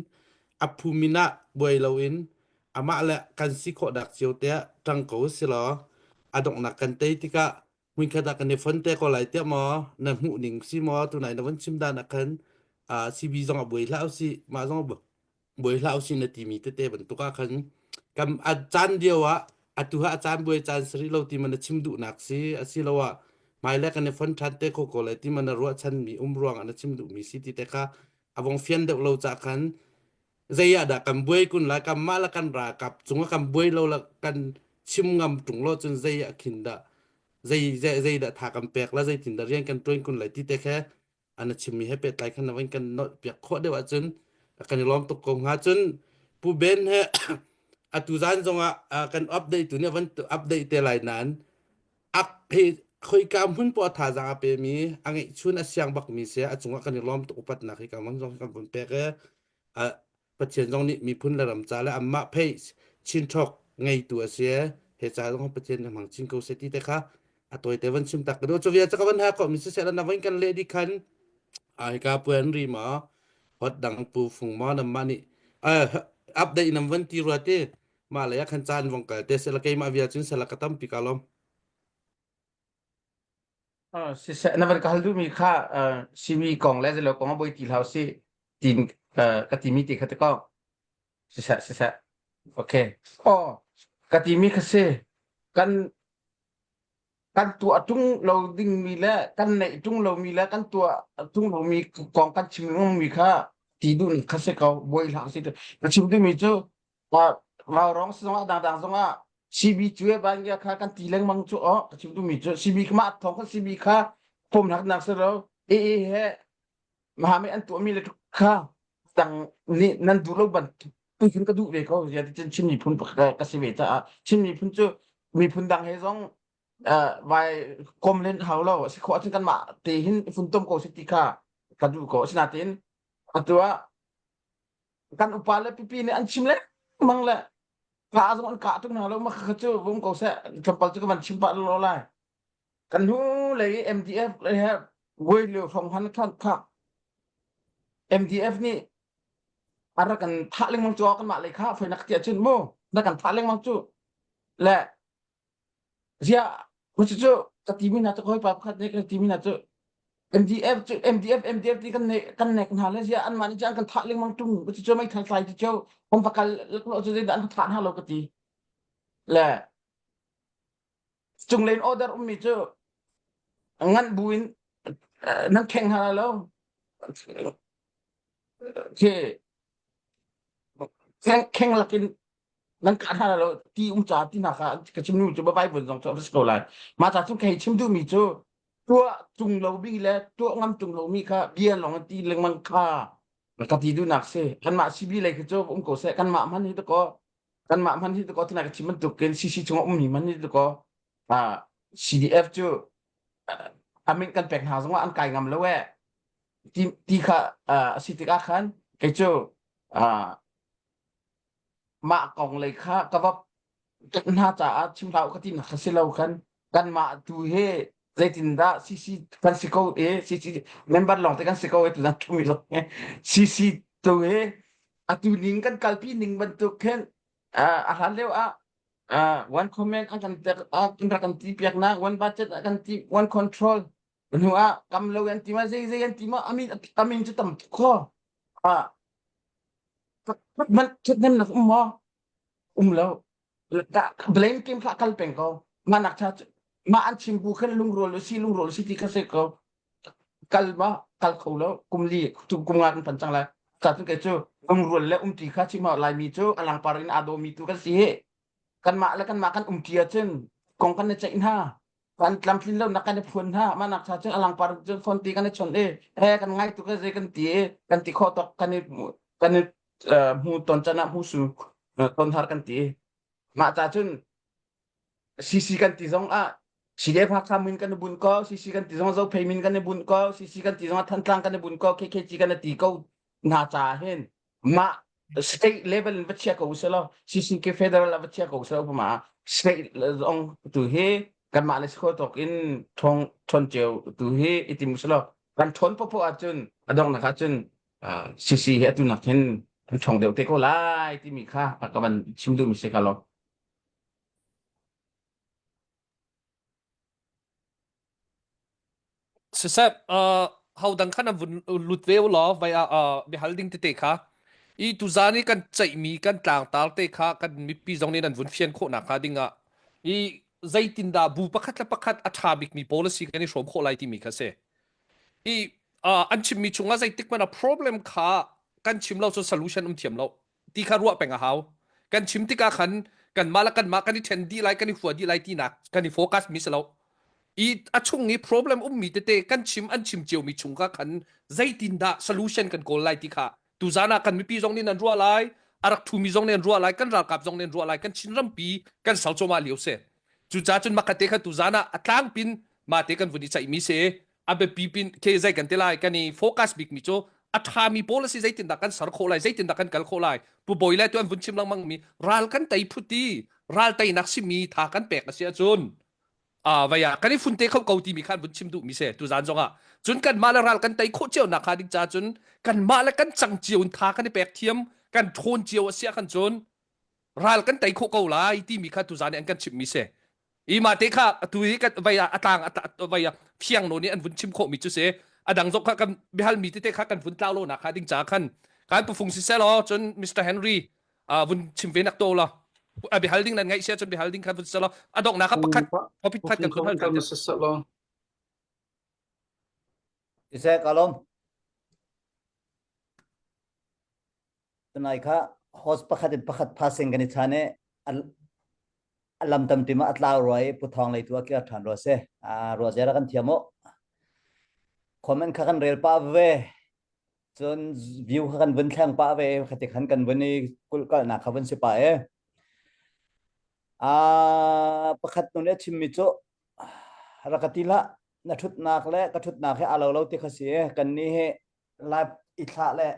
a phu min ah buai lo in amah le kan si khawh dak cio te ah ṭang ko si law a donghnak kan tei tikah hmunkhat ah kan i fon te ko lai tiah maw na hmuh ning si maw tunai na von chim dan ah khan uh, CB zong a buai hlah usih mah zong buai hlah usih na timi tete bantuk ah khan kam a caan lio ah atu ha a caan buai caan sari lo ti man na chim duhnak si asiloah hmailei kan i fon ṭhan te kho ko lai ti man na ruahchan mi um ruang ah na chim duhmi si ti te kha a vong fian deuh lo ca khan zei ah dah kan buai kun lai kan mah le kan ralkap cung ah kan buai lo la kan chim ngam ṭung lo cun zei ah khin dah zei zei zei dah tha kan pek la zeitin dah rian kan ṭuan kun lai ti te khe ana chimmi he pehtlai khan na van kan nolh piak khawh deuh ahcun kan i lawm tuk ko hnga cun Pu Ben he atu zan zongah kan update tu nih van update te lai nain ak he khoika hmun poah thazaang a pemi a ngeihchun a siang bakmi si a cungah kan i lawm tuk upatnak hi kan van zong kan vun pek e Pathian zong nih miphun le ram ca le anmah phei chinṭhawk ngeitu a si e he ca zong Pathian nih hmang chin ko seh ti te kha a tawite van chim tak ka duh cu vial ca ka van ha ko mi siseh na van kan leh dih khan a hika puan ri ma hot dang pu fung ma nam ma nih update nam van ti rua te ma le khan caan vong kal te sela keimah vial cun sela ka tampi ka lom Siseh na van ka hal duhmi kha simi kong le zeilo kong ah buai ti hlah usih tiin ka timi ti kha ti ko. Siseh siseh. Okay. Aw ka timi kha si kan kan tuah ṭung lo dingmi le kan neih ṭung lomi le kan tuah ṭung lomi kong kan chim lengmangmi kha ti duh kha si ko buai hlah usih. Ka chim duhmi cu Vaurawng zongah dangdang zongah CB cu ban kha kan ti lengmang cu aw ka chim duhmi cu CB kha mah thawng kha CB kha phomnak nak si lo AA he mahame an tuahmi le kha dang nih nan duh lo bantuk tuihin ka duh ve ko zia ti cun Chin miphun ka si ve caah Chin miphun cu miphun dang he zong vai kom len hau lo si khawh ahcun kanmah te hin funtom ko si ti kha ka duh ko asinain atu ah kan upa le pipi nih an chim lengmang le ka zong an kah tuk hna lo ma kha cu vung ko seh tlawmpal cu ka van chim pah lo lai kan hnu lei MDF he voi lio hrawng han khan kha MDF nih a rak kan thah lengmang cu kan mah lei kha foi nak tiah cun mu na kan thah lengmang cu le zia cu cu. Ka timi hna cu hawipa pakhat nih ka timi hna cu MDF cu MDF MDF ti kan ne kan nek hna le zia anmah nih cun an kan thah lengmang tung cu cu meithal tlai ti cu hom va kal lo cu zeidah an ka thah hna lo ka ti le cunglei order ummi cu ngan buin nan kheng hna lo khi kheng kheng lakin nan kah hna lo ti um ca ti hna kha ka chim nu cu Bible zong cu a si ko lai mah ca cu kei chim duhmi cu tuah tung lo mi le tuah ngam tung lo mi kha bia lawng ti lengmang kha ka ti duhnak si kanmah CB lei khi cu um ko seh kanmah hman hi to kanmah hman hi to tina ka chim bantuk in CC chung ummi man hi to CDF cu amin kan pek hna zongah an kai ngam lo eh ti ti kha a si tikah khan kei cu mah kong lei kha ka va ṭanh hna caah chim hlah u ka tinak kha si lo khan kanmah tu hi zeitindah CC kan si ko i CC member lawng te kan si ko i tuzan ṭhumi lawng hi CC tu hi atu ning kan kalpi ning bantuk khin a hlan lio ah one comment an kan tek an rak kan ti piak na one budget an kan ti one control hnu ah kam lo an ti ma zei zei an ti ma amin amin cu tam tuk kho ah man ṭhathnemnak um maw um lo blame game kha kal peng ko mah nak cha mah an chim bu khan lungrual si lungrual si ti kha se ko kal ma kal kho lo kum li kum nga kan pan cang lai ca cu kei cu lungrual le umti kha chim lai mi cu alang par in aa daw mi tu kan si hi kanmah le kanmah kan umti ahcun kong kan i ceih hna kan tlamtlin lo nak kan i phuan hna mah nak cha cun alang par cun phone ti kan i chon i he kan ngai tu ka zei kan ti i kan ti khawh tok kan i kan i hmu ton can ah hmu su ton har kan ti mah ca cun CC kan ti zong ah CDF Hakha min kan i bunh ko CC kan ti zong Zophei min kan i bunh ko CC kan ti zong ah Thantlang kan i bunh ko KKG kan i ti ko hna ca hin mah state level in va chia ko usih law CCK federal ah va chia ko usih law ma state zong tu hi kanmah le sikho tawk in thong thon ceu tu hi itim usih law kan thon popo ahcun a donghnak ahcun CC hi atu nak hin an thong deuh te ko lai timi kha ka van chim duhmi si ka lo. Siseh, uh, ho dang khan an vun lut ve u law vai ah uh, biahal ding tete kha i tuzan i kan ceihmi kan tlangtar te kha kan mipi zong nih nan vun fian khawh nakhnga ding ah i zeitindah bu pakhat le pakhat a ṭha bikmi policy kan i hrawm khawh lai timi kha si. I uh, an chimmi chungah zeitik hmanh ah problem kha kan chim lo cun solution um thiam lo. ti kha ruah peng a hau kan chim tikah khan kanmah le kanmah kan i ṭhen dih lai kan i hua dih lai tinak kan i focus mi si lo i a chung i problem ummi tete kan chim an chim ciomi chung kha khan zeitindah solution kan kawl lai ti kha tuzan ah kan mipi zong nih nan ruah lai a rak ṭhumi zong nih an ruah lai kan ralkap zong nih an ruah lai kan Chin rampi kan sal cuahmah lio si cucaah cun makate kha tuzan ah a tlangpin mate kan vun i ceihmi si a biapi pin ke zei kan ti lai kan i focus bik mi cu a ṭhami policy zeitindah kan ser khawh lai zeitindah kan kal khawh lai pu bawi le tu an vun chim lengmang mi ral kan tei phuti ral teinak simi tha kan pek a si ahcun a vaya kan i funte kho ko timi khan vun chim duh mi se tu zan zong ah cun kan mah le ral kan tei khawh cio nak kha ding cha cun kan mah le kan cang cio in tha kan i pek thiam kan ṭhawn cio a sia kan cun ral kan tei khawh ko lai timi kha tuzan an kan chimh mi si i mah te kha atu hi kan vai ah atlang vai ah fiang no nih an vun chim khawh mi cu si adang zong kha kan bihal mi tete kha kan vun tlau lo nak kha ding ca khan kan pufung si selaw cun Mr Henry vun chim ve nak to la a bihal ding nan ngaih sia cun bihal ding kha vun selaw adok nak kha pakhat topic khat kan vun hal kan Siseh kalom Tunai kha host pakhat in pakhat passing kan i chan i a lam tampi ma a tlau rua i puthawng lei tu a kir ṭhan rua si. Rua zera kan thiam u. Comment kha kan rel pah ve. Cun view kha kan vun thleng pah ve. Khati khan kan vun i kulhkalhnak kha vun si pah e. Pakhat nu nih a chimmi cu rak ka ti hlah na ṭhutnak le ka ṭhutnak he aa lo lo ti kha si e. Kan nih hi live i thlah le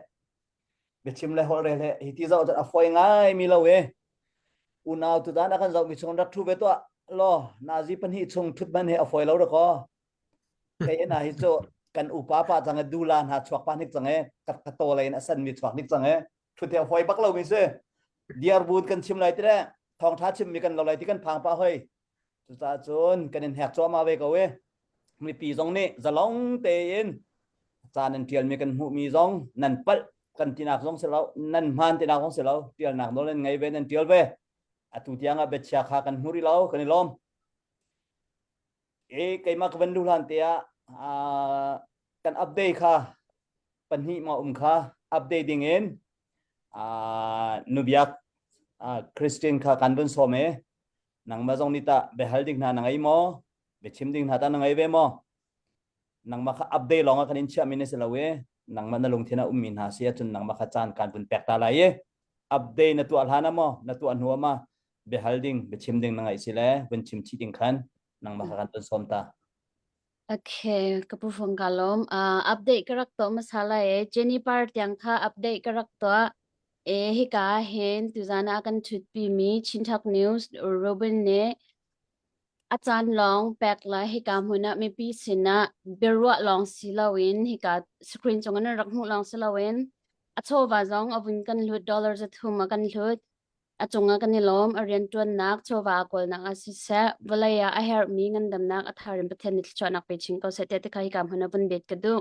biachim le holhrel he hi ti zoh a fawi ngai mi lo e unau tutan a kan zoh mi chung rak thu ve tuah law nazi pahnih chung thut man he a fawi lo rako kei na hi cu kan upa pa cang e dula hna chuak pa nik cang e ka ka to lei in a san mi chuak nik cang e thut he a fawi bak lo mi si diar bun kan chim lai ti le thawngtha chim mi kan lo lai ti kan phang pa hoi. Cucaah cun kan in hek cuahmah ve ko i mipi zong nih zalong tein ca nan ṭialmi kan hmuhmi zong nan palh kan tinak zong si lo, nan hmaan tinak zong si lo, ṭialnak nawl nan ngei ve, nan ṭial ve. Atu tiang ah biachia kha kan hmu rih lo, kan i lawm. E keimah ka van luh hlan te ah kan update kha pahnih ma um kha update ding in nubiak Christian kha kan vun sawm e nangmah zong nih tah biahal ding hna na ngei maw biachim ding hna tah na ngei ve maw nangmah kha update lawng ah kan in chiahmi na si lo i nangmah na lungthin ah ummi hna si ahcun nangmah kha caan kan vun pek ta lai i update na tuah hlan ah maw na tuah hnu ah ma biahal ding biachim ding na ngaih si le vun chim chih ding khan nangmah kha kan vun sawm ta Okay, ka pu fong ka lawm. Uh, update ka rak tuah hmasa lai e. Jenny Par tiang kha update ka rak tuah. E hika hin tuzan ah kan thutpi mi Chinthak News Robin nih a caan lawng pek la hika hmun ah mipi sinah biaruah lawng si loin hika screen cung in rak hmuh lawng si loin a chawva zong a vun kan hlut dollar 300 a kan hlut. A cungah kan i lawm. A rianṭuannak, chawva a kawlnak ah siseh, vawlei ah a herhmi ngandamnak a thar in Pathian nih thluachuahnak pe chin ko seh tiah tikha hika hmun ah vun bet ka duh.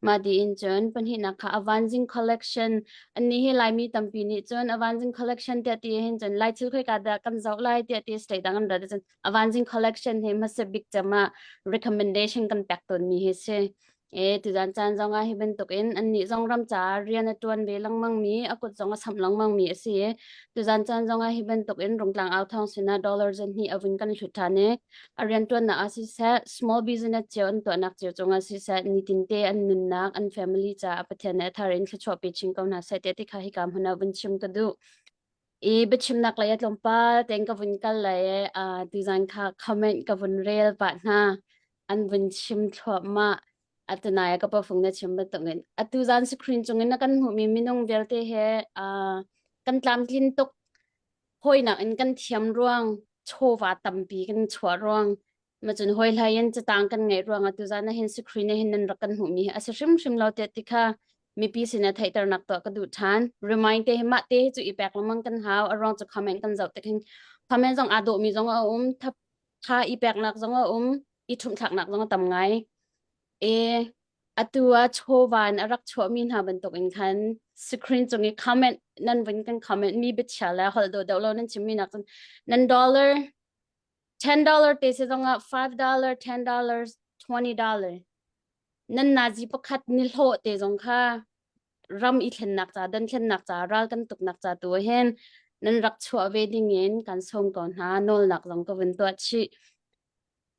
Mah dih in cun pahnihnak kha a vanzing collection annih hi Laimi tampi nih cun a vanzing collection tiah ti hin cun Lai thil khoika dah kan zoh lai tiah ti state dang an rat cun a vanzing collection hi hmasa bik cem ah recommendation kan pek tawnmi hi si. E tuzan caan zong ah hi bantukin annih zong ram caah rian a ṭuan ve lengmang mi a kut zong a samh lengmang mi a si i tuzan caan zong ah hi bantukin Rungtlang au thawng sinah dollar zahnih a vun kan hlut ṭhan i a rianṭuannak ah siseh small business cio an tuahnak cio cungah siseh nitinte an nunnak an family caah Pathian nih a thar in thluachuah pe chin ko hna seh tiah ti kha hika hmun ah vun chim ka duh. I biachimnak lei ah tlawmpal tein ka vun kal lai i uh, tuzan kha comment ka vun rel pah hna. An vun chim thluahmah. Atunai ka pafung na chim bantukin atu zan screen cungin na kan hmuhmi minung vialte he uh, kan tlamtlin tuk hawinak in kan thiam ruang chawva tampi kan chuah ruang Macun hawi hlai in catang kan ngeih ruangah tuzan ah hin screen hin nan rak kan hmuhmi hi a si hrimhrim lo tiah ti kha mipi sin ah theihternak tuah ka duh ṭhan. Remind te hi mah te hi cu i pek lengmang kan hau. A ruang cu comment kan zoh tik hin comment zong aa dawhmi zong a um, tha i peknak zong a um, i ṭhumhthlaknak zong a tam ngai. E atu ah chawvan a rak chuahmi hna bantuk in khan screen cung i comment nan vun kan comment mi biachia le holh dawh deuh lo nan chimmi nak cun nan dollar $10 te si zongah $5, $10, $20 nan nazi pakhat ni hlawh te zong kha ram i thlennak ca dan thlennak ca ral kan tuknak ca tu hin nan rak chuah ve ding in kan sawm ko hna nawlnak zong ka vun tuah chih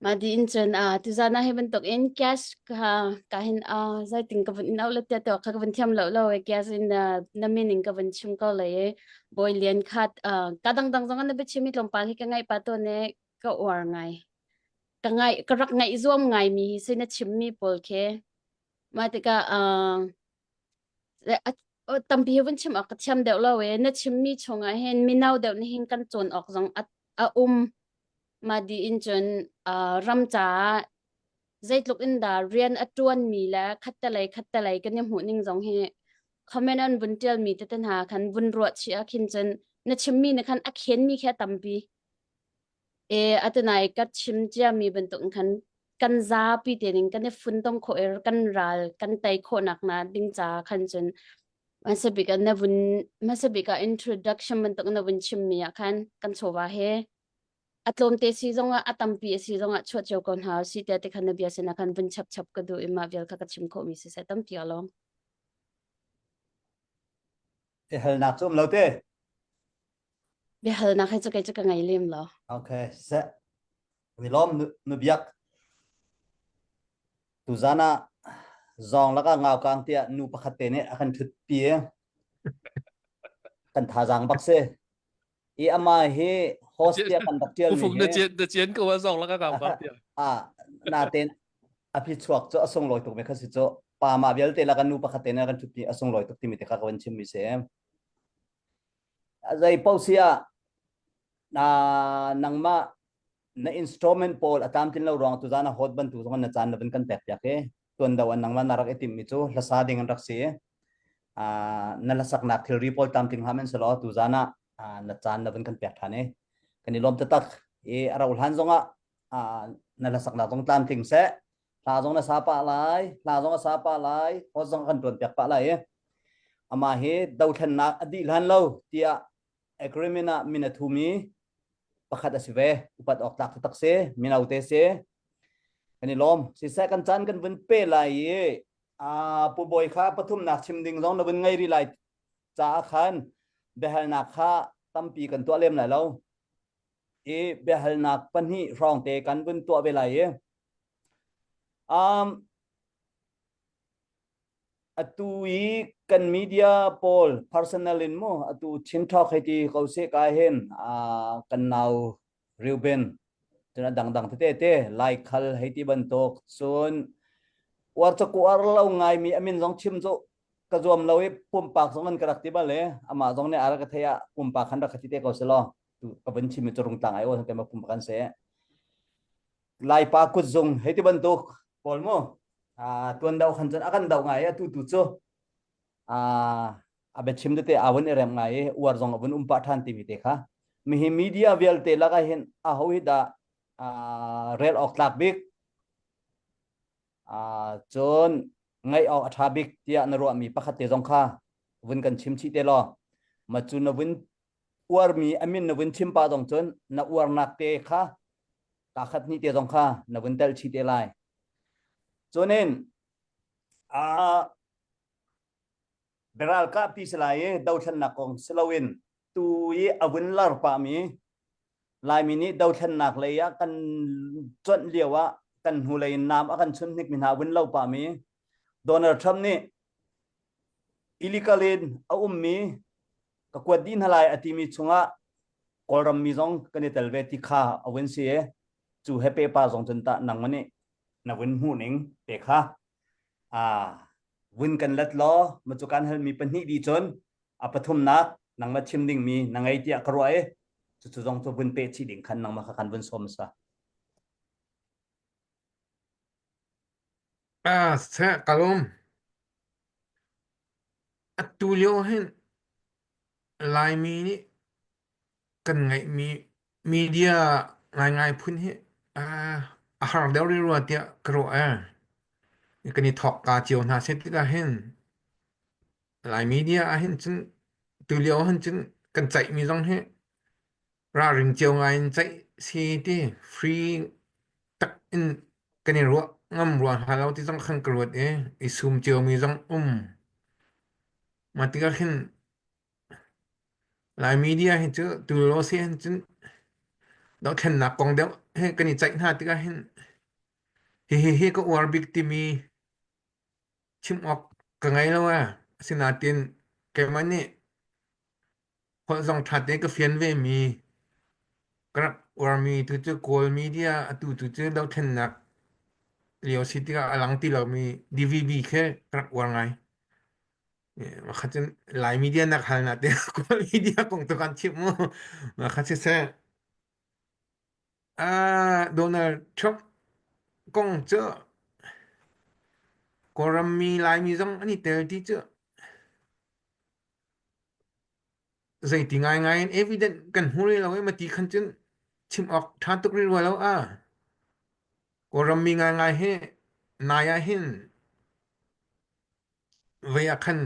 ma di in cun a tuzan ah hi bantuk in cash ka ka hin a zaitin ka vun in au le tia to kha ka vun thiam lo lo e cash in na min in ka vun chim ko le e Bawi Lian khat ka dangdang zong na biachim i tlawmpal hi ka ngaih pa tawn e ka uar ngai. Ka ngai ka rak ngaih zuam ngai mi hi si na chim mi pawl khi. Mah tikah tampi hi vun chim awk ka thiam deuh lo e na chim mi chungah hin mino deuh nih hin kan cawn awk zong a, a um. Mah di in cun ram caah zeitluk in dah rian a ṭuanmi le khattelei khattelei kan i hmuh ning zong hi comment an vun ṭialmi tete hna khan vun ruah chih ah khin cun na chimmi nih khan a khenmi khi a tampi. E atunai ka chim ciami bantuk in khan kan zapi te ning kan i funtom khawh i kan ral kan tei khawhnak na ding ca khan cun hmasa bik ah na vun hmasa bik ah introduction bantuk na vun chimmi ah khan kan chawva he a tlawmte si zongah a tampi a si zongah chuah cio ko hna si tiah tikhan na bia sinah khan vun chap chap ka duh i mah vial kha ka chim khawhmi si seh tampi a lawm. Biahalnak cu um lo te. Biahalnak he cu kei cu ka ngei lem lo. Okay, seh. Mi lawm nu biak. Tuzan ah zawng lakah ngau kang tiah nu pakhat te nih a kan thut pi kan thazaang bak si. I ama hi host tiah kan rak tial mi Ufung na hi cian na cian ko a zong laka kang bak tiah. a naten a phi chuak cu a sunglawi tuk mi kha si cu pa ma vialte la kan nu pakhat te na kan thut a sunglawi tuk timi te kha ka van chim mi si. Zei paoh si ah na nangmah na instrument pawl a tlamtlin lo ruang tuzan a hot bantuk zong na caan na van kan pek piak i tuan do an nangmah na rak i timh mi cu hlasa ding an rak si na hlasaknak thilri pawl tlamtling hlah men selaw tuzan ah na caan na van kan pek ṭhan i kan i lawm taktak i a rauh hlan zongah. Na hlasaknak zong tlamtling seh. Hla zong na sa pah lai, hla zong a sa pah lai, host zong kan tuan piak pah lai i. Amah hi dothlennak a dih hlan lo tiah agreement ah min a thumi pakhat a si ve. Upat awk tlak taktak si, mino te si. Kan i lawm. Siseh kan caan kan vun pe lai i Pu Bawi kha pathumnak chim ding zong na vun ngei rih lai caah khan biahalnak kha tampi kan tuah lem lai lo. I biahalnak pahnih hrawng te kan vun tuah ve lai i um, atu i kan media pawl personal in mu atu Chin Talk hei ti ko se ka hin kan nau Reuben cun a dangdang tete te Lai khal hei ti bantuk cun uar cu uar lo ngaimi a min zong chim cu ka zuam lo i pumpak zong an ka rak ti bal i amah zong nih a rak ka thei ah pumpak khan rak ka ti te ko selaw ka vun chim i cu rungtlang ai aw keimah pumpak an si Laipa kutzung hei ti bantuk pawl mu tuan do khan cun a kan do ngai atu tu cu a biachim tete aa vun i rem ngai i uar zong a vun um pah ṭhan timi te kha mihi media vialte lakah hin aho hi dah rel awk tlak bik cun ngaih awk a ṭha bik tiah na ruahmi pakhat te zong kha vun kan chim chih te law ma cu na vun uarmi a min na vun chim pa zong cun na uarnak te kha ka khat hnih te zong kha na vun tel chih te lai cunin Biaral kahpi si lai i dothlennak kong si loin tu i a vun lar pahmi Laimi nih dothlennak lei ah kan cuanh lio ah kan hnulei in nam a kan chunh hnikmi hna vun lo pahmi Donald Trump nih illegal in a ummi ka kuat dih hna lai a timi chungah Kawlram mi zong kan i tel ve ti kha a vun si i cu he pepa zong cun tah nangmah nih na vun hmuh ning te kha vun kan let law ma cu kan halmi pahnih dih cun a pathumnak nangmah chim dingmi na ngei tiah ka ruah i cucu zong cu vun peh chih ding khan nangmah kha kan vun sawm sa. Ah, seh kalum. Atu lio hin Laimi nih kan ngeihmi media ngaingai phun hi a har deuh rih rua tiah ka ruah ee. Kan i thawk ka cio hna seh tikah hin Lai media ah hin cun tulio hin cun kan ceihmi zong hi ralring cio ngai in ceih si ti free tak in kan i ruah ngam rua hna lo ti zong khan ka ruat i i sum ciomi zong um. Mah tikah khin Lai media hi cu tulio si hin cun dohthlennak kong deuh he kan i ceih hna tikah hin hihi hi ka uar bik timi chim awk ka ngei lo ee. Asinain keimah nih holh zong ṭha tein ka fian vemi ka rak uarmi tu cu Kawl media atu tu cu dohthlennak lio si tikah a lang ti lomi DVB khi ka rak uar ngai. Makha cun Lai media nak hal na te Kawl media kong tu kan chim mu. Makha siseh ah Donald Trump kong cu Kawlram mi Laimi zong an i tel ti cu zeiti ngaingai in evident kan hmu rih lo i mati khan cun chim awk ṭha tuk rih rua lo a. Kawlram mi ngaingai hi nai ah hin Vei ah khan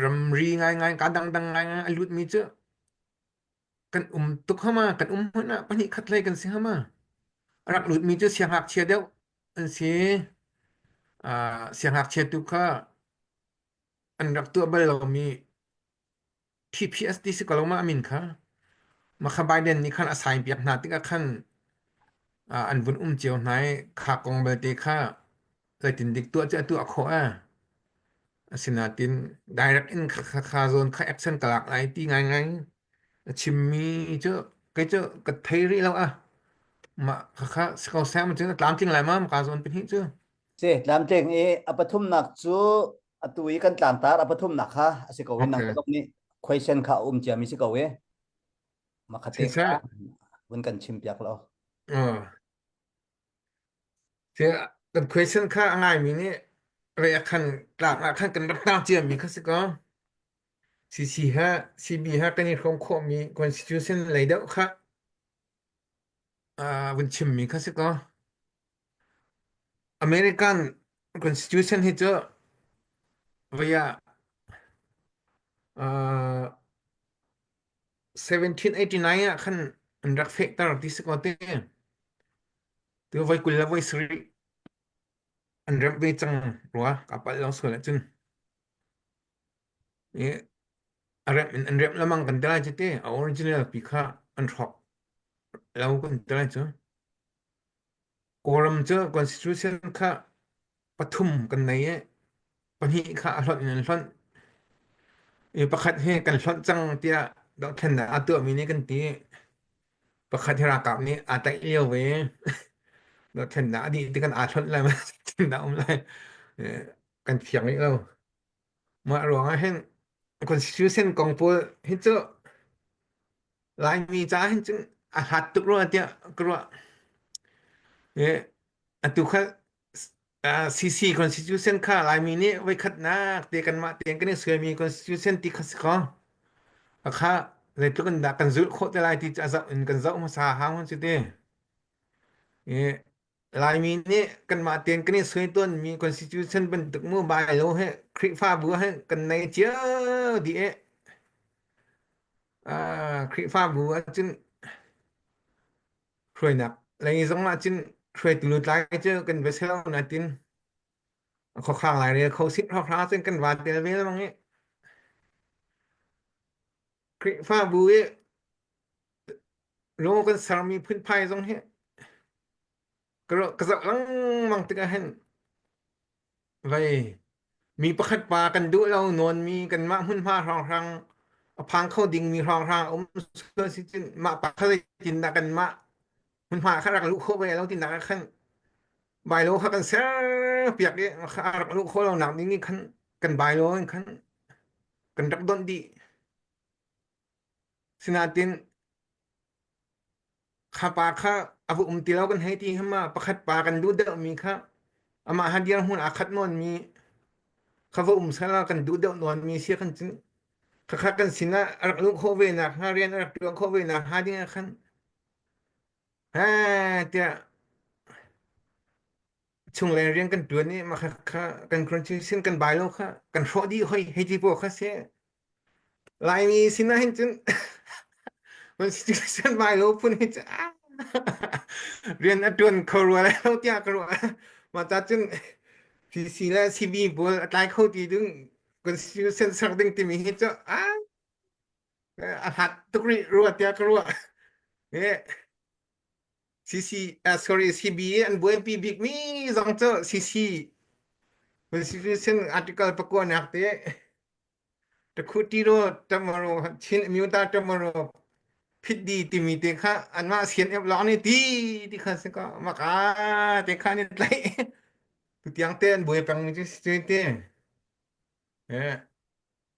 ramri ngaingai kaa dangdang ngaingai a lutmi cu kan um tuk hama kan um hmanh ah pahnih khat hlei kan si hama. A rak lutmi cu siangngakchia deuh an si. Uh, siangngakchia tu kha an rak tuah bal lomi TPS ti si ko lo ma a min kha. Makha Biden nih khan a sign piak hna tikah khan uh, an vun um cio hna i kha kong belte kha zeitin dik tuah cu a tuah khawh a. Asinain direct in kha kha kha zawn kha action ka lak lai ti ngaingai a chimmi cu kei cu ka thei rih lo a. Mah kha kha si ko seh ma cun a tlamtling lai ma ka zawn pahnih cu. Si, tlamtling i a pathumnak cu atu i kan tlangtar a pathumnak kha a si ko i nang Okay. zong nih question kha a um ciami si ko i makhate Siseh. kha vun kan chim piak lo. Uh. Kan question kha a ngaimi nih rei a khan tlak ah khan kan rak tang ciami kha si ko. CC he CB he kan i hrawm khawhmi constitution lei deuh kha. uh, vun chimmi kha si ko. American Constitution hi cu voi ah uh, 1789 ah khan an rak fehter ti si ko te. Tu voi 20 le voi sarih an remh ve cang rua ka palh lo sual ahcun. I a remh in an remh lamang kan ti lai cu te. A original pi kha an hrawk lo kan ti lai cu. Kawlram cu constitution kha pathum kan nei i pahnih kha a hlonh in an hlonh. I pakhat hi kan hlonh cang tiah dohthlennak aa tuahmi nih kan ti. Pakhat hi ralkap nih aa tlaih lio ve. Dohthlennak a dih ti kan aa hlonh lai ma dah um lai. Kan fiang rih lo. Mah ruang ah hin constitution kong pawl hi cu Laimi ca hin cun a hlat tuk rua tiah ka ruah. Eh, atu kha CC Constitution kha Laimi nih voikhatnak te kanmah tein kan i suaimi Constitution ti kha si ko. Kha zeitluk in dah kan zulh khawh te lai ti cu a zoh in kan zoh hmasa hau hun si te. Eh, Laimi nih kanmah tein kan i suai tawnmi Constitution bantuk mu bai lo he Khrihfabu he kan nei cio dih eh. Ah, Khrihfabu ahcun hruainak lei zong ahcun hruaitu lutlai cu kan va si lo natin khuakhang lairel kho sit hrawkhrang ahcun kan van tel ve lengmang i Khrihfabu i law kan sermi phunphai zong hi ka ka zoh lengmang tikah hin Vei, mi pakhat pa kan duh lo nawnmi kanmah hmunhma hrawnghrang a phang kho dingmi hrawnghrang a um sual si cun mah pa kha zeitindah kanmah hmunhma kha rak luh khawh ve lo tinak ah khan bailo kha kan ser piak i kha a rak luh khawh lo nak ding i khan kan bailo in khan kan rak donh dih. Sinain Kha pa kha a va um ti lo kan hei ti hama pakhat pa kan duh deuhmi kha amah ha dirhmun aa khat nawnmi kha va um sala kan duh deuh nawnmi si kan cun khakha kan sinah a rak luh khawh ve nak hnga rian a rak ṭuan khawh ve nak hnga ding ah khan ha tiah chunglei rian kan ṭuan i mah kha kan constitution kan bai lo kha kan hrawh dih hoi hei ti pawl kha si Laimi sinah hin cun constitution bai lo phun hi cu rian a ṭuan kho rua lai lo tiah ka ruah. Mah ca cun CC le CB pawl a tlai kho ti ding constitution ser ding timi hi cu a hlat tuk rih rua tiah ka ruah. CC uh, sorry CB an buaipi bikmi zong cu CC constitution article pakua nak te Takhuṭi tamaro Chin amyota tamaro phit di timi te kha anmah CNF lawng nih ti ti kha si ko maka te kha ni tlaih tutiang te an buai peng cu si te eh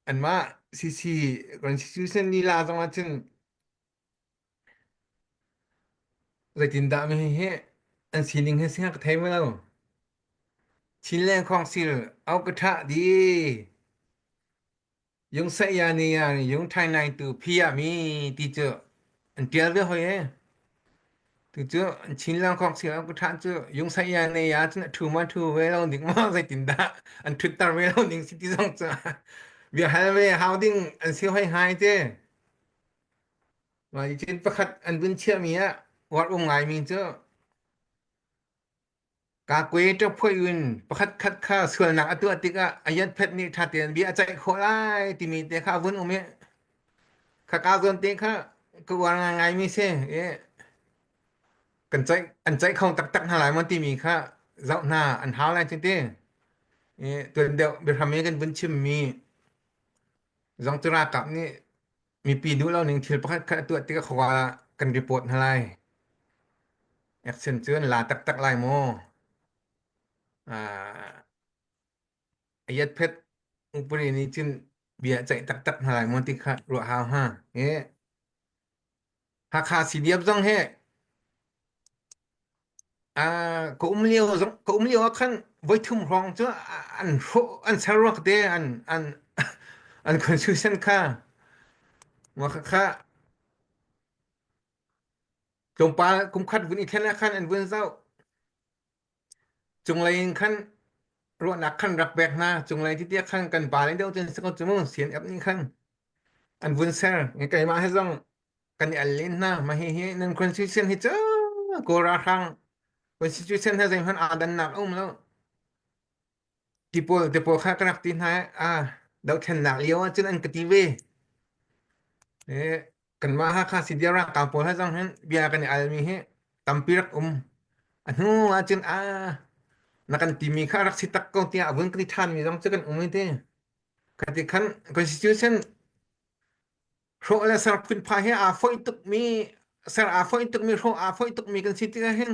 anmah CC constitution lila zong ah cun zeitindah mi hi an sining hi si ka thei lo Chin le Khawngsil au ka ṭha di Yung saya ni ya yung thai nai tu phi ah mi ti cu an ṭial ve hoi e. Tu cu Chin lang Khawngsil au ka ṭha cu yung saya ni ya cun a ṭhu ma ṭhu ve lo ding ma zeitin dah an ṭhutter ve lo ding si ti zong cu bia hal ve hau ding an si hoi hai te. Mah cun pakhat an vun chiahmi ah uar um ngaimi cu Kakwe ṭaphuai in pakhatkhat kha sualnak a tuah tikah a yatphet nih ṭha tein bia a ceih khawh lai timi te kha a vun um i khaka zawn te kha ka uar ngaingaimi si i kan ceih an ceih kho taktak hna lai maw timi kha zoh hna an hau lai cu ti. I tuan deuh biahram i kan vun chimmi zong cu ralkap nih mipi duh lo ning thil pakhat khat a tuah tikah khua ah kan report hna lai. Action cu an la taktak lai maw? Uh, ayat phet upari nih cun bia ceih taktak hna lai maw ti kha ruah hau ha. E Hakha CDF zong he uh, ka um lio zong ka um lio ah khan voithum hrawng cu an hrawh an ser ruak te an an an constitution kha wa kha kha Tlawmpal kumkhat vun i thlen ah khan an vun zoh. Cunglei in khan ruahnak khan rak pek hna. Cunglei ti tiah khan kan pa le deuh cun si ko cu mu CNF nih khan an vun ser. Keimah he zong kan i al len hna. Mah hihi nan constitution hi cu Kawl ralhrang constitution he zeihmanh aa dannak a um lo. Ti pawl kha ka rak ti hna i ah dohthlennak lio ahcun an ka ti ve. Eh, kanmah Hakha CDR ralkap pawl he zong hin bia kan i almi hi tampi rak um. A hnu ahcun ah na kan timi kha rak si tak ko tiah a vun kan i ṭhanmi zong cu kan um i ti. Kha ti khan constitution hrawh le ser phunphai hi aa foih tukmi ser aa foih tukmi hrawh aa foih tukmi kan si tikah hin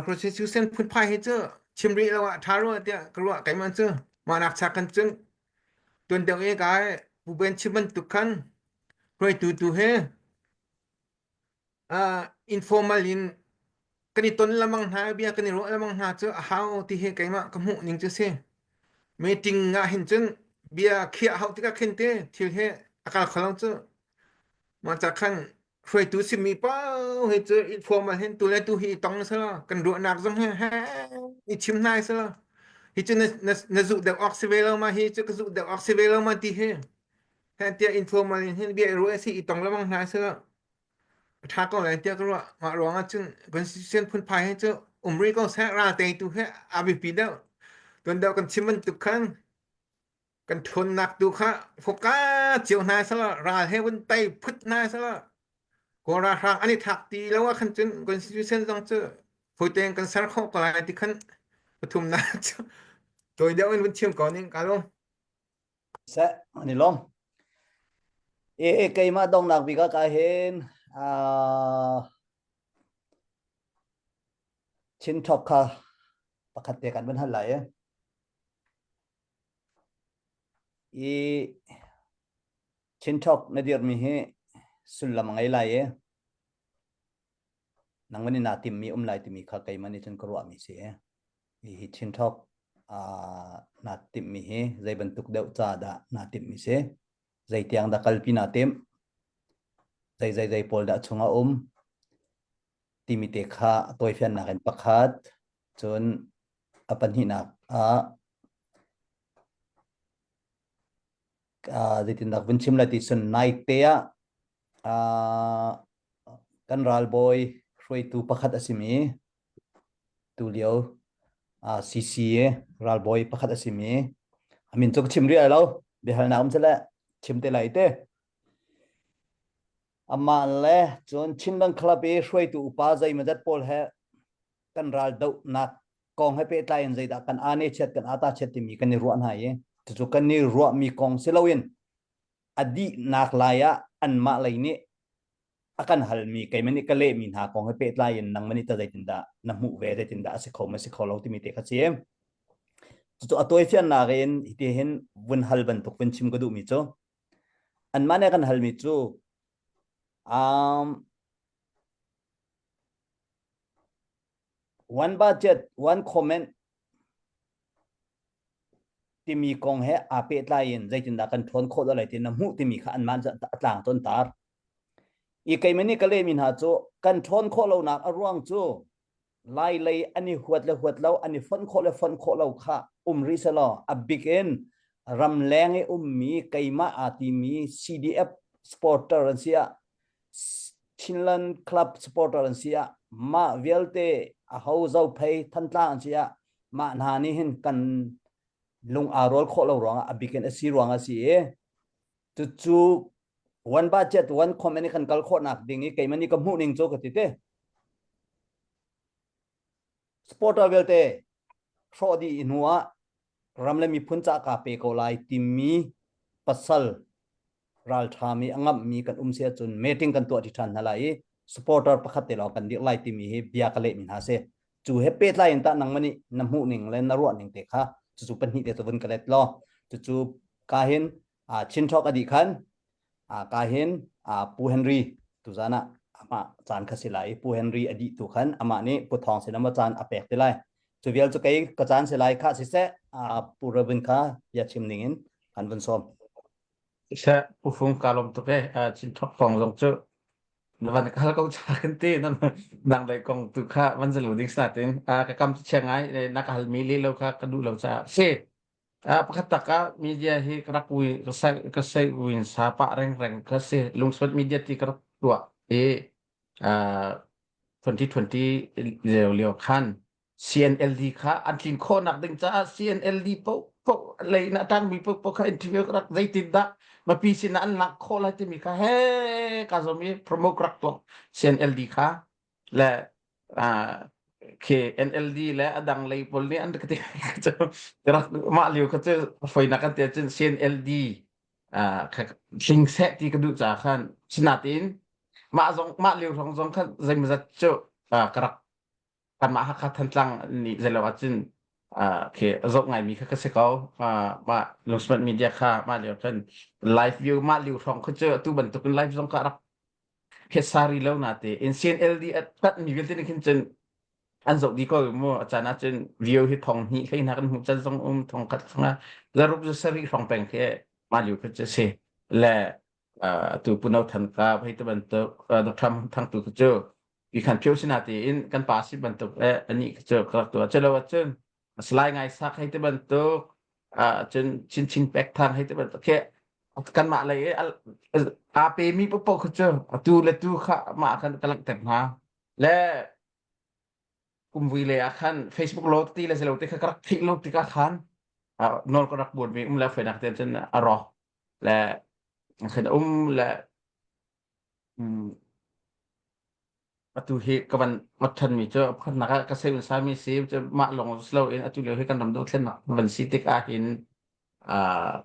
Constitution phunphai hi cu chim rih lo ah ṭha rua tiah ka ruah keimah cu mah nak cha kan cun tuan deuh i kai Pu Ben chim bantuk khan hruaitu tu he uh, informal in kan i ton lamang hna bia kan i ruah lamang hna cu a hau ti hi keimah ka hmuh ning cu si meeting ah hin cun bia khiah hau tikah khin te thil he a kal kho lo cu mah ca khan hruaitu simi paoh hi cu inform ah hin tu le tu hi i tong selaw kan ruahnak zong hi he i chim hna selaw hi cu na na na zuh deuh awk si ve lo ma hi cu ka zuh deuh awk si ve lo ma ti hi he tiah informal in hin bia i ruah si i tong lengmang hna selaw a ṭha ko lai tiah ka ruah mah ruang ah cun constitution phunphai hi cu um rih ko seh ral teitu he a biapi deuh tuan deuh kan chim bantuk khan kan ṭhawnnak tu kha foka cio hna selaw ral he vun tei phut hna selaw Kawl ralhrang an i thlak ti lo ah khan cun constitution zong cu fawi tein kan ser khawh ko lai ti khan pathumnak cu tawi deuh in vun chim ko ning ka lung. Seh an i lawm. E keimah dongnak bik ah ka hin Chin Talk kha pakhat te kan vun hal lai. I Chinthok na dirhmi hi sullam a ngei lai i nangmah nih naa timmi um lai timi kha keimah nih cun ka ruahmi si i hi Chinthok naa timhmi hi zei bantuk deuh ca dah naa timhmi si zei tiang dah kalpi naa timh zei zei zei pawl dah chungah um timi te kha tawifiannak in pakhat cun a pahnihnak ah zeitindah vun chim lai ti cun naite ah kan ralbawi hruaitu pakhat a simi tulio CC ralbawi pakhat a simi a min cu ka chim rih lai lo biahalnak um sile chim te lai te amah le cun Chinland Club i hruaitu upa zeimawzat pawl he kan ral dohnak kong he pehtlai in zeidah kan ane chiat kan ata chiat timi kan i ruah hna i cucu kan i ruahmi kong si loin a dihnak lai ah anmah lei nih a kan halmi keimah nih ka lehmi hna kong he pehtlai in nangmah nih ta zeitindah na hmuh ve zeitindah a si kho ma si kho lo timi te kha si cucu a tawifiannak in hiti hin vun hal bantuk vun chim ka duhmi cu anmah nih kan halmi cu um, One budget, one comment timi kong he aa pehtlai in zeitindah kan ṭhawn khawh lai ti na hmuh timi kha anmah a tlang ton tar. I keimah nih ka lehmi hna cu kan ṭhawn khawh lonak a ruang cu Lai lei an i huat le huat lo, an i fonh khawh le fonh khawh lo kha um rih selaw a bik in ramleng i ummi keimah aa timi CDF supporter an si ah Chinland Club supporter an si ah mah vialte a ho Zophei Thantlang an si ah mah hna nih hin kan lung aa rual khawh lo ruangah a bikin a si ruangah a si i cucu one budget one comment kan kal khawhnak ding i keimah nih ka hmuh ning cu ka ti te supporter vialte hrawh dih hnu ah ram le miphun ca ka pe ko lai timi pasal ralṭhami a ngamhmi kan um si ahcun meeting kan tuah ṭi ṭhan hna lai i supporter pakhat te lawng kan dirh lai timi hi bia ka lehmi hna si. Cu he pehtlai in tah nangmah nih na hmuh ning le na ruah ning te kha cucu pahnih te cu vun ka let law cucu ka hin Chin Talk a dih khan ka hin Pu Henry tuzan ah amah caan kha si lai Pu Henry a dih tu khan amah nih Pu Thawng sin ama caan a pek te lai. Cu vial cu kei ka caan si lai kha siseh Pu Robin kha bia chim ning in kan vun sawm. Siseh, Pu Fung ka lawm tuk ee. Chin Talk kong zong cu. Na van ka hal ko cha kan ti nan nang dai kong tu kha van zalu ding sa tin a ka kam chia ngai na ka hal mi le lo kha ka du lo cha si a pakhat tak ah media hi ka rak wi ka sai ka sai win sa pa reng reng ka si lungsot media ti ka rak tua e a 2020 lio lio khan CNLD kha an tlin khawhnak ding caah CNLD paoh lei in a ṭangmi paoh kha interview ka rak zeitin dah mipi sinah an lak khawh lai timi kha he ka zom i promote rak tuah CNLD kha le khi NLD le a dang lei pawl nih an ka ti rak mah lio kha cu foinak kan ti ahcun CNLD tling seh ti ka duh caah khan sinatin mah zong mah lio hrawng zong khan zeimawzat cu ka rak kanmah Hakha Thantlang nih zeilo ahcun khi zoh ngaimi kha ka si ko. Mah Lungsmart Media kha mah lio khan live view mah lio hrawng kha cu atu bantukin live zong ka rak sari lo na te in CNLD at mi vialte nih khin cun an zoh dih ko mu a caan ahcun view hi thong hnih hlei hna kan hmuh can zong um thong khat chungah zaruk zu sarih hrawng peng khi mah lio kha cu si le atu Puno Than ka hei te bantuk Dr. Thang tu cu vi khan phio sina tiin kan pa si bantuk le ani cu ka rak tuah chelo ahcun salai ngai sak hei te bantuk cun chin chin pek thang hei te bantuk khi kanmah lei aa pe mi popo kha cu atu le tu kha mah khan ka langhter hna le kumvui le ah khan Facebook lo ti le zelo te kha ka rak theih lo tikah khan nawl ka rak buat mi um le fenak te cun a rawk le khan um le Atu hi ka van ngot ṭhanmi cu pakhatnak ah ka saving sami si cu mah lawng si loin atu lio hi kan ram dothlennak van si tik ahhin uh,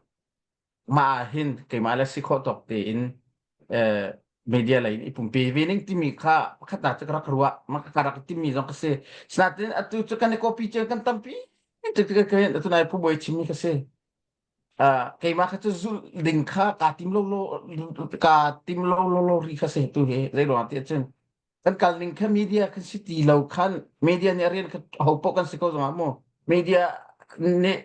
mah ah hin keimah le si khawh tawk tein uh, media lei in i pumpi ve ning timi kha pakhatnak cu ka rak ruah mah ka rak timi zong ka si sinain atu cu kan i copy cu kan tampi atu nai phu bawi chimmi ka si keimah kha cu zulh ding kha kaa tim lo lo kaa tim lo lo lo ri kha si tu hi zei ruang ti ahcun kan kal ning kha media kan si ti lo khan media nih a rian kha ho poh kan si ko zongah mu media nih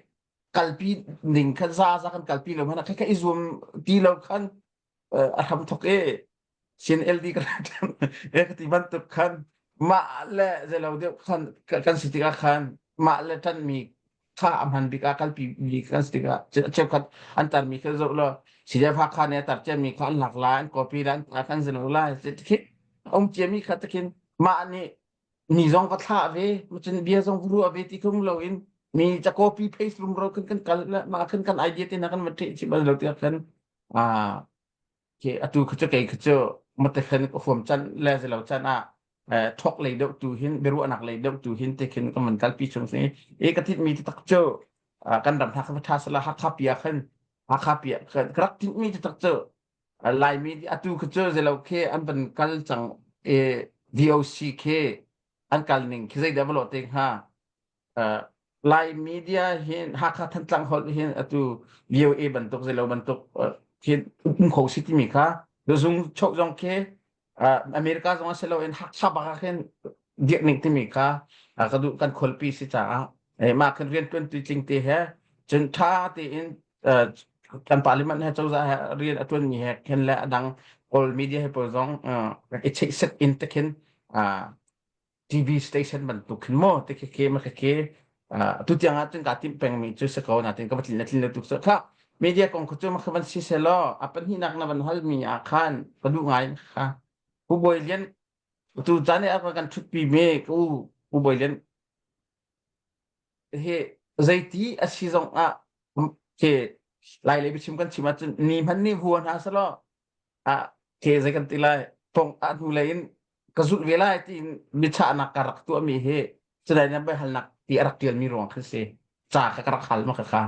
kalpi ning kha za za kan kalpi lo hmanh kha kha i zuam ti lo khan a hram thok i CNLD ka e ka ti bantuk khan mah le zeilo deuh khan kan si tikah khan mah le ṭanmi kha a hman bik ah kalpi mi kan si tikah cheukhat an tarmi kha zoh law CDF Hakha nih a tar ciami kha an lak lai an copy lai an kan zelo lai khi um ciami kha takhin mah nih mi zong va thlah ve cun bia zong va ruah ve ti khum loin mi ca copy paste rumro kan kan kal mah khan kan idea te na kan va ṭheh chih bal lo tiah khan ah khi atu khu cu kei khu cu matekhen ka huam can le zelo can ah thok lei deuh tu hin biaruahnak lei deuh tu hin te khin ka man kalpi chung si e ka thit mi tak cu kan ram hna kha tha sala hakha pia khan hakha pia ka rak thit mi tak cu laimi atu khu cu zelo khe an van kal cang e VOC khe an kal ning khi zei dah valo te hnga Lai media hin Hakha Thantlang holh hin atu VOA bantuk zeilo bantuk hin um kho si timi kha zung choh zong khi America zong a si loin Hakha bak ah khin dirh ning timi kha ka duh kan khualpi si caah mah khin rian tuan tu tling te he cun tha tein kan parliament he cozah he rian a tuan mi he khin le adang kawl media he pawl zong i cheih set in te khin TV station bantuk khin maw te khi khi ma khi tu tiang ah cun kaa timh pengmi cu si ko natin ka va tlin le tlin le tuk so kha media kong kha cu ma kha van si selaw a pahnihnak na van halmi ah khan ka duh ngai kha Pu Bawi Lian tu caan i a kan ṭhutpi mi u Pu Bawi Lian hi zeiti a si zong ah khi lai lei biachim kan chim ahcun ni hman nih hua hna selaw ah ke zei kan ti lai pong a hnu lei in ka zulh ve lai tiin michahnak ka rak tuahmi hi cudai na biahalnak ti a rak tialmi ruang kha si ca kha ka rak hal ma kha kha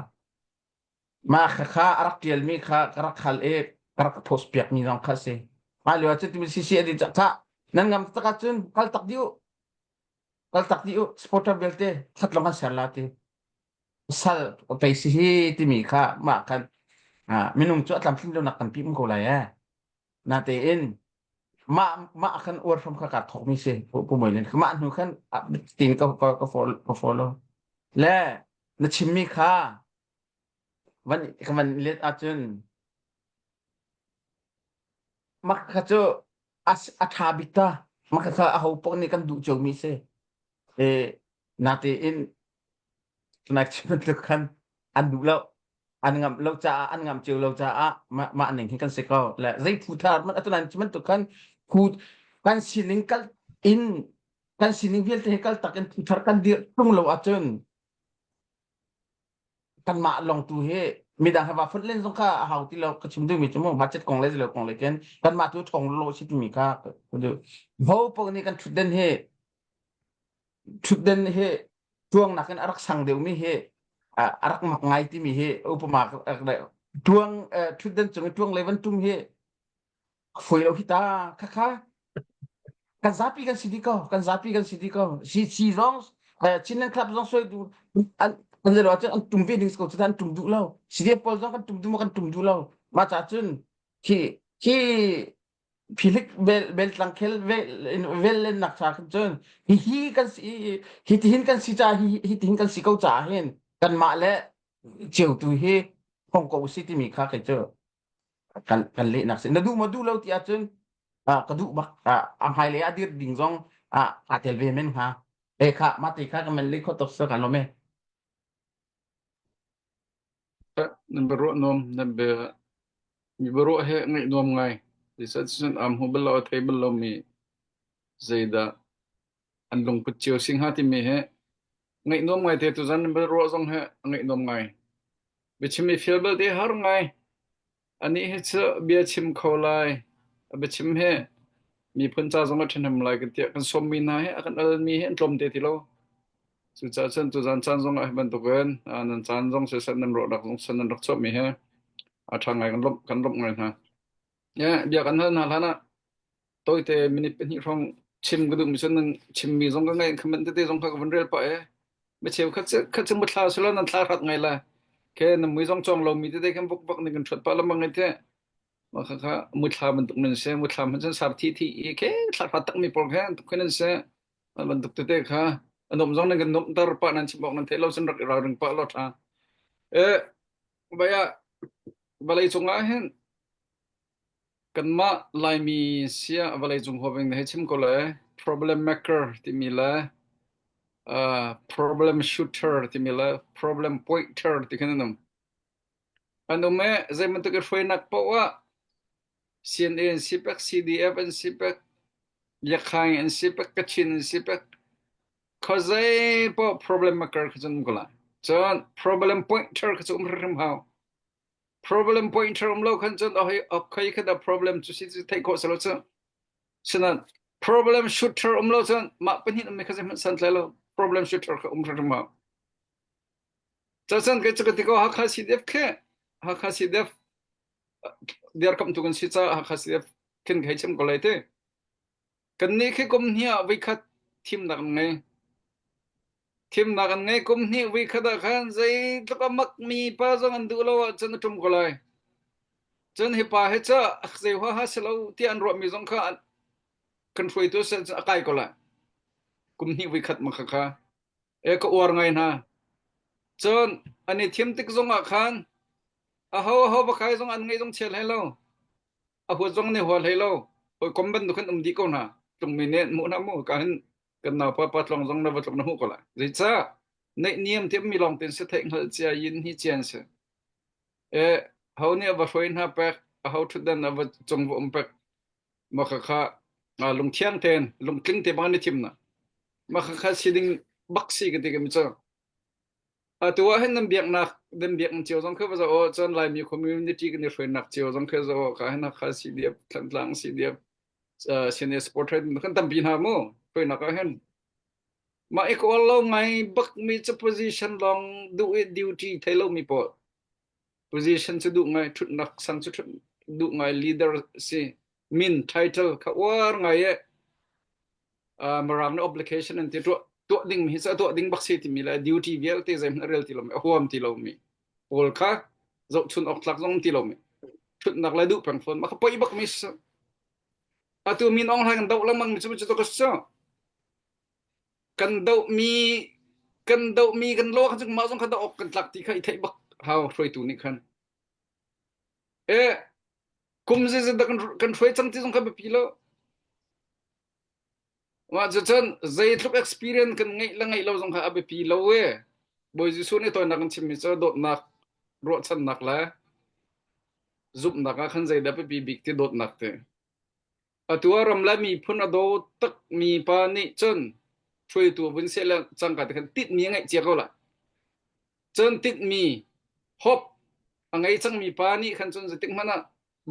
ma kha kha a rak tialmi kha ka rak hal i ka rak post piakmi zong kha si mah lio ah cun timi CC a din ca nan ngam tak ahcun kal tak dih u kal tak dih u supporter vialte khat long an ser la ti sal pei si hi timi kha mah khan minung cu a tlamtlin lonak tampi um ko lai eh natein mah mah khan uar hram kha ka thok mi si pu moi len mah hnu khan tin ka ka ka follow ka follow le na chim mi kha van ka van let ahcun mak kha cu. A ṭha bik ta. Mah kha aho paoh nih kan duh ciomi si. E, natein tunai chim bantuk khan an duh lo. An ngamh lo caah an ngamh cio lo caah mah mah ning hi kan si ko. Le zei phu thar man atu nan chim bantuk khan phu kan sining kal in kan sining vialte hi kal tak in phu thar kan dir tung lo ahcun kanmah lawng tu hi midang he va fonh len zong kha a hau ti lo ka chim duhmi cu mu budget kong le zelo kong le ken kanmah tu thong lo si timi kha ka duh ho paoh nih kan thutden hi thutden hi tuang nakin a rak sang deuhmi hi a rak mak ngai timi hi upama tuang thutden cung i tuang le van tum hi Foi lo hi ta khakha kan zapi kan si dih ko kan zapi kan si dih ko si si zong Chinland Club zong soi du an an zelo cun an tum ve ding ko cu an tum duh lo CDF pawl zong kan tum duh maw kan tum duh lo mah ca cun khi khi philik bel bel tlang khel vel vel len nak cha khan cun hi hi kan si hi tihin kan si ca hi hi tihin kan si ko ca hin kanmah le ceu tu hi phong ko si timi kha kei cu kan kan lehnak si na duh maw duh lo ti ahcun ah ka duh bak ah a hmailei ah dir ding zong ah aa tel ve men hnga e kha mah te kha ka men le kho tok sa kan lom e Nan biaruah nuam nan bia mi biaruah he ngaih nuam ngai. Zeicah cun am hu bal lo a thei bal lomi zeidah an lungput cio si hnga timi he ngaih nuam ngai te tuzan nan biaruah zong he a ngaih nuam ngai. Biachim i fial belte har ngai. Anih hi cu bia chim kho lai. A biachim hi miphun ca zong a ṭhahnem lai kan tiah kan sawmmi hna hi a kan almi hi an tlawmte ti lo. Cucaah cun tuzan caan zong ah hi bantukin nan caan zong siseh nan ruahnak zong siseh nan rak chuahmi hi a ṭha ngai kan lawmh kan lawmh ngai hna. Bia kan hal hna hlan ah tawite minute pahnih hrawng chim ka duhmi cu nan chimmi zong ka ngaih comment tete zong kha ka vun rel pah i micheu khat cu khat cu muthla silo nan thla hrat ngai la ke na mui zong cawng lomi tete khan vuk vak ning kan ṭhuat pah lengmang i te mah kha kha muthla bantuk nan si muthla hmanh cun sar thi thi i ke thla hrat takmi pawl kha tuk khin an si mah bantuk tete kha a nuam zong nan kan nuamhter pah nan chim awk nan theih lo cun rak i ralring pah lo ṭha e baya vawlei cungah hin Kanmah Laimi siah vawleicung huap in na hei chim ko le problem maker timi le uh, problem shooter timi le problem pointer ti khan an um. An um i zei bantuk i hruainak paoh ah CNA an si pek, CDF an si pek, Yakhaing an si pek, Kachin an si pek, khuazei paoh problem maker kha cu an um ko lai. Cun problem pointer kha cu um hrimhrim hau. Problem pointer um lo khan cun a khoi kha dah problem cu si cu theih khawh si lo cu. Sinain problem shooter um lo cun mah pahnih um mi kha zeihmanh santlai lo. Problem shooter kha um hrimhrim hau. Cacan kai cu ka ti ko Hakha CDF khi Hakha CDF dirkamh tu kan si caah Hakha CDF khin ka hei chim ko lai ti. Kannih khi kum hnih ah voikhat thimnak an ngei. Thimnak an ngei kum hnih voikhat ah khan zeitluk a makmi pa zong an duh lo ahcun a ṭum ko lai. Cun hi pa hi cu zei huaha si lo tiah an ruahmi zong kha kan hruaitu a si ahcun a kai ko lai. Kum hnih voikhat ma kha kha. E ka uar ngai hna. Cun an i thim tik zong ah khan aho aho va kai zong an ngeih zong chia hlei lo. A huat zong nih hua hlei lo. Hawikom bantuk khan um dih ko hna. Tlungmi nih an hmuh hna mu. Ka hin kan naupa pa tlong zong na va tluk na hmuh ko lai. Zeicah neihniam tiammi lawng ten si theih hngalh cia yin hi cian si. E ho nih a va hruai hna pek, a ho ṭhutdan a va cung va um pek, ma kha kha lungthiang ten, lungtling te bang an i thim na. Ma kha kha si ding bak si ka ti ka mi cu. Atu ah hin nan biaknak nan biaknak cio zong kha va zoh aw, cun Laimi community kan i hruainak cio zong kha zoh aw, ka hin Hakha CDF, Thantlang CDF, uh, CNA support kan tampi hna mu hruainak ah hin. Mah i kawl lo ngai bak mi cu position lawng duh i duty thei lo mi pawl. Position cu duh ngai, thutnak sang cu thut duh ngai leader si min title kha uar ngai e uh, Mirang nih obligation an ti tuah tuah ding hi cu tuah ding bak si timi le duty vialte zeihmanh a rel ti lomi a huam ti lomi pawl kha zohchun awk tlak zong ti lomi thutnak le duh peng fawn mah kha poi bak mi si atu min ong hlai kan doh lengmang mi cu cu to ka si kan doh mi kan doh mi kan lo kha mah zong kha doh awk kan tlak ti kha i theih bak hau hruaitu nih khan e kum zeizat dah kan kan hruai cang ti zong kha biapi lo. Mah cucun zeitluk experience kan ngeih le ngeih lo zong kha a biapi lo e. Bawi Jesuh nih tawinak in chimmi cu dawtnak, ruahchannak le zumhnak ah khan zeidah biapi bik ti dawtnak ti. Atu ah ram le miphun a daw takmi pa nih cun hruaitu vun seh le cangka te khan titmi a ngeih cia ko lai. Cun titmi hope a ngei cangmi pa nih khan cun zeitik hmanh ah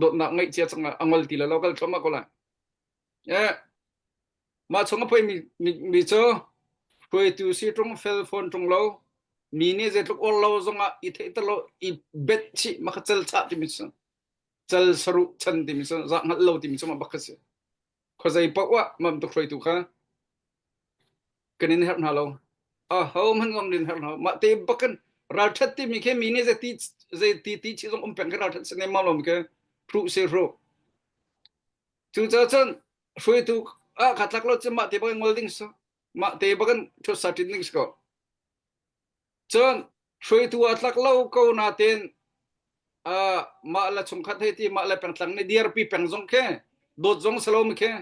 dawtnak ngeih cia cang ah a ngol ti lo lo kal thluahmah ko lai. Eh, mah chung a poi mi, mi, mi cu hruaitu si ṭung fel fawn ṭung lo mi nih zeitluk or lo zongah i theihter lo i bet chih ma kha cal chah timi cu cal saruh chan timi cu zah hngalh lo timi cu mah bak kha si khuazei paoh ah mah bantuk hruaitu kha kan in herh hna lo a ho hmanh zong in herh hna lo mah te bakin ralṭhat timi khi mi nih zei ti zei ti ti chi zong um peng khi ralṭhat si ne ma lo mi khi hruh si hruh Cucaah cun hruaitu ah kha tlak lo cu mah te bakin ngol ding si. Mah te bakin ṭhut sa ṭin ding si ko. Cun hruaitu ah tlak lo ko natin uh, mah le chungkhat hei ti mah le pengtlang nih dirpi peng zong khi dawt zong si lo mi khi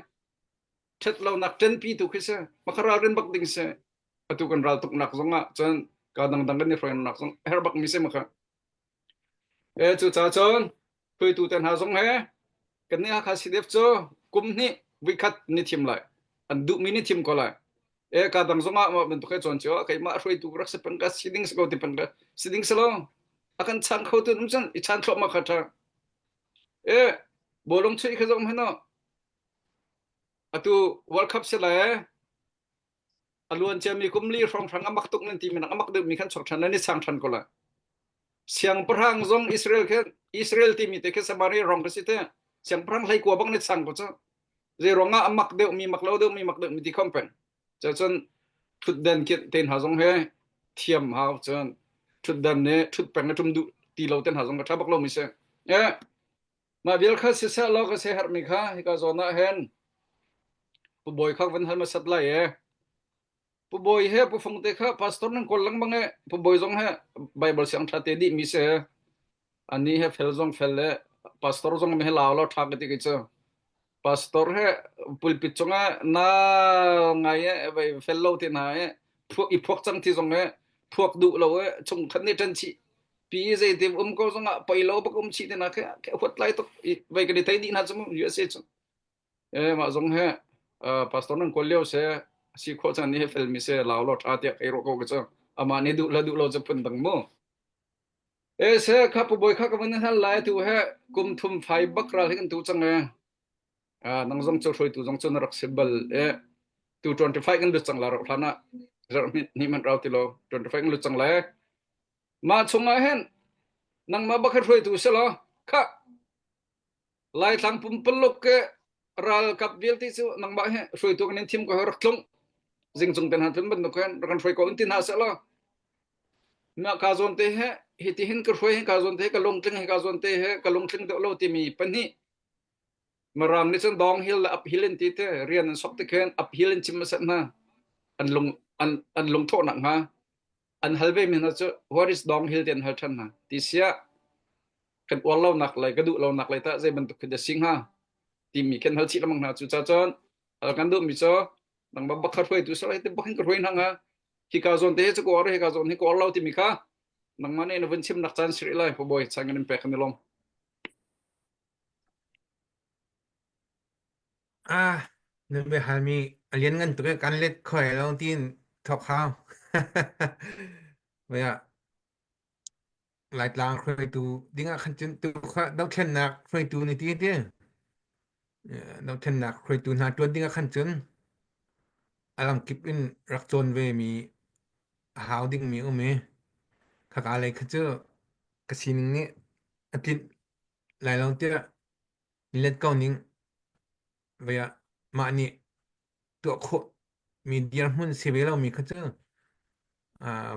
ṭhat lonak ṭenpi tu khi si. Mah kha ralrin bak ding si. Atu kan ral tuknak zong ah cun ka dangdang kan i hruainak zong herh bak mi si ma kha. E cucaah cun hruaitu te hna zong he kannih Hakha CDF cu kum hnih voikhat ni thim lai. An duhmi ni thim ko lai. E ka dang zong ah mah bantuk he cawn cio ah keimah hruaitu rak si peng ka si ding si ko ti peng ka si ding si lo. A kan chang kho tu um cun i chan thluahmah kha ṭha. E bawlung chuih kha zong hmanh atu World Cup si lai a luan ciami kum li hrawnghrang a mak tuk nan ti mi a mak deuhmi khan chuak ṭhan nan i sang ṭhan ko lai. Siangpahrang zong Israel khe Israel timi te khi Samaria rong ka si te siangpahrang hlei kua bang ni sang ko cu zei ruangah a mak deuhmi mak lo deuhmi mak deuhmi ti khom peng cun thutden kit te hna zong he thiam hau cun thutden ne thut peng a tum duh ti lo te hna zong ka tha bak lo mi si eh mah vial kha siseh law ka se herhmi kha hika zawn ah hin Pu Bawi kha van hal hmasat lai e. Pu Bawi he Pu Fung te kha pastor nan kawl lengmang e. Pu Bawi zong he Bible siang ṭha te dih mi si. Ani he fel zong fel le pastor zong me he lau lo ṭha ka ti kei cu. Pastor he pulpit cungah na ngai e vai fel lo te hna e phuak i phuak cang ti zong e phuak duh lo e chung khat nih ṭan chih pi zei te um ko zongah poi lo bak um chih te na khe huat lai tuk vai kan i thei dih hna cu mu USA cu E mah zong he pastor nan kawl lio se si khawh chan ni he fel mi se lau lo tha tiah kai ro ko ka chu ama ni duh la duh lo chu phun dang mu e se kha pu boy kha ka van hal lai tu he kum thum fai bak ral hi kan tu chang e nang zong chu hroi tu zong chu na rak si bal e tu 25 kan lut chang la ro hlana zar mi ni man rau ti lo 25 kan lut chang lai ma chungah hen nangma bakha hroi tu se lo kha Laitlang pumpuluk ke ralkap vialte cu nangmah he hruaitu kan in thim ko rak tlung zingcung ten han tlun bantuk khan rak kan hruai ko in ti hna seh law na ka zawn te he hi ti hin ka hruai hi ka zawn te he ka lungtling hi ka zawn te he ka lungtling deuh lo timi pahnih Mirang nih cun downhill le uphill in ti te rian an sok te khin uphill in chim hmasat hna an lung an an lungthawhnak hnga an hal ve mi hna cu what is downhill ti an hal ṭhan hna ti siah kan uar lonak lei ka duh lonak lei tah zei bantuk khi dah si hnga timi kan hal chih lengmang hna cu ca cun hal kan duhmi cu nangmah bak kha hruaitu sal te bak hin ka hruai hna hnga hika zawn te hi cu ka uar hika zawn hi ka uar lo timi kha nangmah nih na vun chim nak caan si rih lai bawi chan kan in pek kan i lawm Ah, na biahalmi a lianngan tuk i kan let khoi lo tiin thawk hau. Voi ah Laitlang hruaitu dingah khan cun tu kha dothlennak hruaitu ni ti ti. Dothlennak hruaitu hna ṭuan dingah khan cun a lamkip in rak cawn ve mi a hau dingmi um i khaka lei kha cu ka sining nih a tlinh lai lo tiah let ko ning vei ah mah nih tuah khawh mi dirhmun si ve lomi kha cu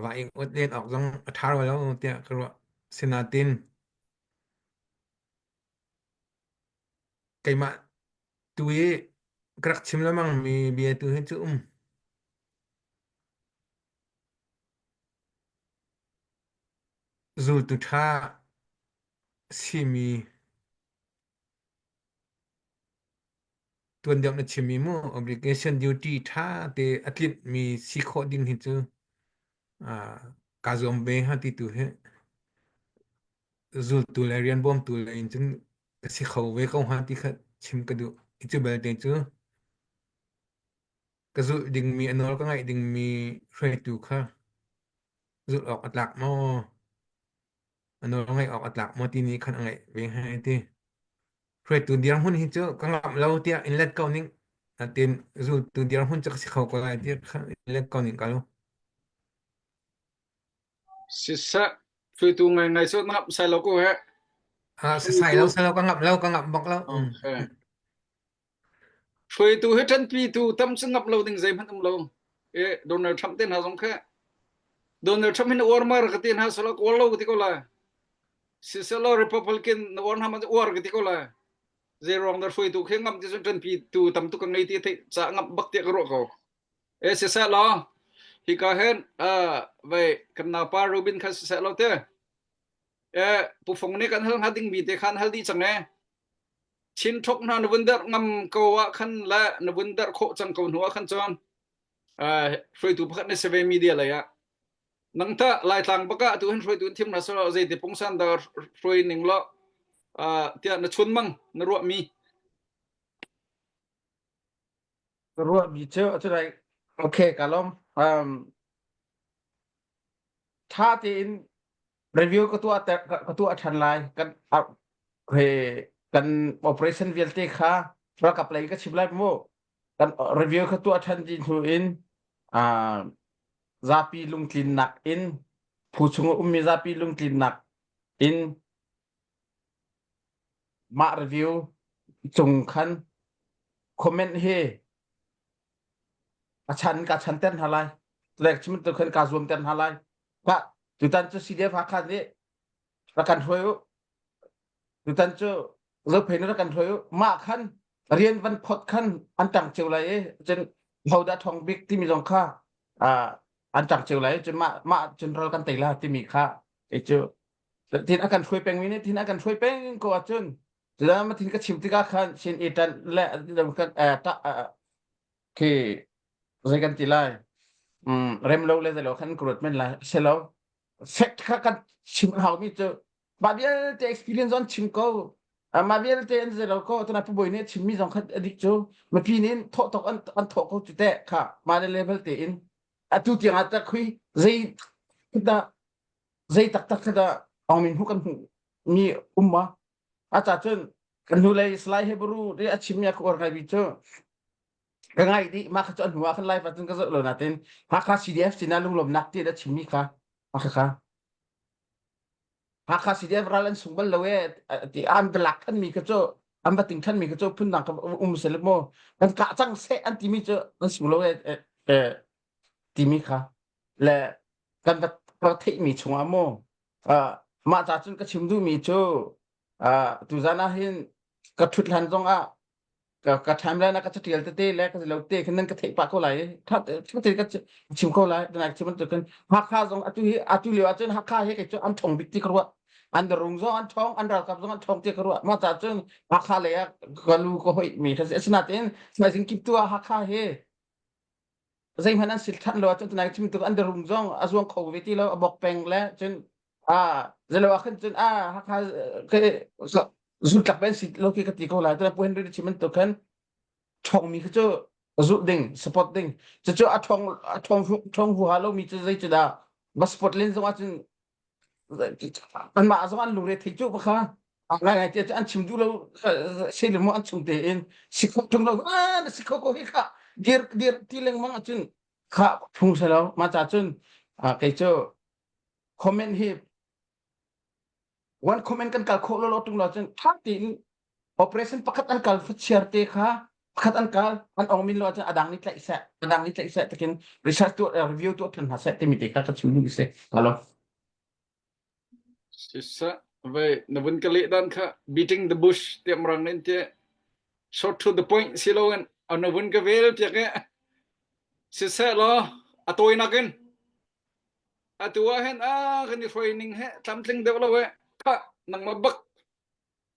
va i ot len awk zong a ṭha rua lo tiah ka ruah. Sinain keimah tu i ka rak chim lengmang mi bia tu hi cu um. Zultu ṭha simi. tuan deuh na chimmi mu obligation duty ṭha te a tlinh mi si khawh ding hi cu kaa zuam ve hnga ti tu hi zultu le rian bawmtu le in cun ka si kho ve ko hnga ti kha chim ka duh. I cu belte cu ka zulh dingmi a nawl ka ngaih dingmi hruaitu kha zulh awk a tlak maw a nawl ngaih awk a tlak maw ti nih khan a ngaih ve hnga ti. Hruaitu dirhmun hi cu ka ngamh lo tiah in let ko ning natin zultu dirhmun cu ka si kho ko lai tiah kha in let ko ning ka lo. Siseh hruaitu ngaingai cu na ngamh sai lo ko he. Ah, sai lo sai lo ka ngamh lo ka ngamh bak lo. Mm. Okay. Hruaitu hi ṭanpitu tam cu ngamh lo ding zeihmanh um lo. E Donald Trump te hna zong khe Donald Trump hin uar mar ka ti hna sala kawl lo ka ti ko lai. Siselaw Republican na uar hna man uar ka ti ko lai. Zei ruang dah hruaitu khi ngamh ti cun ṭanpitu tam tuk ka ngei ti theih ca ngamh bak tiah ka ruah ko. E siseh law hika hin uh, vei kan naupa Rubin kha siseh law te. E Pu Fung nih kan hal hnga dingmi te khan hal dih cang e. Chin thok hna na vun derh ngam ko ah khan le na vun derh khawh cang ko hnu ah khan cun uh, hruaitu pakhat na si ve media lei ah nang ta Laitlang baka atu hin hruaitu in thim hna selaw zeiti pungsan dah hruai ning lo uh, tiah na chun mang na ruah mi Ka ruah mi cu atu lai okay ka lom um tha tein review ka tuah ka tuah ṭhan lai kan he kan operation vialte kha ralkap lei ka chim lai mu kan review ka tuah ṭhan dih hnu in zapi lungtlinnak in phu chung ummi zapi lungtlinnak in mah review cung khan comment hi a chan ka chan ter hna lai lek chim tu khan ka zuam ter hna lai Ka tutan cu CDF Hakha nih rak kan hruai u. Tutan cu Zophei nih rak kan hruai u. Mah khan rian van phot khan an ṭang cio lai i cun hodah ṭhawng bik timi zong kha uh, an ṭang cio lai cun mah mah cun ral kan tei la timi kha kei cu tin a kan hruai peng mi nih tin a kan hruai peng ko ahcun cudah ma thin ka chim tikah khan sin i ṭan le kan khi zei kan ti lai um rem lo le zei lo khan ka ruat men lai se lo fact kha kan chim hau mi cu mah vialte experience on chim ko mah vialte an zei lo ko tuna pu boi nih chim mi zong kha adik cu mipi nih thawh tok an an thawh ko cu te kha mah le level te in atu tiang ah ta khui zei da zei taktak kha da Aung Min hu kan hmu mi um ma a ca cun kan hnulei Salai Hebrew nih a chimmi a ka uar ngaimi cu ka ngai dih mah kha cu a hnu ah khan live ah cun ka zoh lo natin Hakha CDF sinah lunglawmnak ti a chimmi kha a kha kha Hakha CDF ral an sung bal lo e ti an balak thanmi kha cu an va ting thanmi kha cu phundang ka um se le maw kan kah cang seh an timi cu an sung lo e timi kha le kan va theihmi chungah maw mah ca cun ka chim duhmi cu tuzan ah hin ka ṭhut hlan zong ah ka ka timeline ah ka catial tete le ka lo te khin nan ka theih pah ko lai tha te ka chim ko lai dan chim bantuk khin Hakha zong atu hi atu lio ahcun Hakha hi kei cu an ṭhong bik ti ka ruah an rung zong an ṭhong an ralkap zong an ṭhong ti ka ruah mah ca cun Hakha lei ah ka lu ka hoih mi kha si asinain sinain kip tu ah Hakha hi zeihmanh an sil than lo ahcun tunai chim tuk an rung zong a zuang kho ve ti lo a bok peng le cun a zelo ah khan cun a hakha ke zultlak ben si lo ki ka ti ko lai tuna pu Henry chim tu khan thong mi kha cu zulh ding support ding cu cu a thong a thong thong hu ha lo mi cu zei cu dah ba support len zong ah cun anmah zong an lungre thei cu kha ngai ngai te an chim duh lo se mo an chung te in si kho tung lo ah na si kho ko hi kha dir dir ti lengmang ahcun kha phung se lo ma cha cun kei cu comment hi one comment kan kal khawh lo lo tung lo cun tha tein operation pakhat an kal chiar te kha pakhat an kal an ong min lo ahcun adang nih tlaih seh adang nih tlaih seh takin research tuah review tuah than hna seh timi te kha ka chim duh si hello Siseh vei na vun ka leh dan kha beating the bush tiah mirang nih ti short to the point si loin na vun ka vel piak i siseh law a tawinak in atu ah hin a kan i hruai ning he tlamtling deuh lo e kha nangmah bak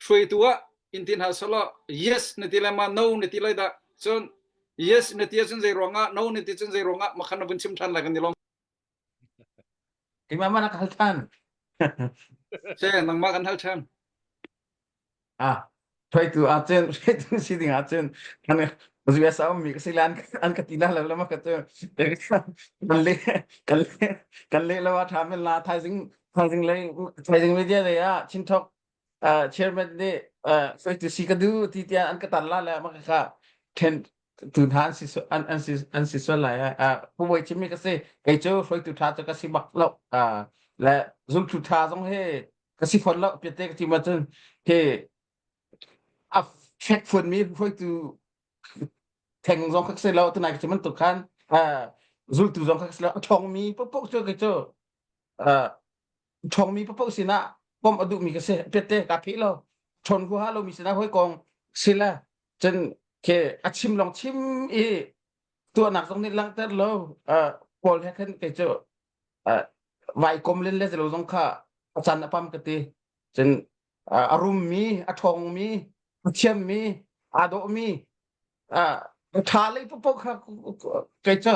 hruaitu ah. In ti hna selaw yes na ti lai ma no na ti lai dah. Cun yes na ti ahcun zei ruangah no na ti cun zei ruangah makhan na vun chim ṭhan lai kan i lawm. Keimah mana ka hal ṭhan. Se nangmah kan hal ṭhan. Ah, hruaitu ahcun hruaitu si ding ahcun kan US a ummi ka si le an an ka ti la lo lama ka cu kan le kan le kan le lo a ṭha men la thaizing thaizing lei thaizing media lei ah chinthok uh, chairman nih uh, hruaitu si ka du ti tiah an ka tar la le ma ka then tu hna an si an an si an si sual lai ah pu bawi chimmi ka si kei cu hruaitu ṭha cu ka si bak lo ah le zultu ṭha zong hi ka si fawn lo piate ka ti ma cun hi a fek fuan mi hruaitu theng zong ka si lo tunai ka chim bantuk khan zultu zong ka si lo a ṭhawng mi paoh cu kei cu ṭhawng mi paoh sinah komh a duh mi ka si piate ka phih lo ṭhawn huaha lo mi sinah hawi kong si la cun ke a chim long chim i tuahnak zong nih langhter lo paul he khan kei cu vai kom len le zelo zong kha a chan a pam ka ti cun a rummi a ṭhawngmi a thiammi aa dawhmi a ṭha lei paoh kha kei cu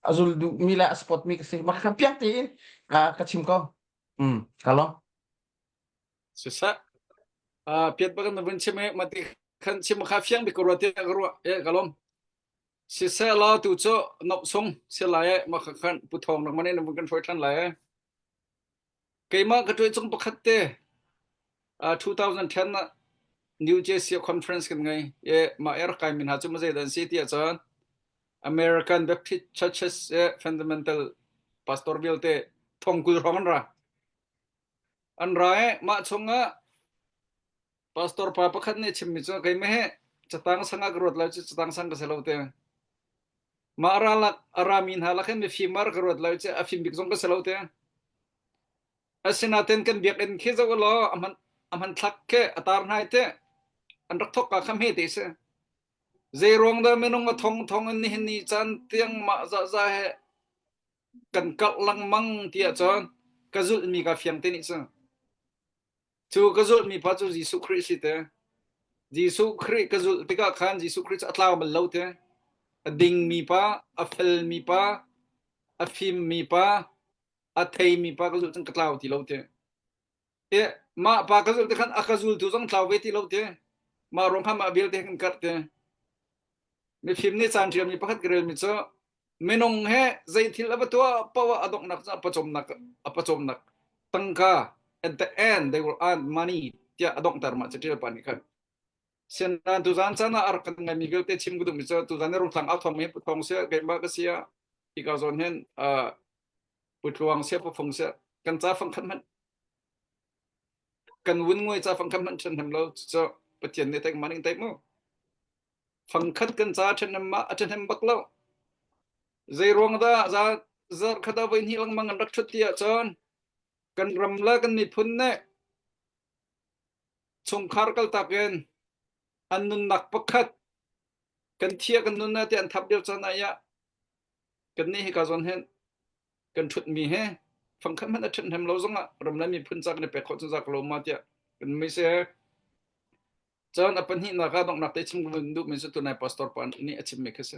a zul duhmi le a support mi ka si mah kha piang tein ka chim ko um ka lo Siseh piat bak na vun chim i mati khan chim kha fiang bik ko rua tiah ka ruah e ka lawm Siseh law tu cu nok sung si lai e mah kha khan pu thawng rak man in vun kan hruai ṭhan lai e keimah ka ṭuai cung pakhat te 2010 ah New Jersey conference kan ngei e mah er kai min ha cu ma zei dan si ti ahcun American Baptist Churches e fundamental pastor vialte thongkul hrawng an ra an ra e mah chungah Pastor pa pakhat nih chimmi cu keimah hi catang sang ah ka ruat lo cu catang sang ka si lo te. Mah ra lak a rami hna lak hin mifim ah ka ruat lo cu a fim bik zong ka si lo te. Asinain kan biakinn khi zoh law a hman a hmanthlak khi a tar hnai te an rak thok ka kha hme te si. Zei ruang dah minung a thong thong in nihin ni caan tiang mah za za he kan karh lengmang tiah cun ka zulhmi ka fiang te nih cu. Cu ka zulhmi pa cu Jesuh Khrih si te. Jesuh Khrih ka zulh tikah khan Jesuh Khrih cu a tlau bal lo te. A dingmi pa, a felmi pa, a fimmi pa, a theimi pa ka zulh cun ka tlau ti lo te. E, mah pa ka zulh te khan a ka zultu zong tlau ve ti lo te. Mah ruang khan mah vialte kan karh te. Mifim nih caan ṭialmi pakhat ka relmi cu minung he zei thil a va tuah paoh ah a donghnak cu a pawcawmnak a pawcawmnak tangka at the end they will earn money tiah a donghter mah caṭial pa nih khan sian tuzan caan ah a rak kan ngaimi vialte chim ka duhmi cu tuzan i rungtlang au thawng mi pu thawng sia keimah ka sia hika zawn hin pu tluang sia pu fung sia kan ca fang khat hmanh kan vun nguai ca fang khat hmanh ṭhen hem lo cu Pathian nih taik maning taik mu Fangkhat kan ca ṭhahnem ah a ṭhahnem bak lo. Zeiruang dah za zarh khat ah voihnih lengmang an rak ṭhut ti ahcun kan ram le kan miphun nih chungkhar kaltak in an nunnak pakhat kan thiah kan nun ah tiah an thap lio caan ah ya kannih hika zawn hin kan ṭhutmi he fangkhat hmanh a ṭhahnem lo zongah ram le miphun ca kan i pek khawh cun za ka lo ma tiah kan mui si. Cun a pahnihnak ah donghnak te chim ka vun duhmi cu tunai pastor pa nih a chimmi khi si.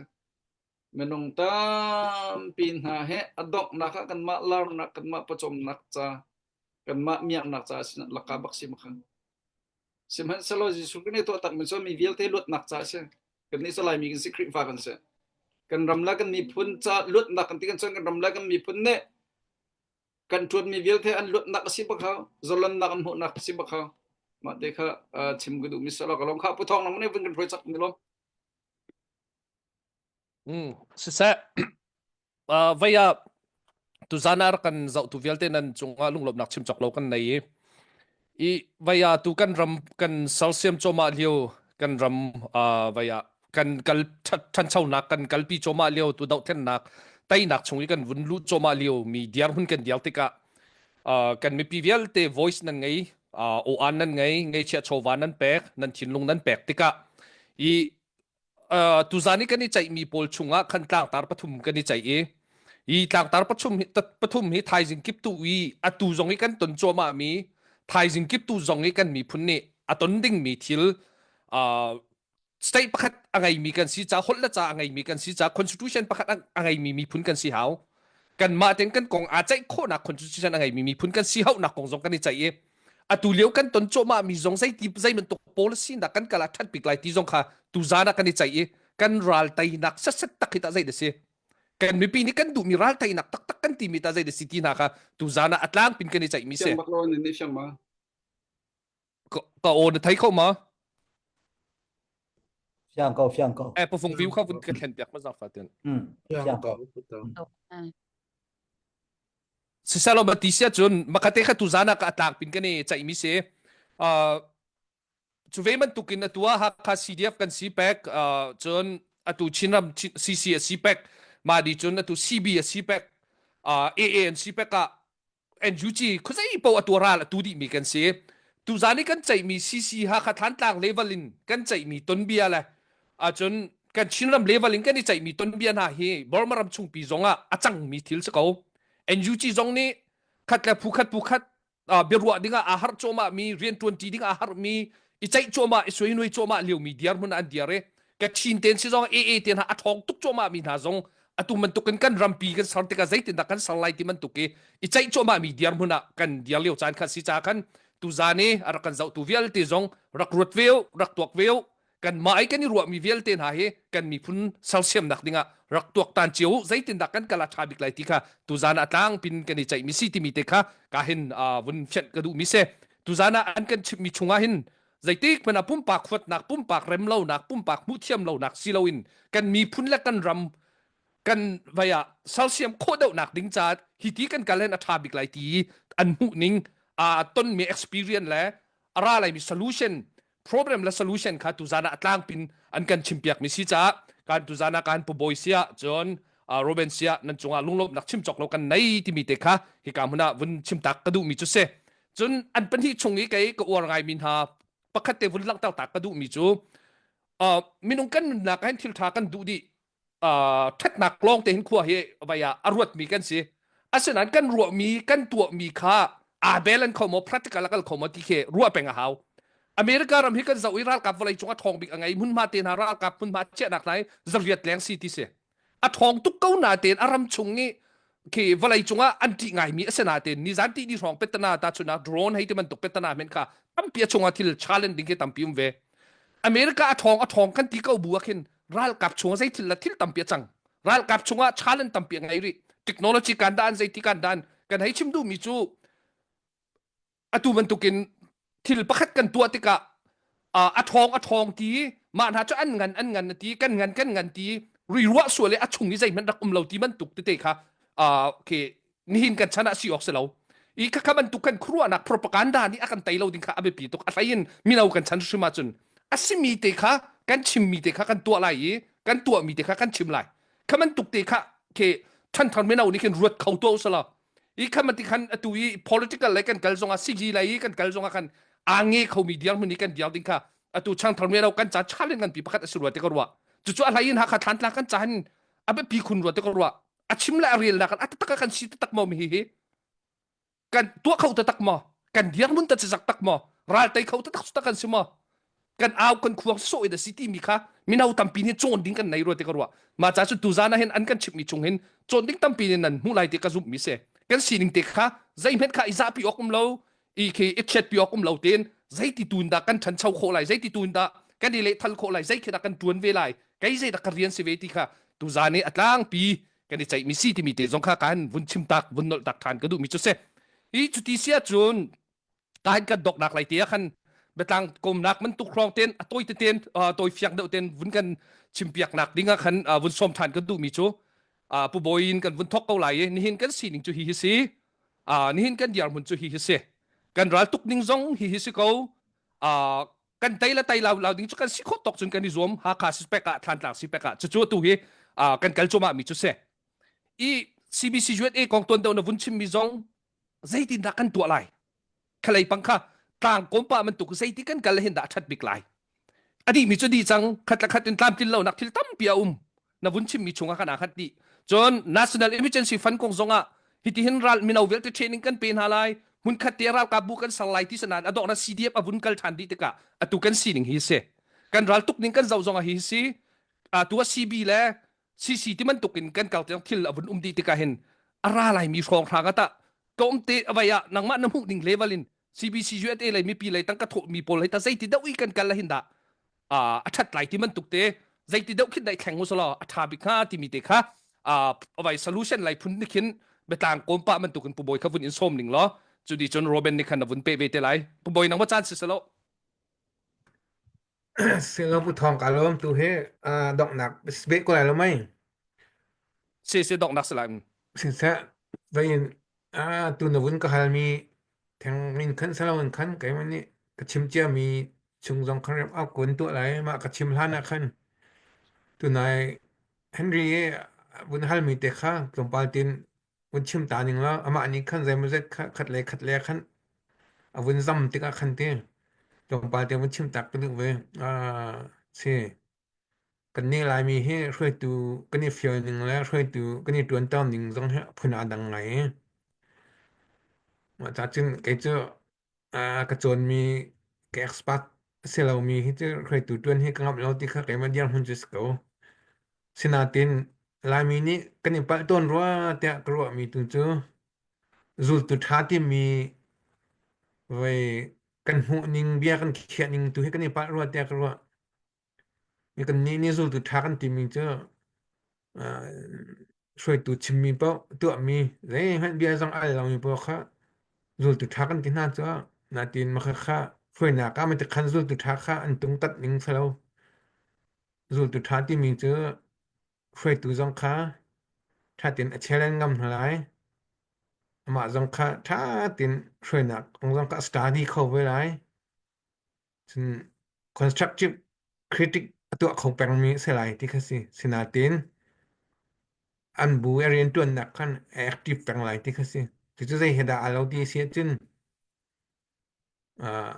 Minung tampi hna he a donghnak ah kanmah larnak, kanmah pawcawmnak ca, kanmah miaknak ca sin laka bak si makhan. Sihmanhsehlaw Jesuh Khrih nih tuah takmi cu mi vialte luatnak ca a si. Kannih cu Laimi kan si, Khrihfa kan si. Kan ram le kan miphun ca luatnak kan ti kan cun kan ram le kan miphun nih kan ṭuanmi vialte an luatnak a si bak hau zalonnak an hmuhnak a si bak hau mah te kha chim ka duhmi salo ka lawm kha pu thawng nang ne vun kan hruai chak mi lawm Mm, siseh uh, vei ah tuzan ah kan zohtu vialte nan cungah lunglawmhnak chim cawk lo kan nei i i vei ah tu kan ram kan sersiam cuahmah lio kan ram uh, vei ah kan kal ṭhanchonak kan kalpi cuahmah lio tu dohthlennak teinak chung i kan vun luh cuahmah lio mi dirhmun kan dir tikah uh, kan mipi vialte voice nan ngei uh, aw-an nan ngei ngeichia chawva nan pek nan thinlung nan pek tikah i uh, tuzan i kan i ceihmi pawl chungah khan tlangtar pathum kan i ceih i i tlangtar pathum hi pathum hi thaizing kip tu i atu zong i kan ton cuahmah mi thaizing kip tu zong i kan miphun nih. a ton dingmi thil uh, state pakhat a ngeimi kan si ca holh le ca a ngeimi kan si ca constitution pakhat a ngeimi miphun kan si hau kanmah ten kan kong aa ceih khawhnak constitution a ngeimi miphun kan si hauhnak kong zong kan i ceih i atu lio kan ton cuahmah mi zong zeiti zei bantuk policy dah kan kal ah ṭhat bik lai ti zong kha tuzan ah kan i ceih i kan ral teinak setset tak hi tah zei da si kan mipi nih kan duhmi ral teinak taktak kan timi ta zei da si ti hna kha tuzan ah a tlangpin kan i ceih mi si Siang bak lo nan nih siang ma. Ka ka aw na thei kho ma? Fiang ko, fiang ko. Eh pafung view kha vun ka thlen piak ma zang fatin. Mm, Fiang ko. Sisalo ma ti sia cun makate kha tu zana ka atlak pin kan i chaih mi si. Uh, cu ve bantukin atu ah Hakha CDF kan si pek uh, cun atu Chinram CC a si pek ma di cun atu CB a si pek uh, AA an si pek ah NUG khuazei paoh a ral a tu dihmi kan si. Tuzan i kan ceihmi CC Hakha Thantlang level in kan ceihmi tonbia le ahcun kan Chinram level in kan i ceihmi tonbia hna hi Burma ram chungpi zong ah a cangmi thil si ko. NUG zong nih khat le phu khat phu khat biaruah dingah aa harh cuahmah mi rianṭuan ṭi ding aa harh mi i ceih cuahmah i suainuai cuahmah liomi dirhmun ah an dir i Kachin ten si zong AA te hna a ṭhawng tuk cuahmah mi hna zong atu bantukin kan rampi kan ser tikah zeitindah kan ser lai ti bantuk i i ceih cuahmah mi dirhmun ah kan dir lio caan kha si ca khan tuzan i a rak kan zohtu vialte zong rak ruat ve u rak tuak ve u kanmah i kan i ruahmi vialte hna hi kan miphun sersiamnak dingah rak tuaktan cio u zeitindah kan kal a ṭha bik lai ti kha tuzan ah tlangpin kan i ceihmi si timi te kha ka hin vun fianh ka duhmi si tuzan ah an kan chimhmi chungah hin zeitik hmanh ah pumpak huatnak pumpak remlonak pumpak hmuhthiam lonak si loin kan miphun le kan ram kan vai ah sersiam khawh deuhnak ding caah hi ti kan kal hin a ṭha bik lai ti an hmuh ning a tonmi experience le a ra laimi solution problem le solution kha tuzan ah a tlangpin an kan chimpiak mi si caah kan tuzan ah kan pu bawi sia cun Robin sia nan cungah lunglawmhnak chim cawk lo kan nei timi te kha hika hmun ah vun chimtak ka duhmi cu si cun an pahnih chung i kei ka uar ngaimi hna pakhat te vun langhter tak ka duhmi cu minung kan nunnak ah hin thil ṭha kan duh dih ṭhatnak lawng te hin khua hi vai ah a ruatmi kan si asinain kan ruahmi kan tuahmi kha aa bel an kho maw practical a kal kho maw ti khi ruah peng a hau America ram hi kan zoh i ralkap vawlei cung a ṭhawng bik a ngei hmunhma te hna ralkap hmunhma chiahnak hna hi zariat leng si ti si a ṭhawng tuk ko na tein a ram chung i khi vawlei cungah an ṭih ngaimi a si natein nizan ti ni hrawng petana ta chuna drone hei ti bantuk petana men kha tampi a chungah thil challenge ding khi tampi um ve America a ṭhawng a ṭhawng kan ti ko bu ah khin ralkap chungah zei thil la thil tampi a cang ralkap chungah challenge tampi a ngei rih technology kan dan zeiti kan dan kan hei chim duhmi cu atu bantukin thil pakhat kan tuah tikah a ṭhawng a ṭhawng ti mah hna cu an ngan an ngan ti kan ngan kan ngan ti ri ruah sual i a chung i zeihmanh rak um lo ti bantuk tete kha khi nihin kan chan ah si awk si lo i khakha bantuk kan khuaruahnak propaganda nih a kan tei lo ding kha a biapi tuk a hlei in mino kan chan hrim ahcun a simi te kha kan chimmi te kha kan tuah lai i kan tuahmi te kha kan chim lai kha bantuk te kha khi ṭhanthar mino nih khin ruat kho tuah usalaw i khan ti khan atu i political lei kan kal zongah sigi lei i kan kal zongah khan aa nge khomi dirhmun i kan dir ding kha atu changthar me lo kan ca challenge nganpi pakhat a si rua te ka ruah cucu a hlei in Hakha Thantlang kan ca hin a biapi khun rua te ka ruah a chim le a rel nak a taktak kan si taktak maw mi hi hi kan tuah kho taktak maw kan dirhmun ta cazak tak maw ral tei kho taktak tak kan si maw kan au kan khuang sawh in a si timi kha mino tampi nih cawn ding kan nei rua ti ka ruah mah ca cu tuzan ah hin an kan chimhmi chung hin cawn ding tampi nih nan hmuh lai ti ka zumh mi si kan sining te kha zeihmanh kha i zahpi awk um lo i khi i chiatpi awk um lo tein zeiti tun dah kan ṭhancho khawh lai zeiti tun dah kan i lehthal khawh lai zei khi dah kan ṭuan ve lai kei zei dah ka rian si ve ti kha tuzan i a tlangpi kan i ceihmi si timi te zong kha kan vun chim tak vun nolh tak ṭhan ka duhmi cu si i cuti si ahcun kahin kan doknak lai te ah khan biatlang komnak bantuk hrawng ten a tawi teten tawi fiang deuh ten vun kan chimpiak nak ding ah khan vun som than kan duhmi cu pu bawi in kan vun thok ko lai i nihin kan sining cu hi hi si nihin kan dirhmun cu hi hi si kan ral tuk ning zong hi hi si ko kan tei le tei lo lo ding cu kan si khawh tawk cun kan i zuam Hakha si pek ah Thantlang si pek ah cucu atu hi kan kal cuahmah mi cu si i CBC USA kong tuan deuh na vun chimmi zong zeitindah kan tuah lai khalei pang kha tlang kawmpa bantuk zeiti kan kal hin dah a ṭhat bik lai a dihmi cu dih cang khat le khat in tlamtlin lonak thil tampi a um na vun chimmi chungah kan aa khat dih cun national emergency fund kong zongah hitihin ral mino vialte training kan pe hna lai. Hmunkhat te ralkapbu kan ser lai ti sanan a donghnak CDF a vun kal ṭhan dih tikah atu kan sining hi si. Kan ral tuk ning kan zoh zong ah hi si. Atu ah CB le CC ti bantuk in kan kal tiang thil a vun um dih tikah hin a ra laimi hrawng hrang ah tah tlawmte a vai ah nangmah na hmuh ning level in CBC USA lei mipi lei tangka thawh mi pawl hei ta zeiti deuh i kan kal hin dah a ṭhat lai ti bantuk te zeiti deuh khin dai thleng usalaw a ṭha bik hnga timi te kha vai solution lai phun ni khin biatlang kawm pah bantuk in pu bawi kha vun in sawm ning law cu di cun Robin nih khan na vun pe ve te lai pu bawi nang ma caan si selo Silo pu thong ka lawm tu hi donghnak beh ko lai lo mei si si donghnak si lai siseh vein tu na vun ka halmi theng in khan salo in khan keimah nih ka chim ciami chung zong khan rem au kun tuah lai mah ka chim hlan ah khan tunai Henry i vun halmi te kha tlawmpal tin vun chim ta ning law amah nih khan zeimawzet kha khat le khat le khan a vun zam tikah khan ti tlawmpal te vun chim tak ka duh ve si Kannih Laimi hi hruaitu kan i fial ning le hruaitu kan i ṭuanter ning zong hi phun aa dang ngai. Mah ca cun kei cu ka cawnmi ka expert a si lomi hi cu hruaitu ṭuan hi ka ngamh lo ti kha keimah dirhmun cu si ko. Sinain Laimi nih kan i palh tawn rua tiah ka ruahmi tu cu zultu ṭha timi voi kan hmuh ning bia kan khiah ning tu hi kan i palh rua tiah ka ruah. Kannih nih zultu ṭha kan timi cu hruaitu chimmi paoh tuahmi zeihmanh bia zong al lomi paoh kha zultu ṭha kan ti hna cu natin mah kha hruainak ah matikhan zultu ṭha kha an tungtat ning si lo. Zultu ṭha timi cu hruaitu zong kha ṭha tein a challenge ngam hna lai. Amah zong kha ṭha tein hruainak kong zong kha a study kho ve lai. Cun constructive critic a tuah kho pengmi a si lai ti kha si. Sinain an bu i rianṭuannak khan a active peng lai ti kha si. Cucu zei he dah aa lo ti a si ahcun uh,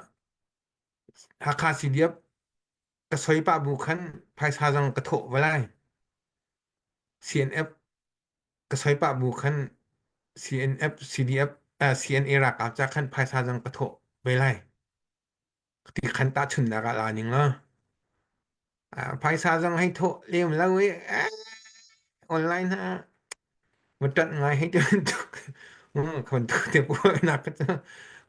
Hakha CDF ka soi pah bu khan phaisa zong ka thawh va lai. CNF ka soi pah bu khan CNF, CDF, uh, CNA ralkap ca khan phaisa zong ka thawh ve lai. Ti khan tahchunhnak ah la ning law. Phaisa zong hei thawh lem lo i online ha ma ṭanh ngai hei ti bantuk kha bantuk te nak kha cu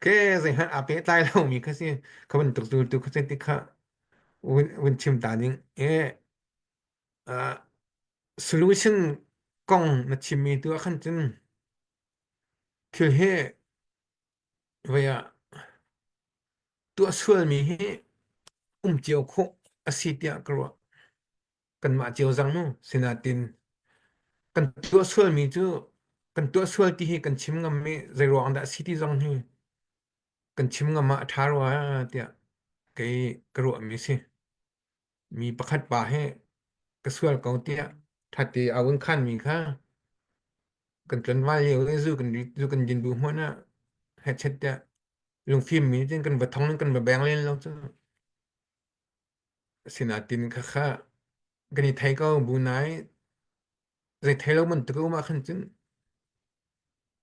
ke zeihmanh aa pehtlai lomi kha si kha bantuk tu tu kha ti kha vun chim ta ding e solution kong na chimmi tu ah khan cun thil hi Voi ah tuah sualmi hi um cio khawh a si tiah ka ruah. Kanmah cio zang mu sinatin kan tuah sualmi cu kan tuah sual ti hi kan chim ngam i zeiruang dah a si ti zong hi kan chim ngam ah a ṭha rua tiah kei ka ruahmi si. Mi pakhat pa hi ka sual ko tiah ṭhate a vun khanmi kha kan tlangval lio i zu kan zu kan din bu hmanh ah hechet tiah lungfim mi cun kan va thong in kan va beng len lo cu sinatin kha kha kan i thei ko bu nai zei thei lo man tuk um ah khan cun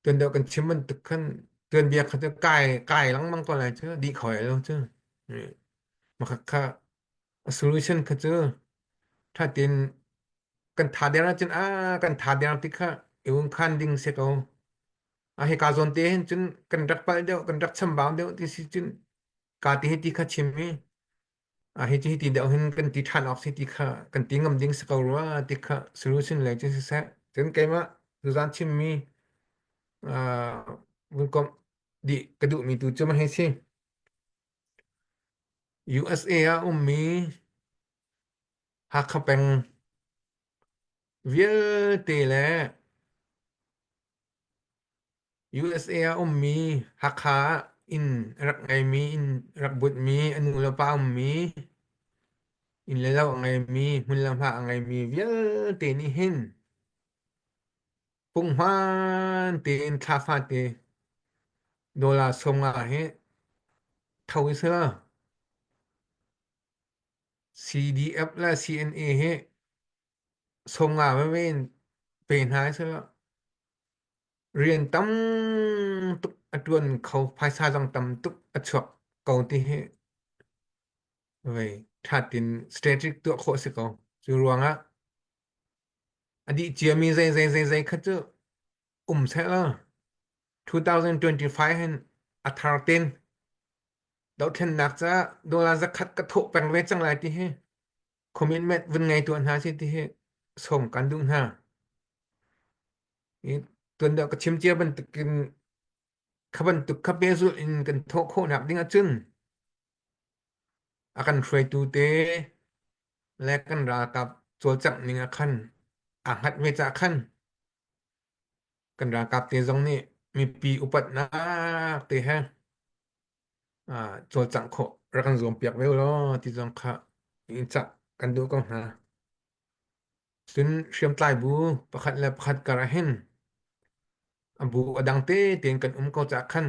tuan deuh kan chim bantuk khan tuan bia kha cu kai kai lengmang ko lai cu di khoi lo cu ma kha kha a solution kha cu thatin kan tha der ahcun a kan tha der ti kha i un khan ding si ko a hika zawn te hin cun kan rak palh deuh kan rak chambau deuh ti si cun ka ti hi ti kha chim i a hi ti hi ti deuh hin kan ti ṭhan awk si ti kha kan ti ngam ding si ko rua ti kha solution lei cun siseh cun keimah tuzan chimmi vun komh dih ka duhmi tu cu ma hei si USA ah ummi Hakha peng vialte le USA ah ummi Hakha ah inn a rak ngeimi, inn a rak bunhmi, a nu le pa ummi, inn le lo a ngeimi, hmun le hma a ngeimi vialte nih hin punghman tein thla fate dollar 50 hi tho i sila. CDF le CNA hi 50 veve in pe hna seh. Rian tam tuk a ṭuan kho, phaisa zong tam tuk a chuak ko ti hi vei ṭha tin strategic tuah khawh si ko. Cu ruangah a dih ciami zei zei zei zei kha cu um seh law 2025 hin a thar ten dohthlennak caah dollar zakhat ka thawh peng ve cang lai ti hi commitment vun ngei tuah hna si ti hi sawm kan duh hna. I tuan deuh ka chim cia bantukin kha bantuk kha pehzulh in kan thawh khawhnak ding ahcun a kan hruaitu te le kan ralkap cawlcangh ning ah khan aa hngat ve cah khan kan ralkap te zong nih mipi upatnak te he cawlcangh khawh rak kan zuam piak ve law ti zong kha in cah kan duh ko hna. Cun hriamtlai bu pakhat le pakhat kar ah hin a bu a dang tein kan um ko caah khan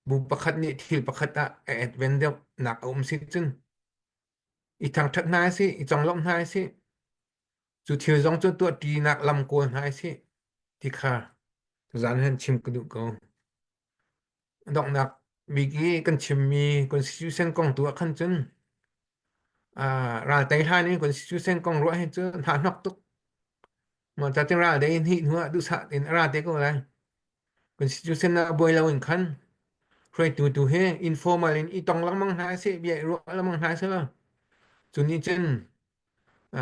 bu pakhat nih thil pakhat ah a advent deuh nak a um si cun i thangṭhat hna si i conglawmh hna si cu thil zong cu tuahṭinak lam kawl hna si ti kha tuzaan han chim ka duh ko. Donghnak bik i kan chimmi constitution kong tu ah khan cun ral tei hlan in constitution kong ruah hi cu hna hnok tuk. Mah ca tin ral dei hnih hnu ah duhsah in a ra te ko lai. Constitution ah buai lo in khan hruaitu tu hi informal in i tong lengmang hna sih, bia i ruah lengmang hna sih law cu nih cun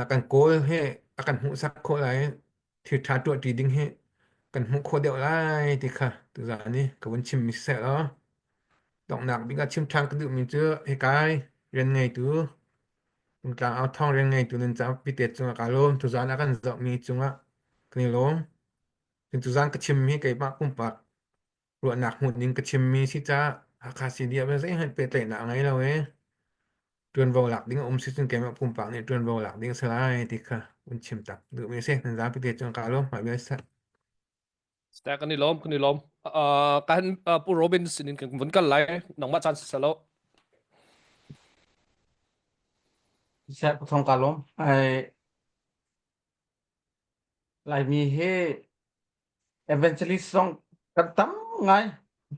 kan kawl hi a kan hmuhsak khawh lai thil ṭha tuahṭi ding hi kan hmuh khawh deuh lai ti kha tuzaan i ka vun chimmi siseh law donghnak bik ah chim ṭhan ka duhmi cu hikai rian ngeitu Tungtlang au thawng rian ngeitu nan ca pitet cungah kaa lawm tuzaan a kan zohmi cungah kan i lawm cun tuzaan ka chimmi keimah pumpak ruahnak hmuh ning ka chimmi si caah Hakha CDF he zeihmanh pehtlaihnak a ngei lo i ṭuanvo lak ding a um si cun keimah pumpak nih ṭuanvo lak ding a si lai ti kha un chim tak duhmi a si. Nan zapi te cun kaa lawm. Mah bia seh. Stack kan i lawm kan i lawm. Uh, kan uh, Pu Robin sinin kan vun kal lai. Nangmah caan si selo. Seh pathong ka lawm. Ai Laimi hi evangelist zong kan tam ngai.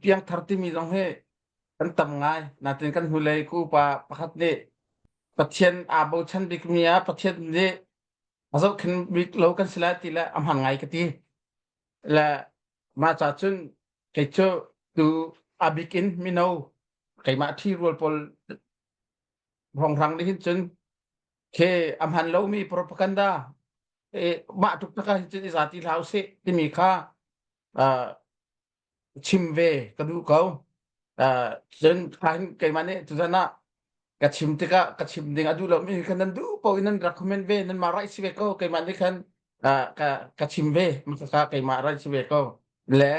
Piangthar timi zong hi kan tam ngai. Natin kan hnulei ku upa pakhat nih Pathian aa bochan bikmi ah Pathian nih a zohkhenh bik lo kan si lai ti le a hman ngai ka ti. Le mah ca cun kei cu tu a bik in mino keimah ṭhi rual pawl rongrang nih hin cun khi a hman lomi propaganda e mah tuk taka hin cun i zati hlah usih timi kha uh, chim ve ka duh ko. Uh, cun kha hin keimah nih tuzan ah ka chim tikah ka chim ding a duh lomi khan nan duh paoh in nan rak comment ve nan mah right si ve ko keimah nih khan uh, ka ka chim ve ka keimah right si ve ko le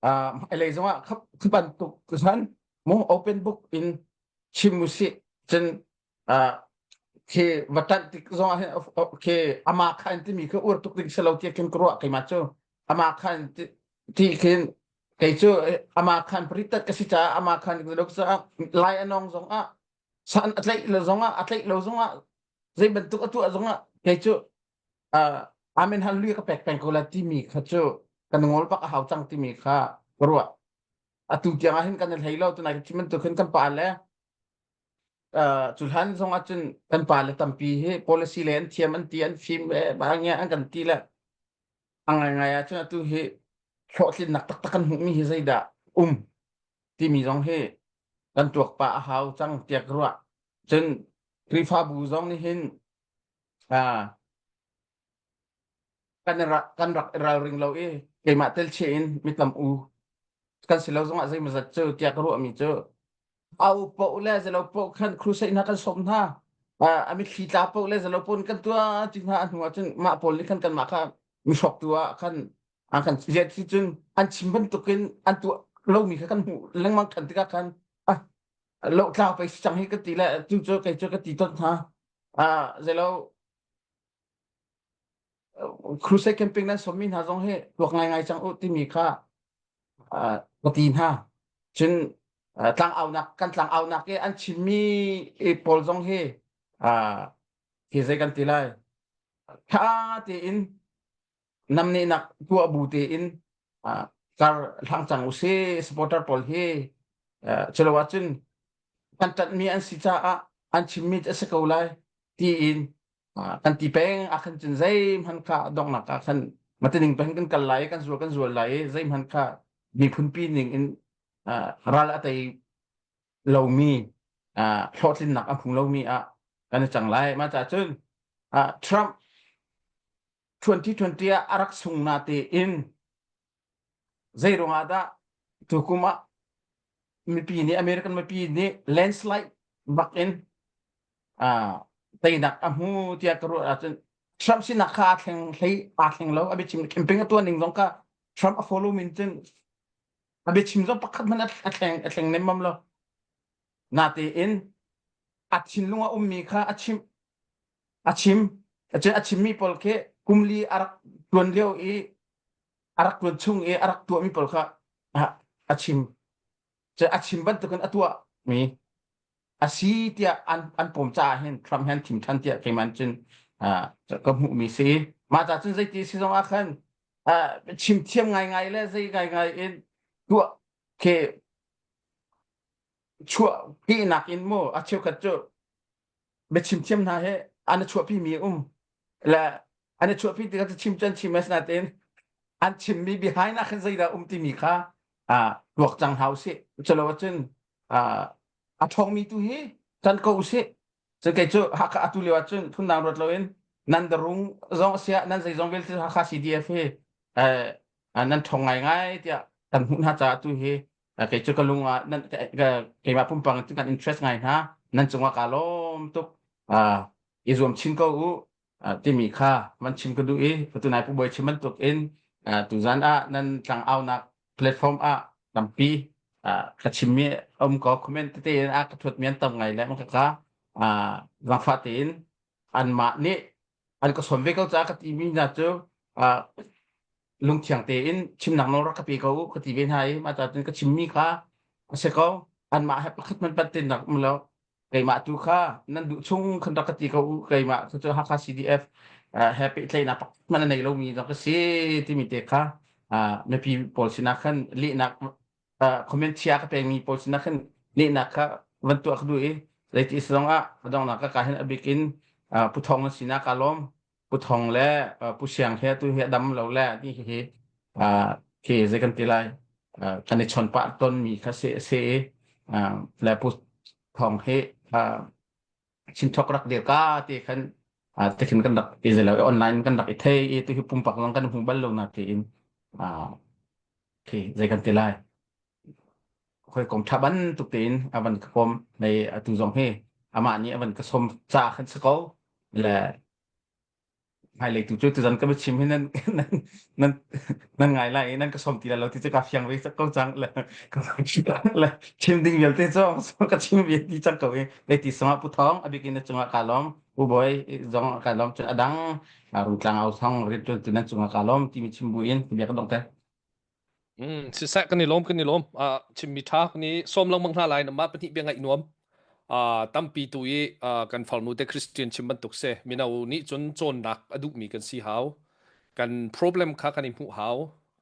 uh, hmailei zongah khap bantuk khan mu open book in chim usih cun uh, khi va ṭanh tik zongah hin khi ama khan timi khi ur tuk ding si lo tiah khin ka ruah keimah cu ama khan ti khin kei cu ama khan paritat ka si caah ama khan lo caah lai anong zong ah san a tlaih lo zong ah a tlaih lo zong ah zei bantuk a tuah zong ah kei cu uh, amen hallelujah ka pek peng ko la timi kha cu kan ngol bak a hau cang timi kha ka ruah atu tiang ah hin kan i hlei lo tunai ka chim bantuk hin kan pa le uh, cu hlan zong ah cun kan pa le tampi hi policy le an thiam an ti an fim le bangia an kan ti le a ngai ngai ah cun atu hi hlawhtlinnak taktak kan hmuhmi hi zeidah um timi zong hi kan tuak pa a hau cang tiah ka ruah cun Khrihfabu zong nih hin uh, kan rak kan rak i ralring lo i keimah tel che in mi tam u kan si lo zongah zeimawzat cu tiah ka ruahmi cu au poh le zelo poh khan crusade hna kan sawm hna a mitthli tla poh le zelo pon kan tuah ti hna a hnu ah cun mah pawl nih khan kanmah kha mi hrawktu ah khan an kan ziat si cun an chim bantukin an tuah lomi kha kan hmuh lengmang than tikah khan ah lohtlau pei si cang hi ka ti le tu cu kei cu ka ti ton hna ah zelo crusade camping nan sawmmi hna zong hi tuak ngaingai cang u timi kha ka ti hna. Cun tlangaunak kan tlangaunak i an chimmi pawl zong hi hi zei kan ti lai tha tein namnehnak tuah bu tein. kar hlang cang usih supporter pawl hi culo ahcun kan ṭanhmi an si caah an chimmi a si ko lai tiin kan ti peng ah khan cun zeihmanh kha donghnak ah khan matining peng kan kal lai kan zual kan zual lai i zeihmanh kha miphunpi ning in ral a tei lomi hlawhtlinnak a hmu lomi ah kan i cang lai mah caah cun Trump 2020 ah a rak sung na tein zei ruangah dah tukum ah mipi nih American mipi nih landslide bak in teinak a hmu tiah ka ruah ahcun Trump sinak kha aa thleng hlei aa thleng lo a biachim campaign a tuah ning zong kha Trump a follow min cun a biachim zong pakhat hmanh a thleng a thleng nemmam lo natein a thinlung a ummi kha a chim a chim a chimmi pawl khi kumli a rak tuan lio i a rak tuan chung i a rak tuahmi pawl kha a chim a chim bantukin a tuahmi a si tiah an an pawm caah hin Trump han thim than tiah keimah cun ka hmuhmi si mah ca cun zeiti si zong ah khan chim thiam ngaingai le zei ngaingai in tuah khi chuah kehnak in mu a cheukhat cu biachim thiam hna he an chuahpi mi um le an chuahpi tikah chim cun chim as natin an chimmi behind ah khan zeidah um timi kha tuak cang hau si chalo cun a ṭhawngmi tu hi tan ko usih cun kei cu Hakha atu lio ah cun phundang ruat loin nan darung zong sia nan zeizong vialte Hakha CDF hi nan ṭhawng ngaingai tiah kan hmuh hna caah tu hi kei cu ka lung ah nan keimah pumpang in kan interest ngai hna nan cungah kaa lawm tuk i zuam chin ko u timi kha van chim ka duh i tunai pu bawi chim bantuk in tuzan ah nan tlang aunak platform ah tampi ka chimmi um ko comment tete in a ka thuat mi an tam ngai le ka ka zaangfah tein anmah nih an ka sawm ve ko caah ka ti mi hna cu lungthiang tein chimnak nawl rak ka pe ko u ka ti ve hna i mah cun ka chimmi kha a si ko anmah he pakhat hmanh pantinnak um lo keimah tu kha nan duh chung khan rak ka ti ko u keimah cu cu Hakha CDF he pehtlaihnak pakhat hmanh a nei lomi zong ka si timi te kha mipi pawl sinah khan lehnak comment chia ka pekmi pawl sinah khan lehnak kha van tuah ka duh i zeiti zong ah donghnak ka ka hin a bik in Pu Thawng na sinah ka lawm Pu Thawng le Pu Siang he tu hi a dam lo le ti hi khi zei kan ti lai kan i chon pah ton mi kha si si le Pu Thawng hi chinthok rak dir ka ti khan ti khin kan rak i zelo online kan rak i thei i tu hi pumpak zong kan hmu bal lo na ti in khi zei kan ti lai hawikom ṭha bantuk tein a van ka kawm mei atu zong hi amah nih a van ka sawm ca khan si ko le hmailei tu cu tuzan ka biachim hi nan nan nan nan ngai lai i nan ka sawm ti lai lo ti cu ka fiang ve ko cang le le chim ding vialte cu ka chim ve ti cang ko i lei ti sungah pu thawng a bikin na cungah ka lawm pu bawi zong ka lawm cun a dang rungtlang au thong rianṭuan tu nan cungah ka lawm timi chim bu in bia ka dong te Mm, siseh kan i lawm kan i lawm. Ah chimmi ṭha kan i sawm lengmang hna lai namah pahnih bia ngaih nuam. Ah tampi tu i ah, kan farnu te Christian chim bantuk se mino nih cun cawnnak a duhmi kan si hau. Kan problem kha kan i hmuh hau.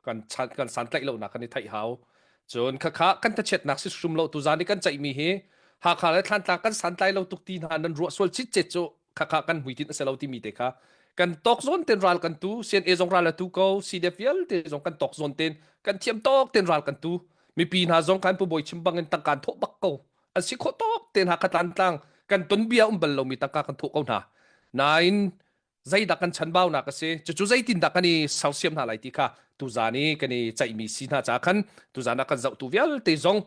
Kan chan kan santlaih lonak kan i theih hau. Cun khakha kan thachiatnak si hrim lo tuzan i kan ceihmi hi Hakha le Thlantlang kan santlai lo tuk ti hna nan ruah sual citcet cu khakha kan hmuitinh a si lo timi te kha kan tawk zawn ten ral kan tu CNA zong ral a tu ko CDF vialte zong kan tawk zawn ten kan thiam tawk ten ral kan tu mipi hna zong kan pu bawi chim bangin tangkan thawh bak ko an si khawh tawk ten ha khatlan tlang kan ton bia um bal lomi tangka kan thawh ko hna nain zeidah kan chanbaunak a si cucu zeitindah kan i sersiam hna lai ti kha tuzan i kan i ceihmi si hna ca khan tuzan ah kan zohtu vialte zong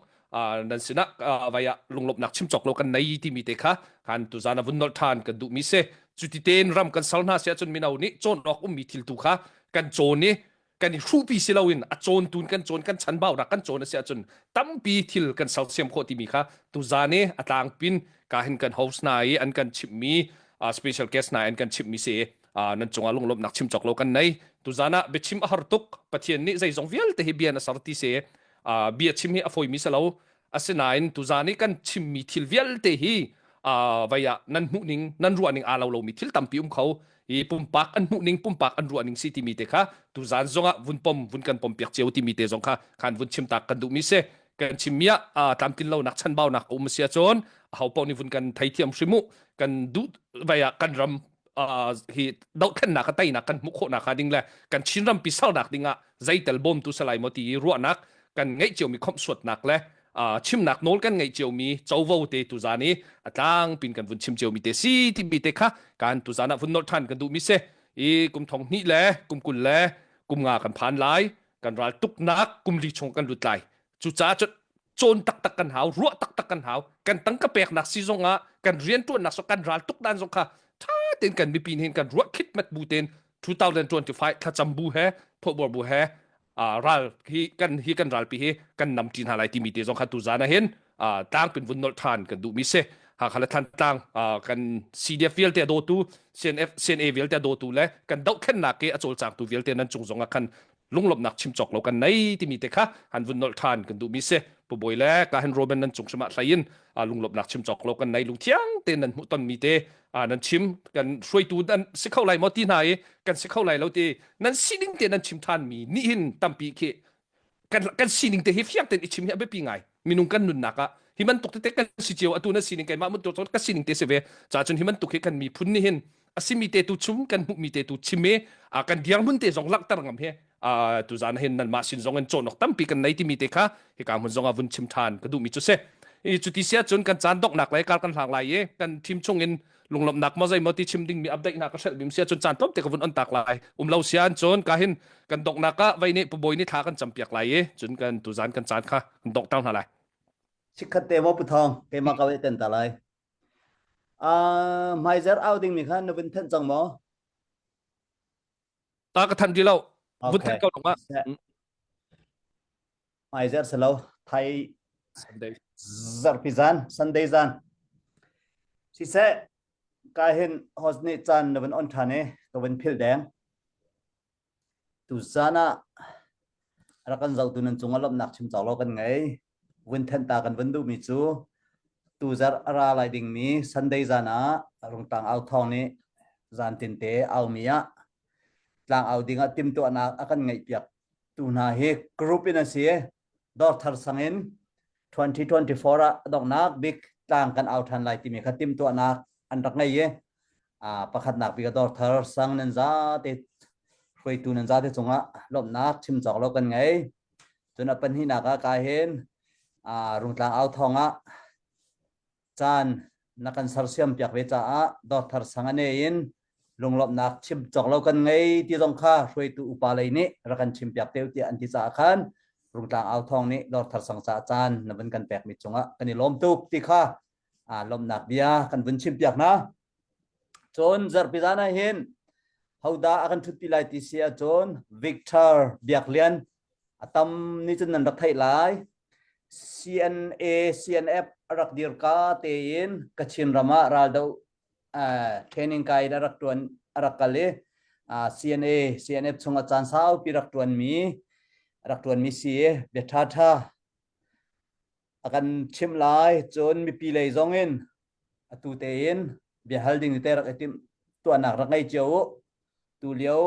nan sinah vai ah lunglawmhnak chim cawk lo kan nei timi te kha kan tuzan ah vun nolh ṭhan kan duhmi si cuti tein ram kan sal hna si ahcun mino nih cawn awk ummi thil tu kha kan cawn i kan i hruhpi si loin a cawn tun kan cawn kan chanbaunak kan cawn a si ahcun tampi thil kan sersiam khawh timi kha tuzan i a tlangpin ka hin kan host hna i an kan chimhmi special guest hna an kan chimhmi si nan cungah lunglawmhnak chim cawk lo kan nei tuzan ah biachim a har tuk pathian nih zeizong vialte hi bia na ser ti si bia chim hi a fawimi si lo asinain tuzan i kan chimmi thil vialte hi. vai ah nan hmuh ning nan ruah ning aa lo lomi thil tampi um kho i pumpak an hmuh ning pumpak an ruah ning si timi te kha tuzan zongah vun pom vun kan pom piak cio timi te zong kha khan vun chim tak kan duhmi si kan chimmi ah tlamtlin lonak chanbaunak a um si ahcun aho paoh nih vun kan theithiam hrim u kan duh vai ah kan ram hi dohthlennak a teinak kan hmuh khawhnak hnga ding le kan Chin rampi sernak ding ah zeitel bawmtu salai maw ti ruahnak kan ngeih ciomi khomhsuatnak le chimnak nawl kan ngeih ciomi covo te tuzan i a tlangpin kan vun chim ciomi te si timi te kha kan tuzan ah vun nolh ṭhan kan duhmi si i kum thong hnih le kum 20 le kum nga kan phan lai kan ral tuknak kum li chung kan lut lai cucaah cun cawn taktak kan hau ruah taktak kan hau kan tangka peknak si zong ah kan rianṭuannak so kan ral tuk dan zong kha ṭha tein kan mipi hin kan ruah khitmat bu tein 2025 thlacam bu he thawhbor bu he ral hi kan hi kan ralpi hi kan nam ṭi hna lai timi te zong kha tuzan ah hin tlangpin vun nolh ṭhan kan duhmi si Hakha le Thantlang kan CDF vialte a dawtu CNF CNA vialte a dawtu le kan dohthlennak i a cawlcangtu vialte nan cung zong ah khan lunglawmhnak chim cawk lo kan nei timi te kha han vun nolh ṭhan kan duhmi si Pu Bawi le ka hen Roman nan cung hrim ah hlei in lunglawmhnak chim cawk lo kan nei lungthiang te nan hmuh tonmi te nan chim kan hruaitu nan si kho lai maw ti hna i kan si kho lai lo ti nan sining te nan chim ṭhan mi nih hin tampi khi kan kan sining te hi fiang tein i chim hi a biapi ngai minung kan nunnak ah hi bantuk tete kan si cio atu na sining keimah mun tu ka sining te si ve ca cun hi bantuk hi kan miphun nih hin a simi te tu chum kan hmuhmi te tu chim i kan dirhmun te zong langhter ngam hi tu zan hin nan mah sin zong in cawnok tampi kan nei timi te kha hika hmun zong ah vun chim than ka duhmi cu si i cuti sia cun kan caan donghnak lai kar kan hlang lai i kan team chung in lunglawmhnak maw zeimaw ti chim dingmi update hna ka hrelh bim sia cun caan tlawm te ka vun on tak lai um lo sian cun ka hin kan donghnak ah vei nih pubawi nih thla kan campiak lai i cun kan tuzan kan caan kha kan dongh hna lai Chikkhat te maw Puthong keimah ka ten ta lai uh, hmaizer au ding mi kha na vun thanh cang maw ta ka than di lo vun thanh ko long ah Hmaizer si lo thai Sunday zarhpi zan Sunday zan siseh ka hin host nih caan na vun on ṭhan i ka vun philh deng tu zan ah rak kan zohtu nan cungah lawmhnak chim cawk lo kan ngei vun thenh ta kan vun duhmi cu tu zarh a ra lai dingmi Sunday zan ah Rungtlang au thawng nih zan tinte aumi ah tlang au dingah timhtuahnak a kan ngeihpiak tu hna hi group in a si dawr thar sang in 2024 ah donghnak bik tlang kan au ṭhan lai timi kha timhtuahnak an rak ngei i pakhatnak bik a dawr thar sang nan za te hruaitu nan za te cungah lawmhnak chim cawk lo kan ngei cun a pahnihnak ah ka hin rungtlang au thawng ah caan na kan sersiam piak ve caah dawrthar sang a ne in lunglawmhnak chim cawk lo kan ngei ti zong kha hruaitu upa lei nih rak kan chim piak te tiah an ti caah khan Rungtlang au thawng nih dawrthar sang caah caan na vun kan pekmi cungah kan i lawm tuk ti kha lawmhnak bia kan vun chim piak hna. Cun zarhpi zan ah hin hodah a kan ṭhutpi lai ti si ahcun Victor Biaklian a tam nih cun nan rak theih lai. CNA CNF a rak dir ka tein Kachin ram ah raldoh uh, training kai in a rak tuan a rak kal i uh, CNA CNF chung ah caan saupi rak tuan mi rak tuan mi si bia tha tha a kan chimh lai cun mipi lei zong in atu tein bia hal ding te rak i timh tuahnak rak ngei cio u tu lio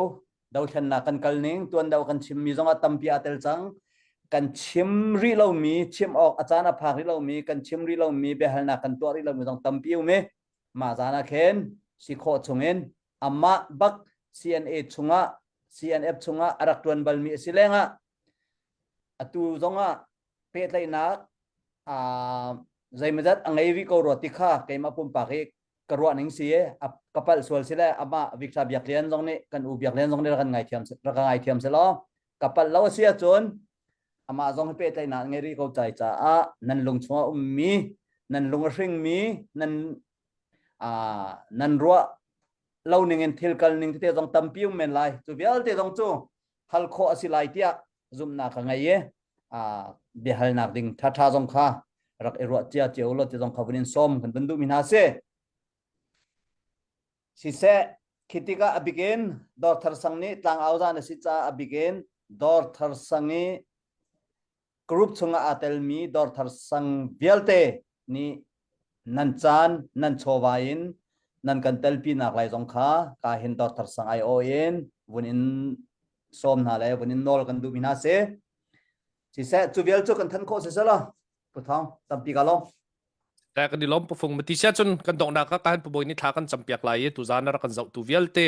dothlennak kan kal ning tuan do kan chimmi zong ah tampi aa tel cang kan chim rih lomi chim awk a caan a phak rih lomi kan chim rih lomi biahalnak kan tuah rih lomi zong tampi um i mah zan ah khin si khawh chungin amah bak CNA chungah CNF chungah a rak tuan balmi a si lengah atu zongah pehtlaihnak zeimawzat a ngei rih ko rua ti kha keimah pumpak hi ka ruah ning si ka palh sual si le amah Victor Biak Lian zong nih kan u Biak Lian zong nih rak kan ngaithiam rak ka ngaithiam se law ka palh lo a si ahcun amah zong hi pehtlaihnak ngei rih ko cai caah nan lung chungah ummi nan lung a hringmi nan nan ruah lo ning in thil kal ning tete zong tampi um men lai cu vialte zong cu hal khawh a si lai tiah zumhnak ka ngei i biahalnak ding ṭhaṭha zong kha rak i ruah cia cio law ti zong kha vun in sawm kan vun duhmi hna si. Siseh, khi tikah a bikin Dawrthar sang nih tlangau zan a si caah a bikin Dawrthar sang i group chungah aa telmi Dawrthar sang vialte nih. Nan caan, nan chawva in nan kan telpinak lai zong kha ka hin Dr. Sang ai aw in vun in sawm hna le vun in nawl kan duhmi hna si. Siseh, cu vial cu kan than khawh si selaw, Pu Thawng, tampi ka lawm. Ta kan i lawm pufung mati sia cun kan donghnak ah kan pubawi ni thla kan campiak lai i tuzan rak kan zohtu vialte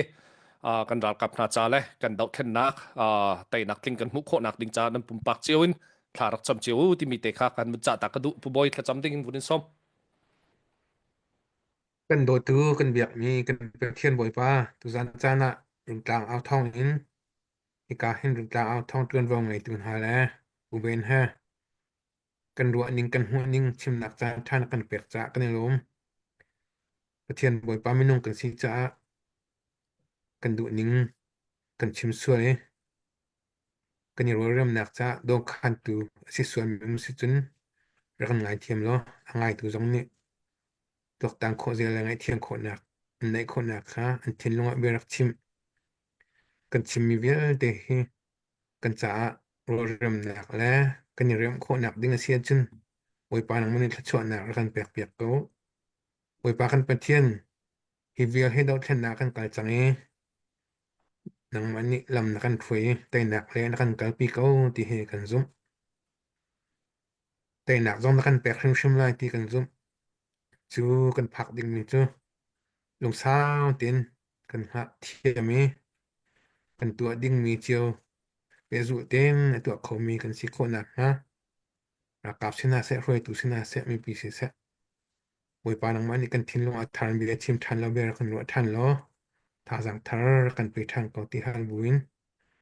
kan ralkap hna ca le kan dohthlennak teinak tling kan hmuh khawhnak ding ca nan pumpak cio in thla rak cam cio u timi te kha kan vun cah ta ka duh pubawi thlacam ding in vun in sawm. Kan dawtu kan biakmi kan Pathian Bawipa tuzan caan ah rungtlang au thawng in hika hin rungtlang au thawng ṭuanvo ngeitu hna le U Ben he kan ruahning kan hmuhning chimnak caan ṭha na kan pek caah kan i lawm. Pathian Bawipa minung kan si caah kan duhning kan chim sual i kan i rualremnak caah dawnkhantu a si sualmi um si cun rak kan ngaithiam law a ngaitu zong nih tuaktan khawh zia le ngaihthiam khawhnak an neih khawhnak kha an thinlung ah bia rak chim. Kan chimmi vialte hi kan caah rualremnak le kan i remh khawhnak ding a si ahcun Bawipa nangmah nih thluachuahnak rak kan pekpiak ko. Bawipa kan Pathian, hi vial hi dohthlennak kan kal cang i nangmah nih lam na kan hruai i teinak le na kan kalpi ko ti hi kan zumh. Teinak zong na kan pek hrimhrim lai ti kan zumh. Cu kan phak dingmi cu lungsau tein kan hngah thiam i kan tuah dingmi cio pehzulh tein a tuah khomi kan si khawh nakhnga ralkap si hna seh, hruaitu si hna seh, mipi si seh, Bawipa nangmah nih kan thinlung ah thar bia chim ṭhan lo bia rak kan ruah ṭhan law thazaang thar rak kan pe ṭhan ko ti hal buin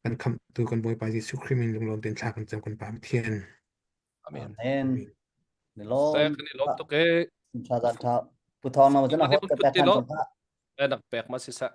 kan khamhtu kan Bawipa Jesuh Khrih min lunglawm tein thla kan cam kan Pa Pathian. Amen. Amen. Ni Saya lawm. kan i lawm tuk e. Tha zan tha. Pu Thawng na ma cun a hot ka pek than cang Nak pek ma si sa.